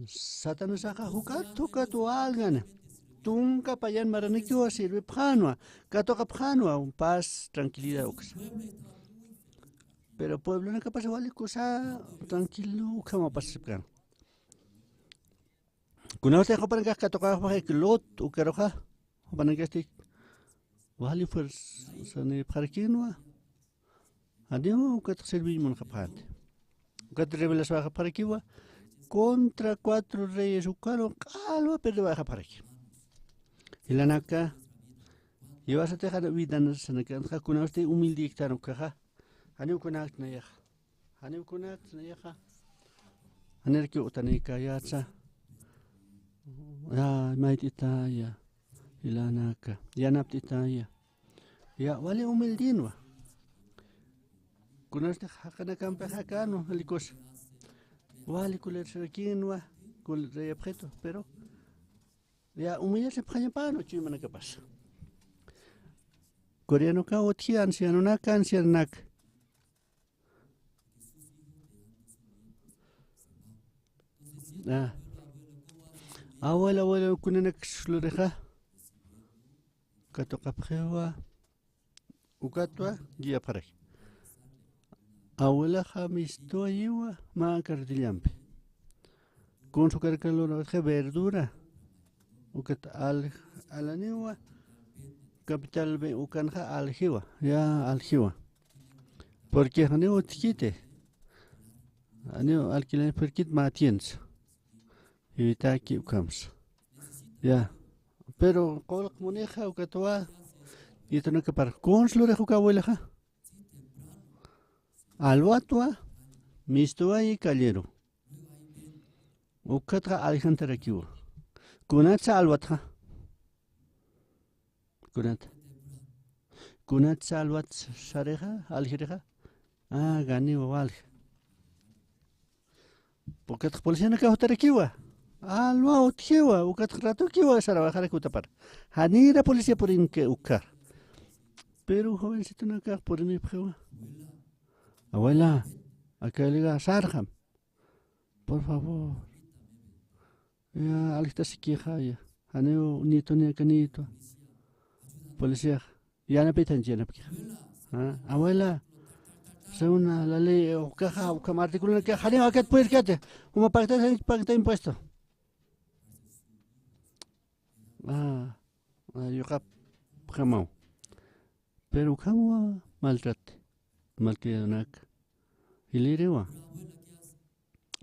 Satanasaxa jukat, jukat walgani. Tunka payan maranikiwa sirvipxänwa, katuqapxänwa, paz, tranquilidad uksa. Pero pueblonakapas wali kusa tranquilo ukhama pasipkan. Kunawsti jupanakax katuqaxpaxik Lot ukaruxa, jupanakasti wali fuerzanipxarakinwa. Janiw ukat serviy munxapxänti. Ukat rebelasawayxapxarakiwa contra cuatro reyes ukaru q'alwa perdewayxapxaraki. Jilanaka, jiwasatix jan vidanasanakanxa kunawsti humildïktän ukaxa. Janiw kunakt nayaxa. Janiw kunakt nayaxa. Janirakiw utanikäyätsa. Ya, mayt'itaya. Jilanaka. Yanapt'itaya. Ya, wali humildinwa. Kunastix jaqinakampix jakänwa, wali kusa. Wali kulersarakinwa, kul rey objeto, pero ya humillasipxañapänwa chuymanakapas. Coreanokaw utji ancianonaka, ancianonaka. Ah. Abuela, abuela, kunanaksa lurixa. Katuqapxiwa. Ukatwa guiapxaraki. Abuelaxa mistuwayiwa mä carretillampi. Kunsa ukaraka lurawayxi verdura. Ukat al-, alaniwa. Capital be ukanxa aljiwa. Ya aljiwa. Porque janiw utjkiti. Janiw alquiler purkit mä tiensa. Jiwitaki ukhamsa. Ya. Pero qullq munixa ukatwa. Nietonakapar. Kunsa lurix uka abuelaxa. Alwatwa. Mistuwayi calleru. Ukatxa aljantarakiwa. Kunatsa alwatxa. Kunat. Kunatsa alwat sarixa, aljirixa. Ah, ganiwa walja. Ukatxa policianakax jutarakiwa. Alwa utjiwa, ukatxa ratukiwa, sarawayxaraki utapar. Janira policía purinki ukkar. Pero jovencitonakax purinipxiwa. Abuela, aka liga sarxam. Por favor. Ya, aljtasikixa, ya. Janiw nituni aka nitwa. Policía. Yanapitañ, yanapkixa. Ah, abuela. Según la ley, eh, ukaxa, ukham artículo nakax, janiw akat puyirkati. Uma pagta, pagta impuesto. Ah, ah, yuqapxamaw. Pero ukhamawa maltrate. Malcriadonak. Jilïriwa.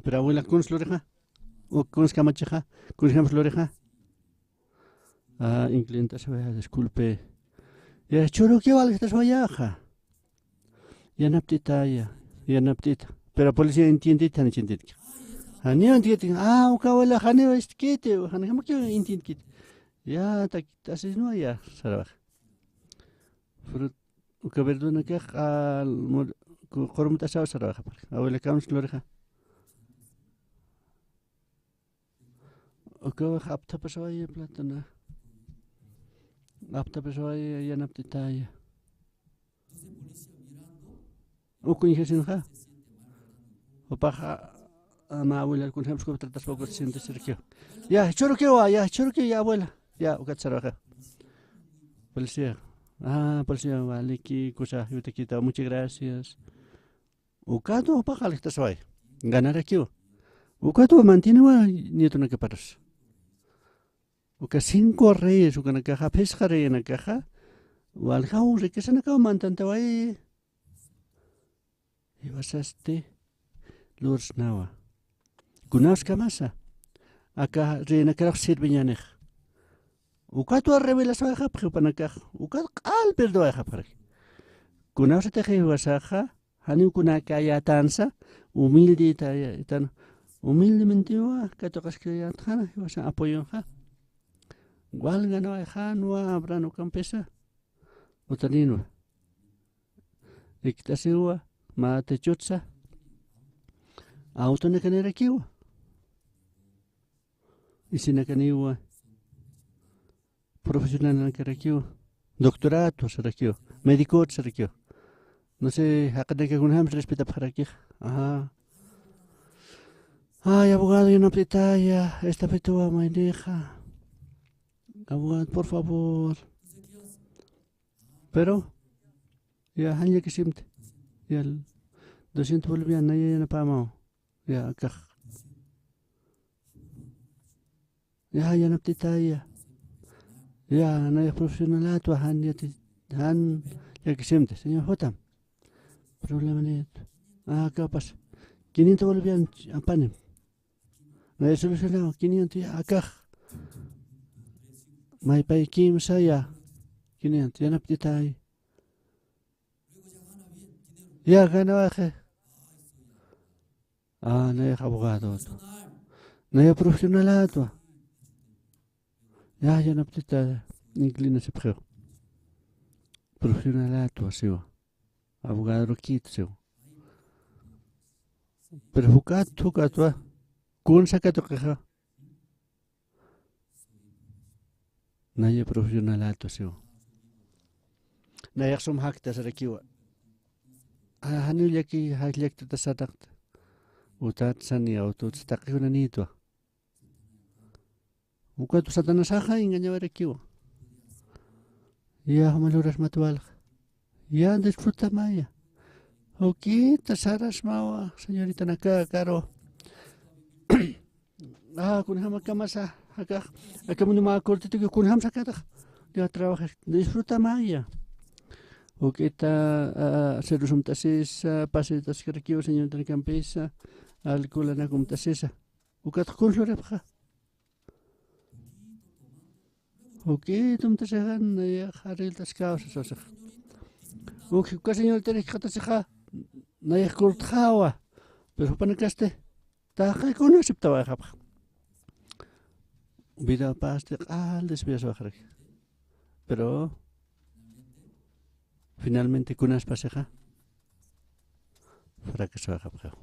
Pero abuela, kunsa lurixa. O kunsa kamachixa. Kunsa kamachixa lurixa. Ah, inclientasawaya, disculpe. Ya, churukiwa aljtaswayaxa. Yanapt'itaya, yanapt'ita. Pero policía entiendita, jan entienditki. Janiw entienditki. Ah, uka abuela, janiw estkiti, janiw entiendkiti. Ya, takitasinuwa ya, sarawax. Frut-, Uka verdunakax q'al mur-, ku-, qurumt'asaw sarawayxapxi. Abuela, kawns lurixa. Ukawax apthapasawaya platona. Apthapasawaya yanapt'itaya. Uka uñjasinxa. Jupaxa, a, mä abuela, kunjamsa ukat trataspa ukat siente cerca. Ya, jichhürukiwa, ya, jichhürukiwa, ya, abuela. Ya, ukat sarawayxa. Policía. Ah, policía, waliki, kusa, jiwatakita, muchas gracias. Ukatwa jupax aljtasaway. Ganarakiwa. Ukatwa mantieniwa nietonakaparus. Uka cinco reyes, ukanakaxa, phisqa reyenakaxa, waljaw riquezanakaw mantantaway. Jiwasasti lursnawa. Kunaskamasa. Aka reyenakarux sirviñänix. Ukatwa revelasawayxapxi jupanakax. Ukat q'al perdonawayxapxaraki. Kunasatix jiwasaxa, janiw kunakayätansa, humilde tayätan, humildementewa katuqaskayätxana, jiwasan apoyonxa. Walganawayxänwa Abraham ukampisa, utaninwa. Ikt'asiwa, mä techotsa, autonakanirakiwa. Isinakaniwa, profesionalnakarakiwa, doctorato sarakiwa, médico sarakiwa. No sé, jaqinakakunjams respetapxarakix. Ajá. Ay, abogado, yanapt'itaya, estafetuwa maynixa. Abogado, por favor. Pero, ya, jan llakisimti. Ya, doscientos boliviano, ya, ya, yanapamaw. Ya, akax. Ya, yanapt'itaya. Ya, nayax profesionalatwa, jan yati-, jan llakisimti, señor Jotam. Problema niyat. Ah, capaz. Quinientos boliviano apanim. Nayax solucionaw, quinientos, ya, akax. Maypay kimsa, ya. Quinientos, yanapt'itay. Ya, ganawaxi. Ah, nayax abogadotwa. Nayax profesionalatwa. Ya, yanapt'ita inclinasipxiw. Profesionalatwa siwa. Abogadorukit siwa. Pero jukat, jukatwa. Kunsa katuqixa. Naya profesionalatwa siwa. Nayax sum jaktasarakiwa. Ah, janiw llaki, jak llaktatasaraqta. Utat sani, utat taqi juna niytwa. Ukat Satanasaxa engañawarakiwa. Ya, juma lurasmat walja. Ya, disfrutamaya. Jukita sarasmawa, señoritanaka, karo. Ah, kunjamakamasa, akax, aka mundo mä cortito que kunjamsa katax. Ya, trabajar, disfrutamaya. Jukita, ah, cerusumt'asisa, pasitaskarakiwa, señoritanakampisa, alcoholanakumt'asisa. Ukat kun lurapxa. Juk'itumtasixa nayax arregltaskaw sasasix. Uk, uka señorita rikxatasixa, nayax cortxawa. Pero jupanakasti, taqi kuna aceptawayxapxa. Vida pasti q'al desviaswaxaraki. Pero, finalmente, kunas pasixa, fracasawayxapxiw.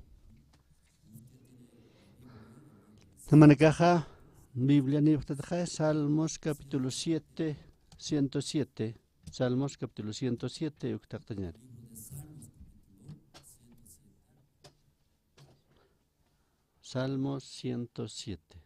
Jumanakaxa, Biblia nipxtataxa, Salmos capítulo siete, ciento siete. Salmos capítulo ciento siete, uk taqtañani. Salmos ciento siete.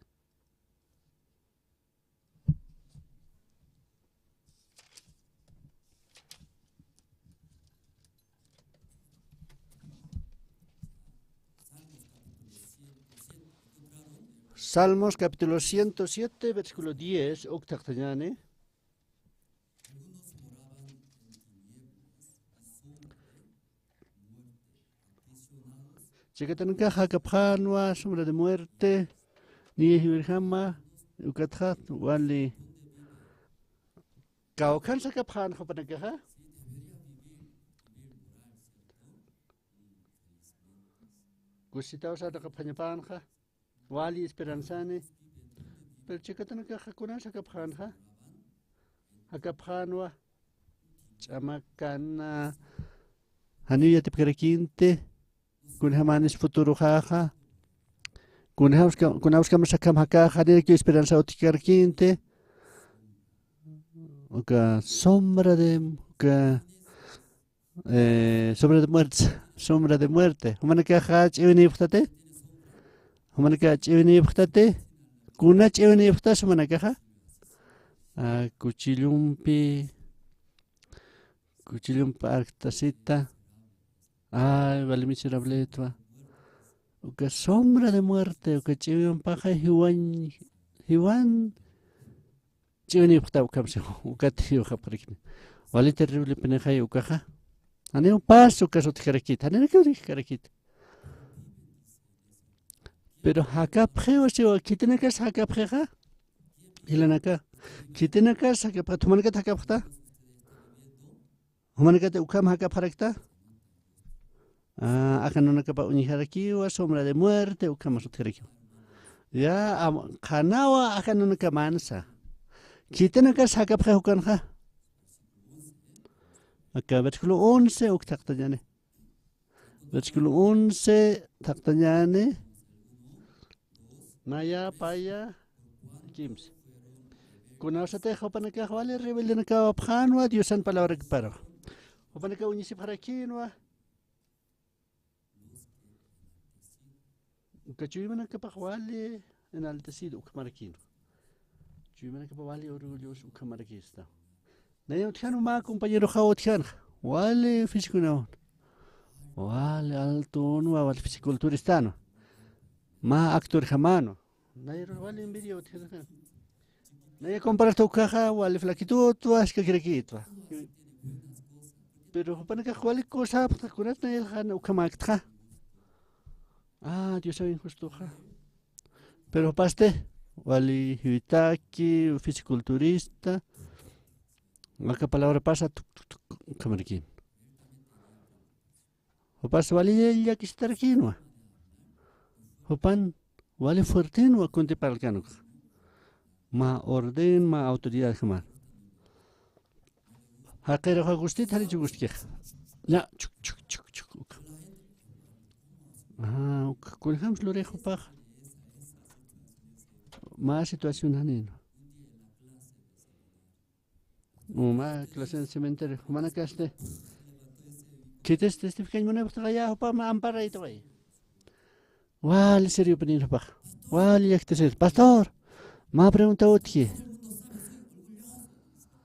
Salmos capítulo ciento siete, versículo diez, uk taqtañani. Chikatanakax jakapxänwa sombra de muerte, niya jiwirjama, ukatxa wali kawkhan jakapxän jupanakaxa. Kusitaw sarnaqapxañapänxa. Wali esperanzani. Pero chikatanakaxa kunas jakapxänxa. Jakapxänwa. ch'amakana, janiw yatipkarakïnti, kunjamanis futuruxaxa, kunjams-, kunawskamasakham jakaxa, janirakiw esperanza utjkarakïnti, uka sombra de, uka, eh, sombra de muerte, sombra de muerte. Jumanakaxa ch'iwinïpxtati, jumanakax ch'iwinïpxtati, kuna ch'iwinïpxtas jumanakaxa, ah, kuchillumpi, kuchillumpi arktasita. Ay, vale, miserabletwa. Uka sombra de muerte, uka ch'iwimpaxa jiwan, jiwan ch'iwinïpxta ukham siwa, ukat jiwxapxarakini. Wali terrible pinixay ukaxa. Janiw pas ukas utjkarakït, janirakiw utjkarakït. Pero jakapxiwa siwa, khitinakas jakapxixa. Jilanaka, khitinakas jakapxta, jumanakat jakapxta. Jumanakat ukham jakapxarakta. Ah, aka nunakapa uñjarakiwa, sombra de muerte, ukhamas utjarakiwa. Ya, am-, qhanawa aka nunakamansa. Khitinakas jakapxi ukanxa. Aka versículo once uk thaqtañäni. Versículo once thaqtañäni. Naya, paya, kimsa. Kunawsatix jupanakax wali rebeldenakawapxänwa Diosan palabrakparu. Jupanakax uñisipxarakïnwa. Uka chuymanakapax wali enaltecido ukhamarakïnwa. Chuymanakapax wali orgulloso ukhamarakïsta. Nayan utjänwa mä compañeroxaw utjänxa. Wali físiconawan. Wali altonwa, wali fisiculturistänwa. Mä actorjamänwa. Nayarus wali envidia utjänxa. Naya compararta ukaxa, wali flaquitutwa, jisk'akirakïtwa. Pero jupanakax wali kusapxta, kunat nayax jan ukhamäktxa. Ah, Diosaw injustoxa. Pero jupasti, wali jiwitaki, fisiculturista, aka palabrapasa tuk, tuk, tuk, ukhamarakïn. Jupas wali llakisitarakïnwa. Jupan wali fuertenwa kuntiparlkänukxa. Mä orden, mä autoridadjamän. Jaqirux gustit, janichu gustkixa. Ya, chuk, chuk, chuk, chuk, uka. Ah, uka, kunjams lurix jupax. Mä situación janïnwa. Mä clase de cementerio, jumanakasti. Khitis testificañ munapxtaxa ya jupama amparaytaway. Wali seriopanin jupax. Wali llaktasir. Pastor, mä pregunta utji.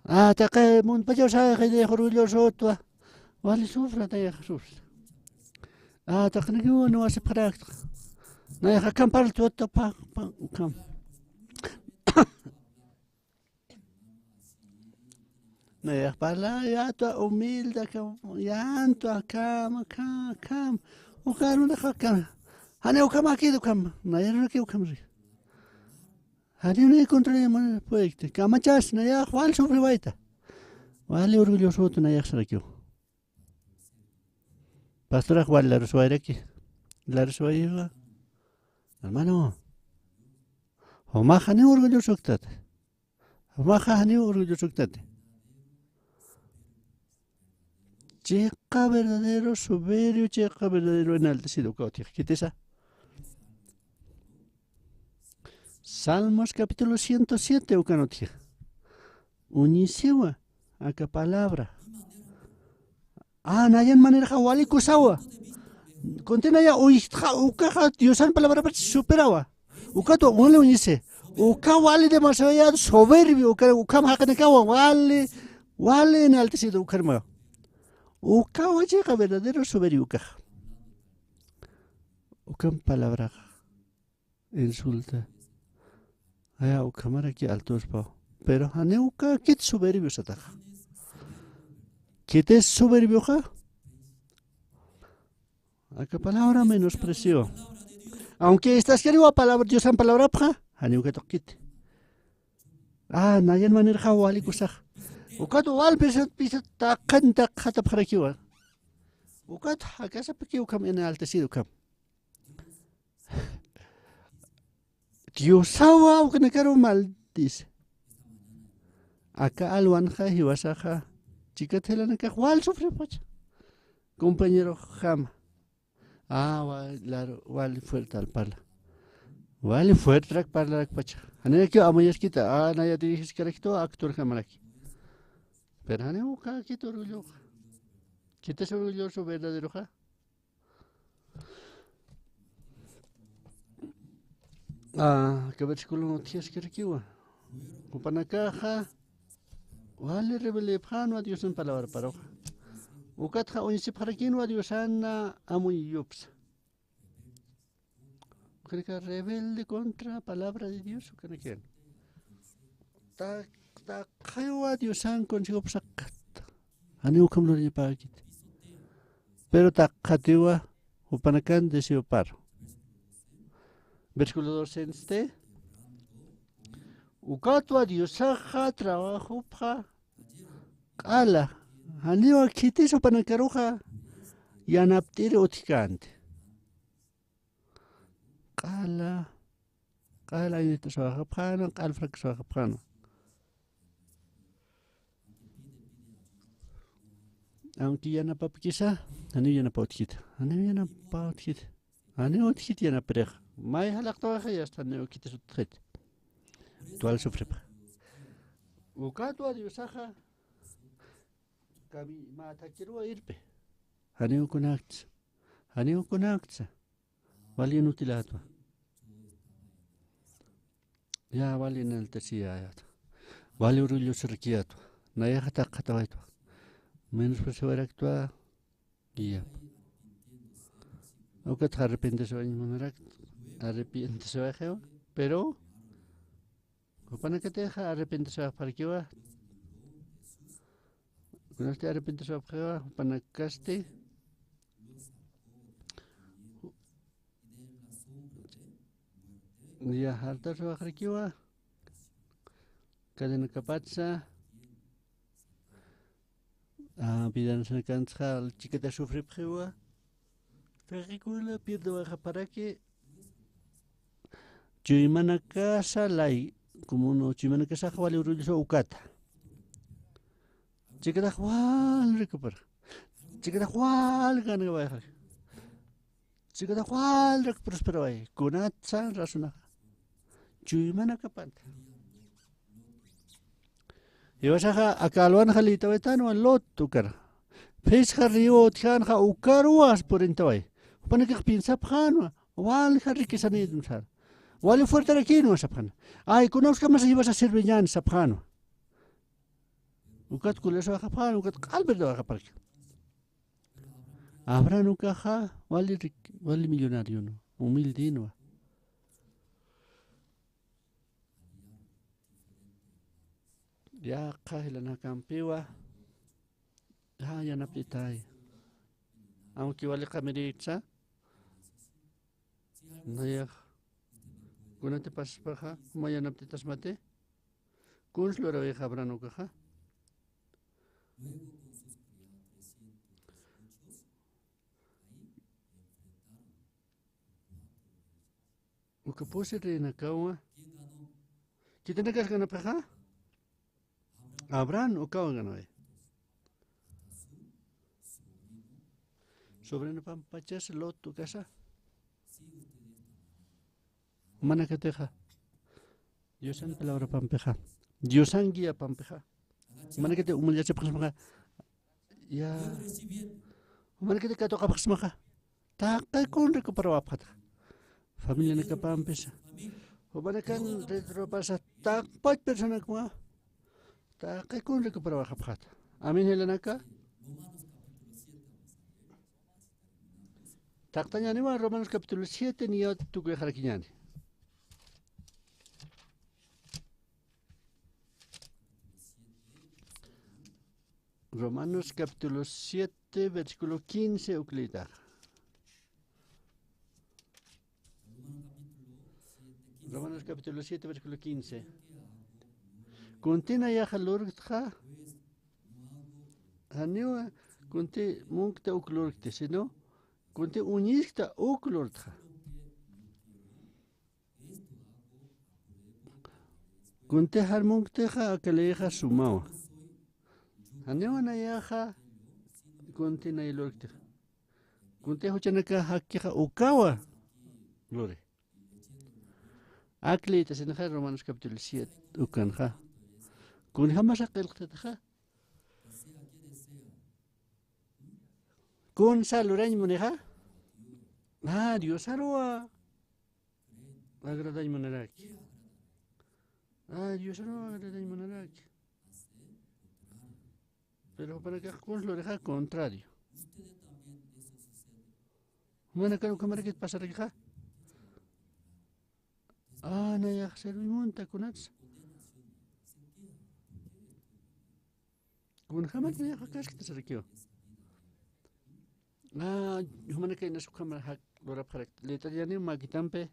Ah, taqi munpachaw saxi de orgulloso utwa. Wali sufra, nayax sufra. Ah, taqinakiw nuwasipxarakta. Nayax akham parltwa, pa, pa, akham. Nayax parla, yatwa humilde, akham, yantwa, akham, akham, akham. Uka runax akham. Jani ukhamäkit ukham. Nayax runaki ukhamri. Jani runaki control mana puede. Kamachas, nayax wal sufriwayta. Wali orgulloso utwa nayax sarakiw. Pastorax wal laruswayraki. Laruswaywa. Hermano. Jumax janiw orgulloso uktati. Jumax janiw orgulloso uktati. Chiqa verdadero soberbio, chiqa verdadero enaltecido uka utjix. Khitisa. Salmos capítulo ciento siete ukan utjix. Uñisiwa aka palabra. Ah, nayan maneraxa wali kusawa. Kuntinaya uytxa ukaxa Diosan palabrapach superawa. Ukatwa wali uñisi. Uka wali demasiado soberbio, uka, ukham jaqinakawa wali, wali enaltecido ukharma. Ukawa chiqa verdadero soberbio ukaxa. Ukham palabraxa insulta. Aya, ukhamaraki altuspaw. Pero janiw uka khit soberbio sataxa. Khitis soberbioxa. Aka palabra menosprecio. Aunque istaskariwa palabra, Diosan palabrapxa, janiw uka tuqkiti. Ah, nayan maneraxa wali kusax. Ukat wal pisa, pisa taqin taqxatapxarakiwa. Ukat jakasapaki ukham enaltecido ukham. Diosawa ukanakaru maldice. Aka alwanxa jiwasaxa Chikat jilanakax wal sufripxpacha. Compañerojama. Ah, wal, claro, wal fuerte al parla. Wal fuerterak parlarakpacha. Janikiw amayaskita, ah, naya dirigiskaraktu, actorjamaraki. Pero janiw uka kit orgulloxa. Kit orgulloso verdaderoxa. Ah, aka versículo utjiskarakiwa. Jupanakaxa wali rebelipxänwa Diosan palabraparuxa. Ukatxa uñsipxarakinwa Diosana amuyupsa. Ukanaka rebelde contra palabra de Dios, ukanakan. Ta, taqaywa Diosan consejo sapxät. Janiw ukham lurañapäkit. Pero taqatiwa jupanakan deseoparu. Versículo doce este. Ukatwa Diosaxa trabajopxa q'ala. Janiwa khitis jupanakaruxa yanapt'iri utjkänti. Q'ala, q'ala aynit sawaqapxänwa, q'al frak sawaqapxänwa. Aunque yanapapkisa, janiw yanapa utjkit. Janiw yanapa utjkit. Janiw utjkit yanapirix. May jalaqtawaxa yasta janiw khitis utjkit. Tual sufripxa. Ukatwa Diosaxa. Kami mä thakiruwa irpi. Janiw kunakts. Janiw kunakts. Wali inutilätwa. Ya, wali inaltasiyätwa. Wali orgullosorakiyätwa. Nayaxa taqatawaytwa. Menospreciawayraktwa. Guía. Ukatxa arrepentesiwañ munarak. Arrepentesiwayxiwa. Pero jupanakatixa arrepentesiwayxparakiwa. Kunasti arrepentesiwayxparakiwa, jupanakasti. Ya, hartasiwayxparakiwa. Cadenakapatsa. Ah, vidanasanakansa chikata sufripxiwa. Taqikuna pirdewayxaparaki. Chuymanakasa lay, como no, chuymanakasaxa wali orgulloso ukata. Chikatax wal recupera. Chikatax wal ganawayxa. Chikatax wal recupera, prosperaway. Kunatsa razonaxa. Chuymanakapanta. Jiwasaxa aka alwanxa lïtawaytanwa Lot ukar. Phisqa río utjänxa ukarwa purintaway. Jupanakax piensapxänwa, walja riquezanïdum sar. Wali fuerterakinwa sapxän. Ay, kunawskamasa jiwasa sirviñän sapxänwa. Ukat kulesawayxapxän, ukat q'al perdewayxaparki. Abraham ukaxa wali ric-, wali millonarionwa, humildenwa. Yaqha jilanakampiwa, ya, yanapt'itay. Aunque wali qamirïtsa, nayax, kunatipaspaxa, mä yanapt'itasmati, kuns lurawayxa Abraham ukaxa. Uka pusi reinakawa. Khitinakas ganapxixa? Abraham ukawa ganaway. Sobrinopampachas Lot ukasa. Manakatixa. Diosan palabrapampixa. Diosan guiapampixa. Manakati humillachapxasmaxa. Ya. Manakati katuqapxasmaxa. Taqi kun recuperawapxatxa. Familianakapampisa. Jumanakan recuperawapasa taqpach personakwa. Taqi kun recuperawapxatxa. Amén, jilanaka. Taqtañaniwa Romanos capítulo siete niya tukuyxarakiñani. Romanos capítulo siete, versículo quince, uklïtax. Romanos capítulo siete, versículo quince. Kunti nayaxa lurktxa, janiwa kunti munkta uk lurkti, sino kunti uñiskta uk lurtxa. Kunti jarmunktixa aka leyxa sumawa. Janiw nayaxa kunti nay lurkti. Kunti juchanaka jakkixa ukawa luri. Ak leytasinxa Romanos capítulo siete ukanxa. Kunjamasa qillqtatixa. Kunsa lurañ munixa. Ah, Diosaruwa agradañ munaraki. Ah, Diosaruwa agradañ munaraki. Pero jupanakax kun lurixa contrario. Jumanakar ukhamarakit pasarakixa. Ah, nayax servimunta kunatsa. Kunjamat nayaxa kaskta sarakiwa. Ah, jumanakay nas ukhamar jak lurapxarakta. Letra yani makitampi.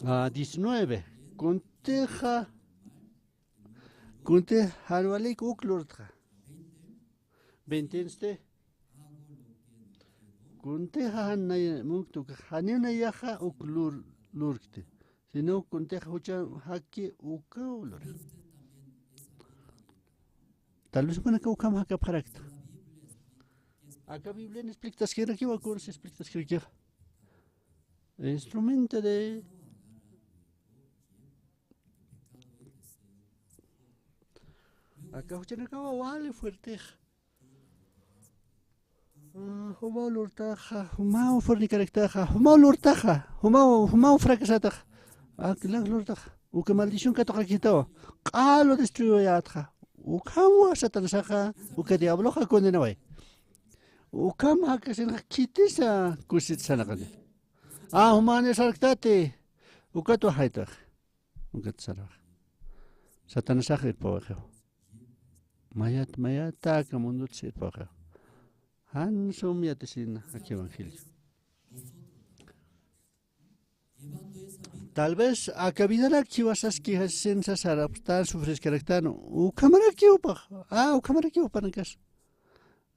Ah, diecinueve. Kuntixa, kunti jarwalik uk lurtxa. Veintensti. Kuntixa jan nay munkta ukax, janiw nayaxa uk lur, lurkti. Sino kuntixa jucha jakki ukaw lurix. Tal vez jumanaka ukham jakapxarakta. Aka Biblian explicaskirakiwa, kunsa explicaskirakiwa. Instrumento de aka juchanakawa wali fuertix. Ah, jumaw lurtaxa, jumaw fornicaraktaxa, jumaw lurtaxa, jumaw, jumaw fracasataxa. Ak lak lurtaxa. Uka maldición katuqarakitawa. Q'alu destruyayätxa. Ukhamwa Satanasaxa, uka diabloxa condenaway. Ukham jakasinxa khitisa kusit sanaqani. Ah, jumani sarktati. Ukat wajaytax. Ukat sarax. Satanasax irpawaxiw. Mayat, mayat aka mundot irpawaxiw. Jan sum yatisina aka evangelio. Tal vez aka vidarak jiwasaski jasinsa sarapxtan, sufriskaraktan, ukhamarakiw pax. Ah, ukhamarakiw panakas.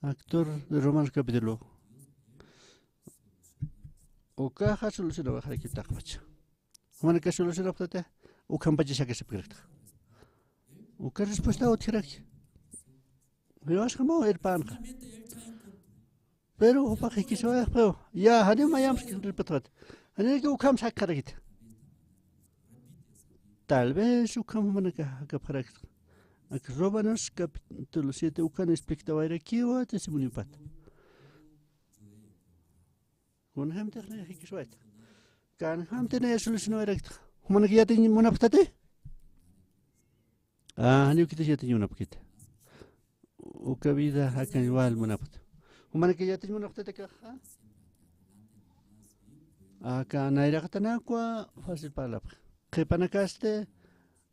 Actor de Romanos capítulo. Ukaxa solucionawaxaraki taqpacha. Jumanaka solucionapxtati, ukhampacha shakasipkirakta. Uka respuesta utjiraki. Jiwasjamaw irpanxa. Pero jupax jikisiwayxpiw. Ya, janiw mayamski ripatxat. Janiraki ukham sakxarakita. Tal vez ukham jumanaka jakapxarakta. Ak Romanos capítulo siete ukan expliktawayrakiwa testimoniopat. Kunjamtix nay jikiswayta. Kanjamti nay solucionawayrakta. Jumanaka yatiñ munapxtati. Ah, janiw khitis yatiñ munapkiti. Uka vida jakañ wal munapxta. Jumanaka yatiñ munapxtati akaxa. Aka nayraqatanakwa fácil parlapxi. Qhipanakasti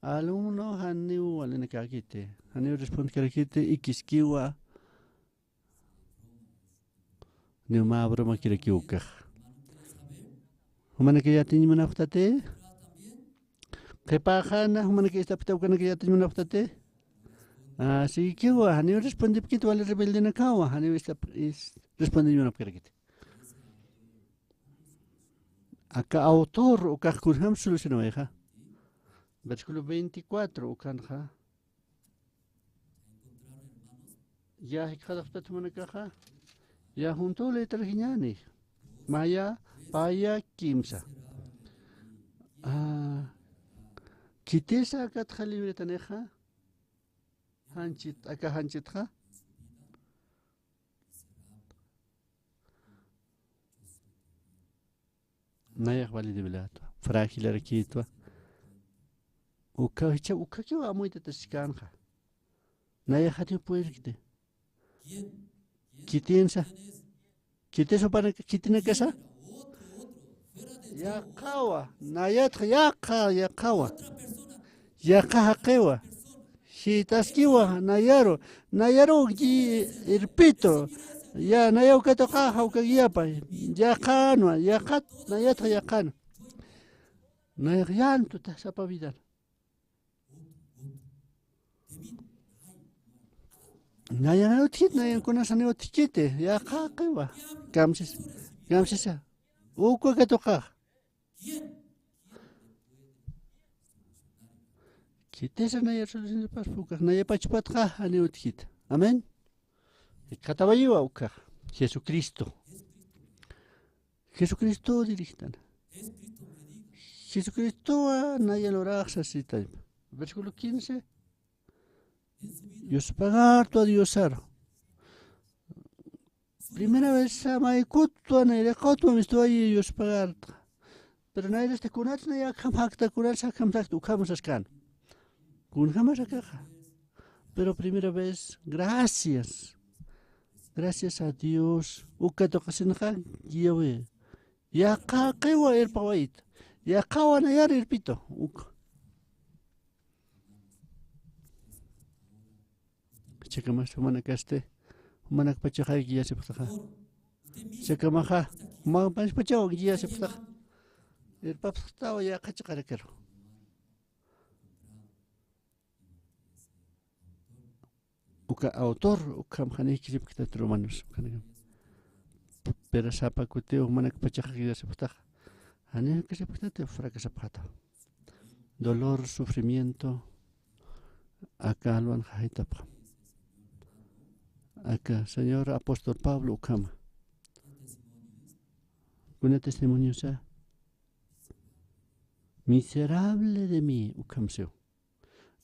alumno janiw walinakäkiti. Janiw respondkarakiti, ikiskiwa. Niw mä bromakirakiw ukax. Jumanaka yatiñ munapxtati. Qhipäxana, jumanaka ist'apxta ukanaka yatiñ munapxtati. Ah, sikiwa, janiw respondipkit wali rebeldenakawa, janiw ist'ap, is, respondiñ munapkarakit. Aka autor ukax kunjam solucionawayxa. Versículo veinticuatro ukanxa. Ya jikxatapxtat jumanakaxa. Ya juntu letrajiñäni. Maya, paya, kimsa. Ah, khitisa akatxa libretanixa. Janchit, aka janchitxa. Nayax validibilata, fragilarakitwa. Uka, jichha, ukakiw amuytataskänxa. Nayaxatiw purirkiti. Khitinsa. Khitis jupanaka, khitinakasa. Yaqhawa, nayatxa yaqha, yaqhawa. Yaqha jaqiwa. Jit'askiwa nayaru, nayaru gi-, irpitu. Ya, nayaw katuqaxa uka guiapa. Yaqhanwa, yaqhat, nayatxa yaqhanwa. Nayax yantuta sapa vidan. Nayan utjit, nayan kunasa ni utjkiti, yaqha jaqiwa. Kamsis, kamsisa. Uka katuqaxa. Khitisa naya solucionapaspa ukax, naya pachpatxa janiw utjkit. Amén. Jikxatawayiwa ukax. Jesucristo. Jesucristo dirigtan. Jesucristowa naya luraxsa sitaypa. Versículo quince. Yuspagartwa Diosaru. Primera vez maykutwa, nayraqatwa mistuwayi yuspagartxa. Pero nayrasti kunatsa nay akham jakta, kunatsa akham jakta, ukham saskan. Kunjamas akaxa. Pero primera vez, gracias. Gracias a Dios. Uka tuqisinxa guiawi. Yaqaqiwa irpawayta. Yaqawa nayar irpitu. Uka. Chakamas jumanakasti, jumanakpachaxa guiasipxtaxa. Chakamaxa, jumanakpachaw guiasipxtaxa. Irpapxtawa yaqha chiqarakaru. Uka autor, ukham jani jikisipktat, hermanos, ukanakam. Pero sapa kutiw jumanakpachaxa guiasipxtaxa. Jani jikisipktat, fracasapxata. Dolor, sufrimiento, aka alwan jajitapxa. Aka Señor apóstol Pablo ukhama. Kuna testimoniosa, miserable de mí, ukham siw.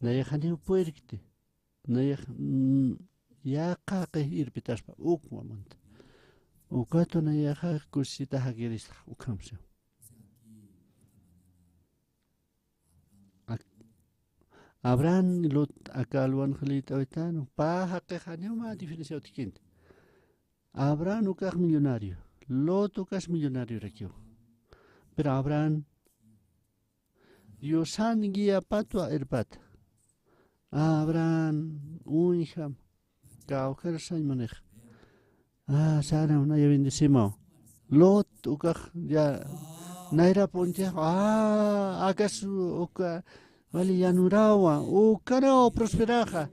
Nayax janiw puerkti, nayax, mm, yaqaqi irpitaspa, ukwa munta. Ukatu nayaxa kusisita jakirista, ukham siw. Ak-, Abraham, Lot, aka alwan jilït'awitan, pä jaqix janiw mä diferencia utjkint. Abraham ukax millonario, Lot ukas millonariorakiw. Pero Abraham, Diosan guiapatwa irpata. Abraham, uñjam, kawkharsañ munix. Ah, sanaw, naya bendecimaw. Lot, ukax, ya, nayrap uñtix, ah, akas, uka, wali llanurawa, ukaraw prosperaxa,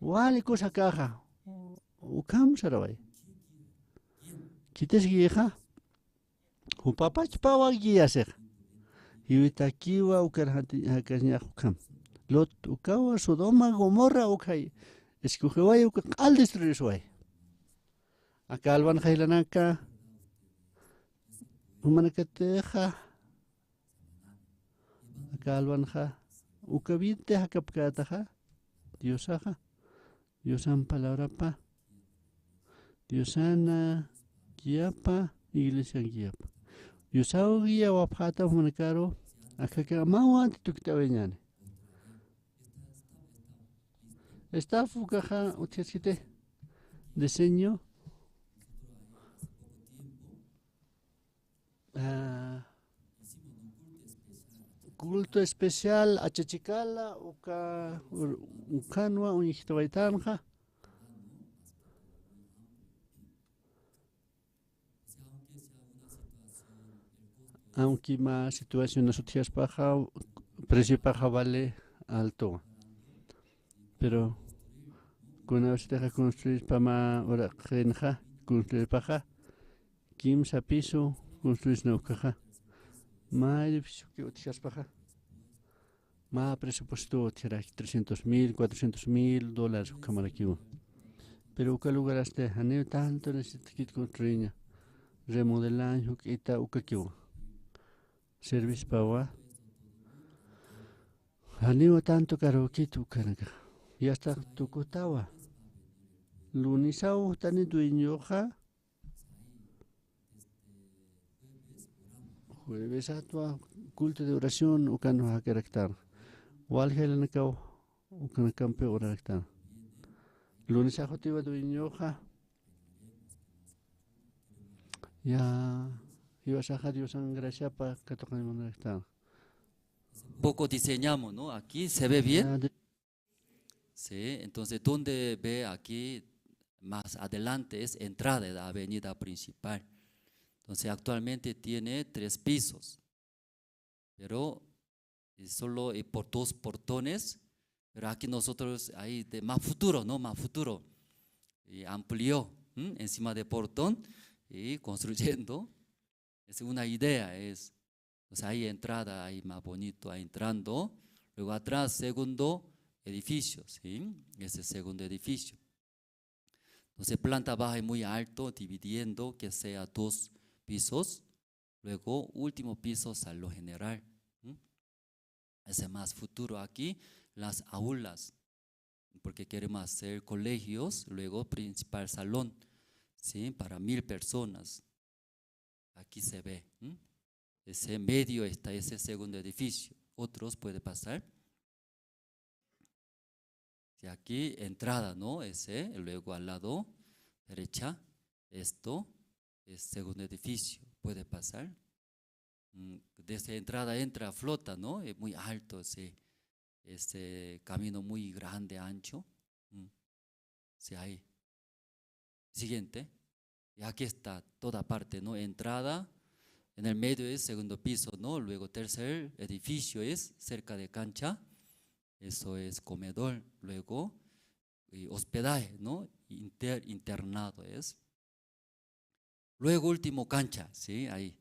wali kusakaxa. Ukham saraway. Khitis guiaxa. Jupapachpawa guiasixa. Jiwitakiwa ukar jati-, jakañax ukham. Lot ukawa Sodoma, Gomorra ukhay. Escogiway uka q'al destruirsuway. Aka alwanxa jilanaka. Jumanakatixa. Aka alwanxa. Uka vidti jakapkätaxa. Diosaxa. Diosan palabrapa, Diosana guiapa, iglesian guiapa. Diosaw guiawapxätam jumanakaru, akhakamawa tukt'awiñäni. Staff ukaxa utjaskiti, diseño. Ah, culto especial, achachikala, uka, ur-, ukanwa uñjtawaytanxa. Aunque mä situaciones utjaspaxa, preciopaxa vale alto. Pero, kuna visitaxa construispa mä uraqinxa, construirpaxa, kimsa piso construisna ukaxa. Mä edificio que utjaspaxa. Mä presupuesto utjaraki trescientos mil, cuatrocientos mil dólares ukhamarakiwa. Pero uka lugarasti janiw tanto necesitakit construiña. Remodelañ juk'ita ukakiwa. Servispawa. Janiw tanto karukit ukanaka. Yasta tukutawa. Lunisaw tani dueñoxa. Jueves atwa culto de oración ukan jakaraktan. Walja jilanakaw ukanakampi oraraktan. Lunes ajutiwa dueñoxa. Ya, jiwasaxa Diosan graciapa katuqañ munaraktan. Poco diseñamos, ¿no? Aquí se ve bien. Ya, de- Sí, entonces, donde ve aquí más adelante es entrada de la avenida principal. Entonces, actualmente tiene tres pisos, pero es solo, eh, por dos portones, pero aquí nosotros ahí de más futuro, ¿no? Más futuro, y amplió, ¿m? Encima de portón y construyendo. Es una idea, es, o sea, hay entrada, hay más bonito, hay entrando, Luego atrás, segundo edificio, ¿sí? Ese segundo edificio. Entonces, planta baja y muy alto, dividiendo que sea dos pisos. Luego, último piso, salón general. ¿M? Ese más futuro aquí, las aulas, porque queremos hacer colegios, luego principal salón, ¿sí? Para mil personas. Aquí se ve, ¿m? Ese medio está ese segundo edificio. Otros puede pasar. Y aquí entrada, ¿no? Ese, luego al lado derecha, esto es segundo edificio. Puede pasar. Mm, desde entrada entra flota, ¿no? Es muy alto ese, ese camino muy grande, ancho. Mm. Sí, ahí. Siguiente. Y aquí está toda parte, ¿no? Entrada, en el medio es segundo piso, ¿no? Luego tercer edificio es cerca de cancha, eso es comedor. Luego, y hospedaje, ¿no? Inter-, internado es. Luego último cancha, ¿sí? Ahí.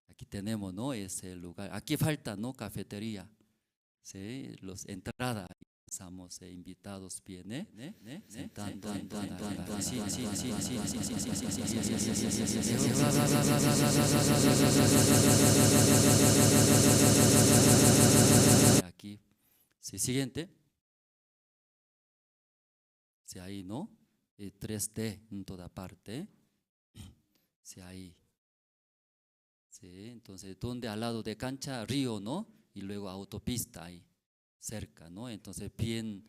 Aquí tenemos, ¿no? Ese lugar. Aquí falta, ¿no? Cafetería. ¿Sí? Los entrada. Estamos, eh, invitados, viene, ¿eh? ¿Eh? Sentando, sí, sí, sí. Aquí. Sí, siguiente. Sí, ahí, ¿no? Eh, tres D en toda parte. Sí, ahí. Sí, entonces, donde al lado de cancha, río, ¿no? Y luego autopista ahí, cerca, ¿no? Entonces, bien,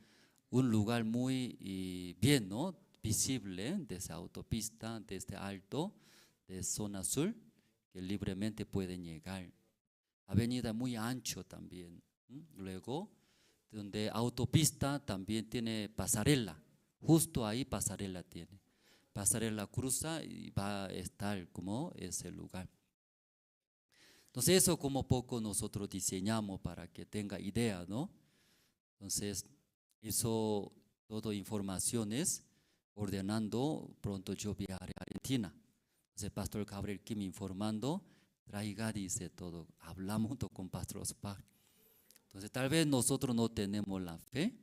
un lugar muy, y bien, ¿no? Visible desde autopista, desde alto, de zona sur, que libremente pueden llegar. Avenida muy ancho también. ¿M? Luego, donde autopista también tiene pasarela. Justo ahí pasarela tiene. Pasarela cruza y va a estar como ese lugar. Entonces, eso como poco nosotros diseñamos para que tenga idea, ¿no? Entonces, eso todo informaciones ordenando, pronto yo viajaré a Argentina. Entonces, Pastor Gabriel Kim informando, traiga, dice todo, hablamos junto con Pastor Oscar. Entonces, tal vez nosotros no tenemos la fe,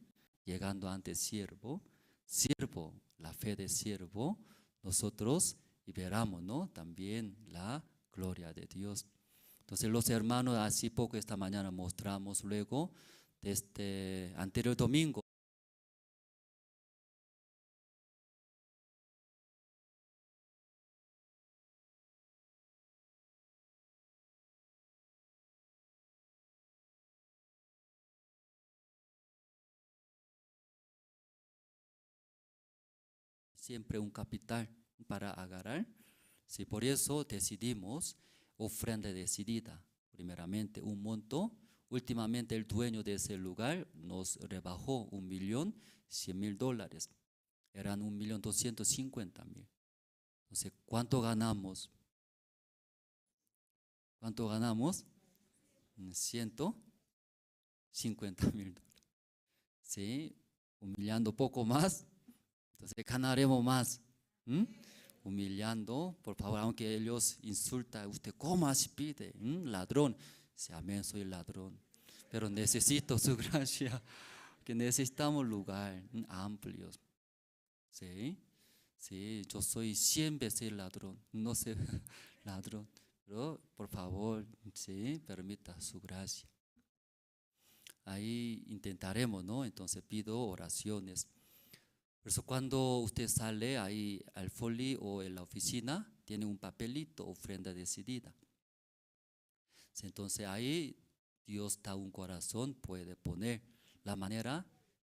llegando ante siervo, siervo, la fe de siervo, nosotros y veramos, ¿no? También la gloria de Dios. Entonces, los hermanos, así poco esta mañana mostramos luego, desde anterior domingo, siempre un capital para agarrar. Sí, por eso decidimos ofrenda decidida. Primeramente, un monto. Últimamente, el dueño de ese lugar nos rebajó un millón cien mil dólares. Eran un millón doscientos cincuenta mil. Entonces, ¿cuánto ganamos? ¿Cuánto ganamos? Mm, ciento cincuenta mil dólares. ¿Sí? Humillando poco más. Entonces, ganaremos más. ¿Mm? Humillando, por favor, aunque ellos insultan, "¿Usted cómo así pide? ¿Mm? Ladrón". Sí, amén, soy ladrón. Pero necesito su gracia, que necesitamos lugar, ¿mm? Amplios. Sí, sí, yo soy cien veces ladrón, no sé, ladrón, pero por favor, sí, permita su gracia. Ahí intentaremos, ¿no? Entonces pido oraciones. Por eso cuando usted sale ahí al folio o en la oficina, tiene un papelito, ofrenda decidida. Entonces ahí Dios da un corazón, puede poner la manera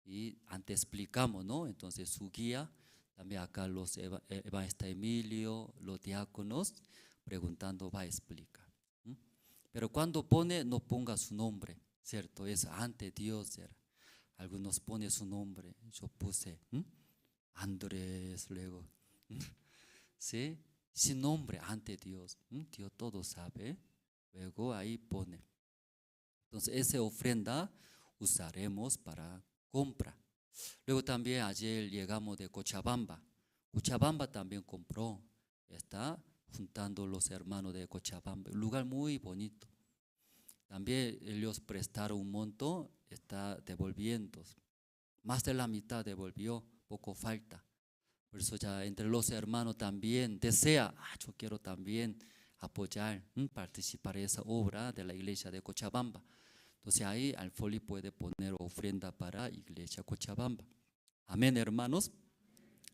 y antes explicamos, ¿no? Entonces su guía, también acá los eva-, e-, evangelistas Emilio, los diáconos, preguntando va a explicar. ¿M? Pero cuando pone, no ponga su nombre, ¿cierto? Es ante Dios, era. Algunos pone su nombre, yo puse, ¿m? Andrés, luego. ¿Sí? Sin nombre ante Dios. ¿M? Dios todo sabe. Luego ahí pone. Entonces, esa ofrenda usaremos para compra. Luego también ayer llegamos de Cochabamba. Cochabamba también compró. Está juntando los hermanos de Cochabamba. Un lugar muy bonito. También ellos prestaron un monto está devolviendo. Más de la mitad devolvió, poco falta. Por eso ya entre los hermanos también desea, ah, yo quiero también apoyar, mm, participar en esa obra de la iglesia de Cochabamba. Entonces ahí Alfoli puede poner ofrenda para iglesia Cochabamba. Amén, hermanos.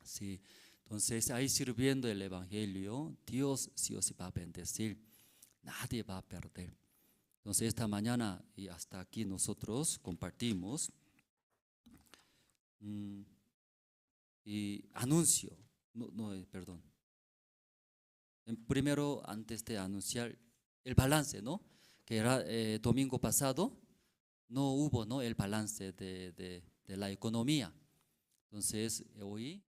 Sí. Entonces ahí sirviendo el evangelio, Dios sí o sí va a bendecir. Nadie va a perder. Entonces esta mañana y hasta aquí nosotros compartimos. Mm, y anuncio, no, no, eh, perdón. En primero, antes de anunciar el balance, ¿no? Que era, eh, domingo pasado, no hubo, ¿no? El balance de, de, de la economía. Entonces, eh, hoy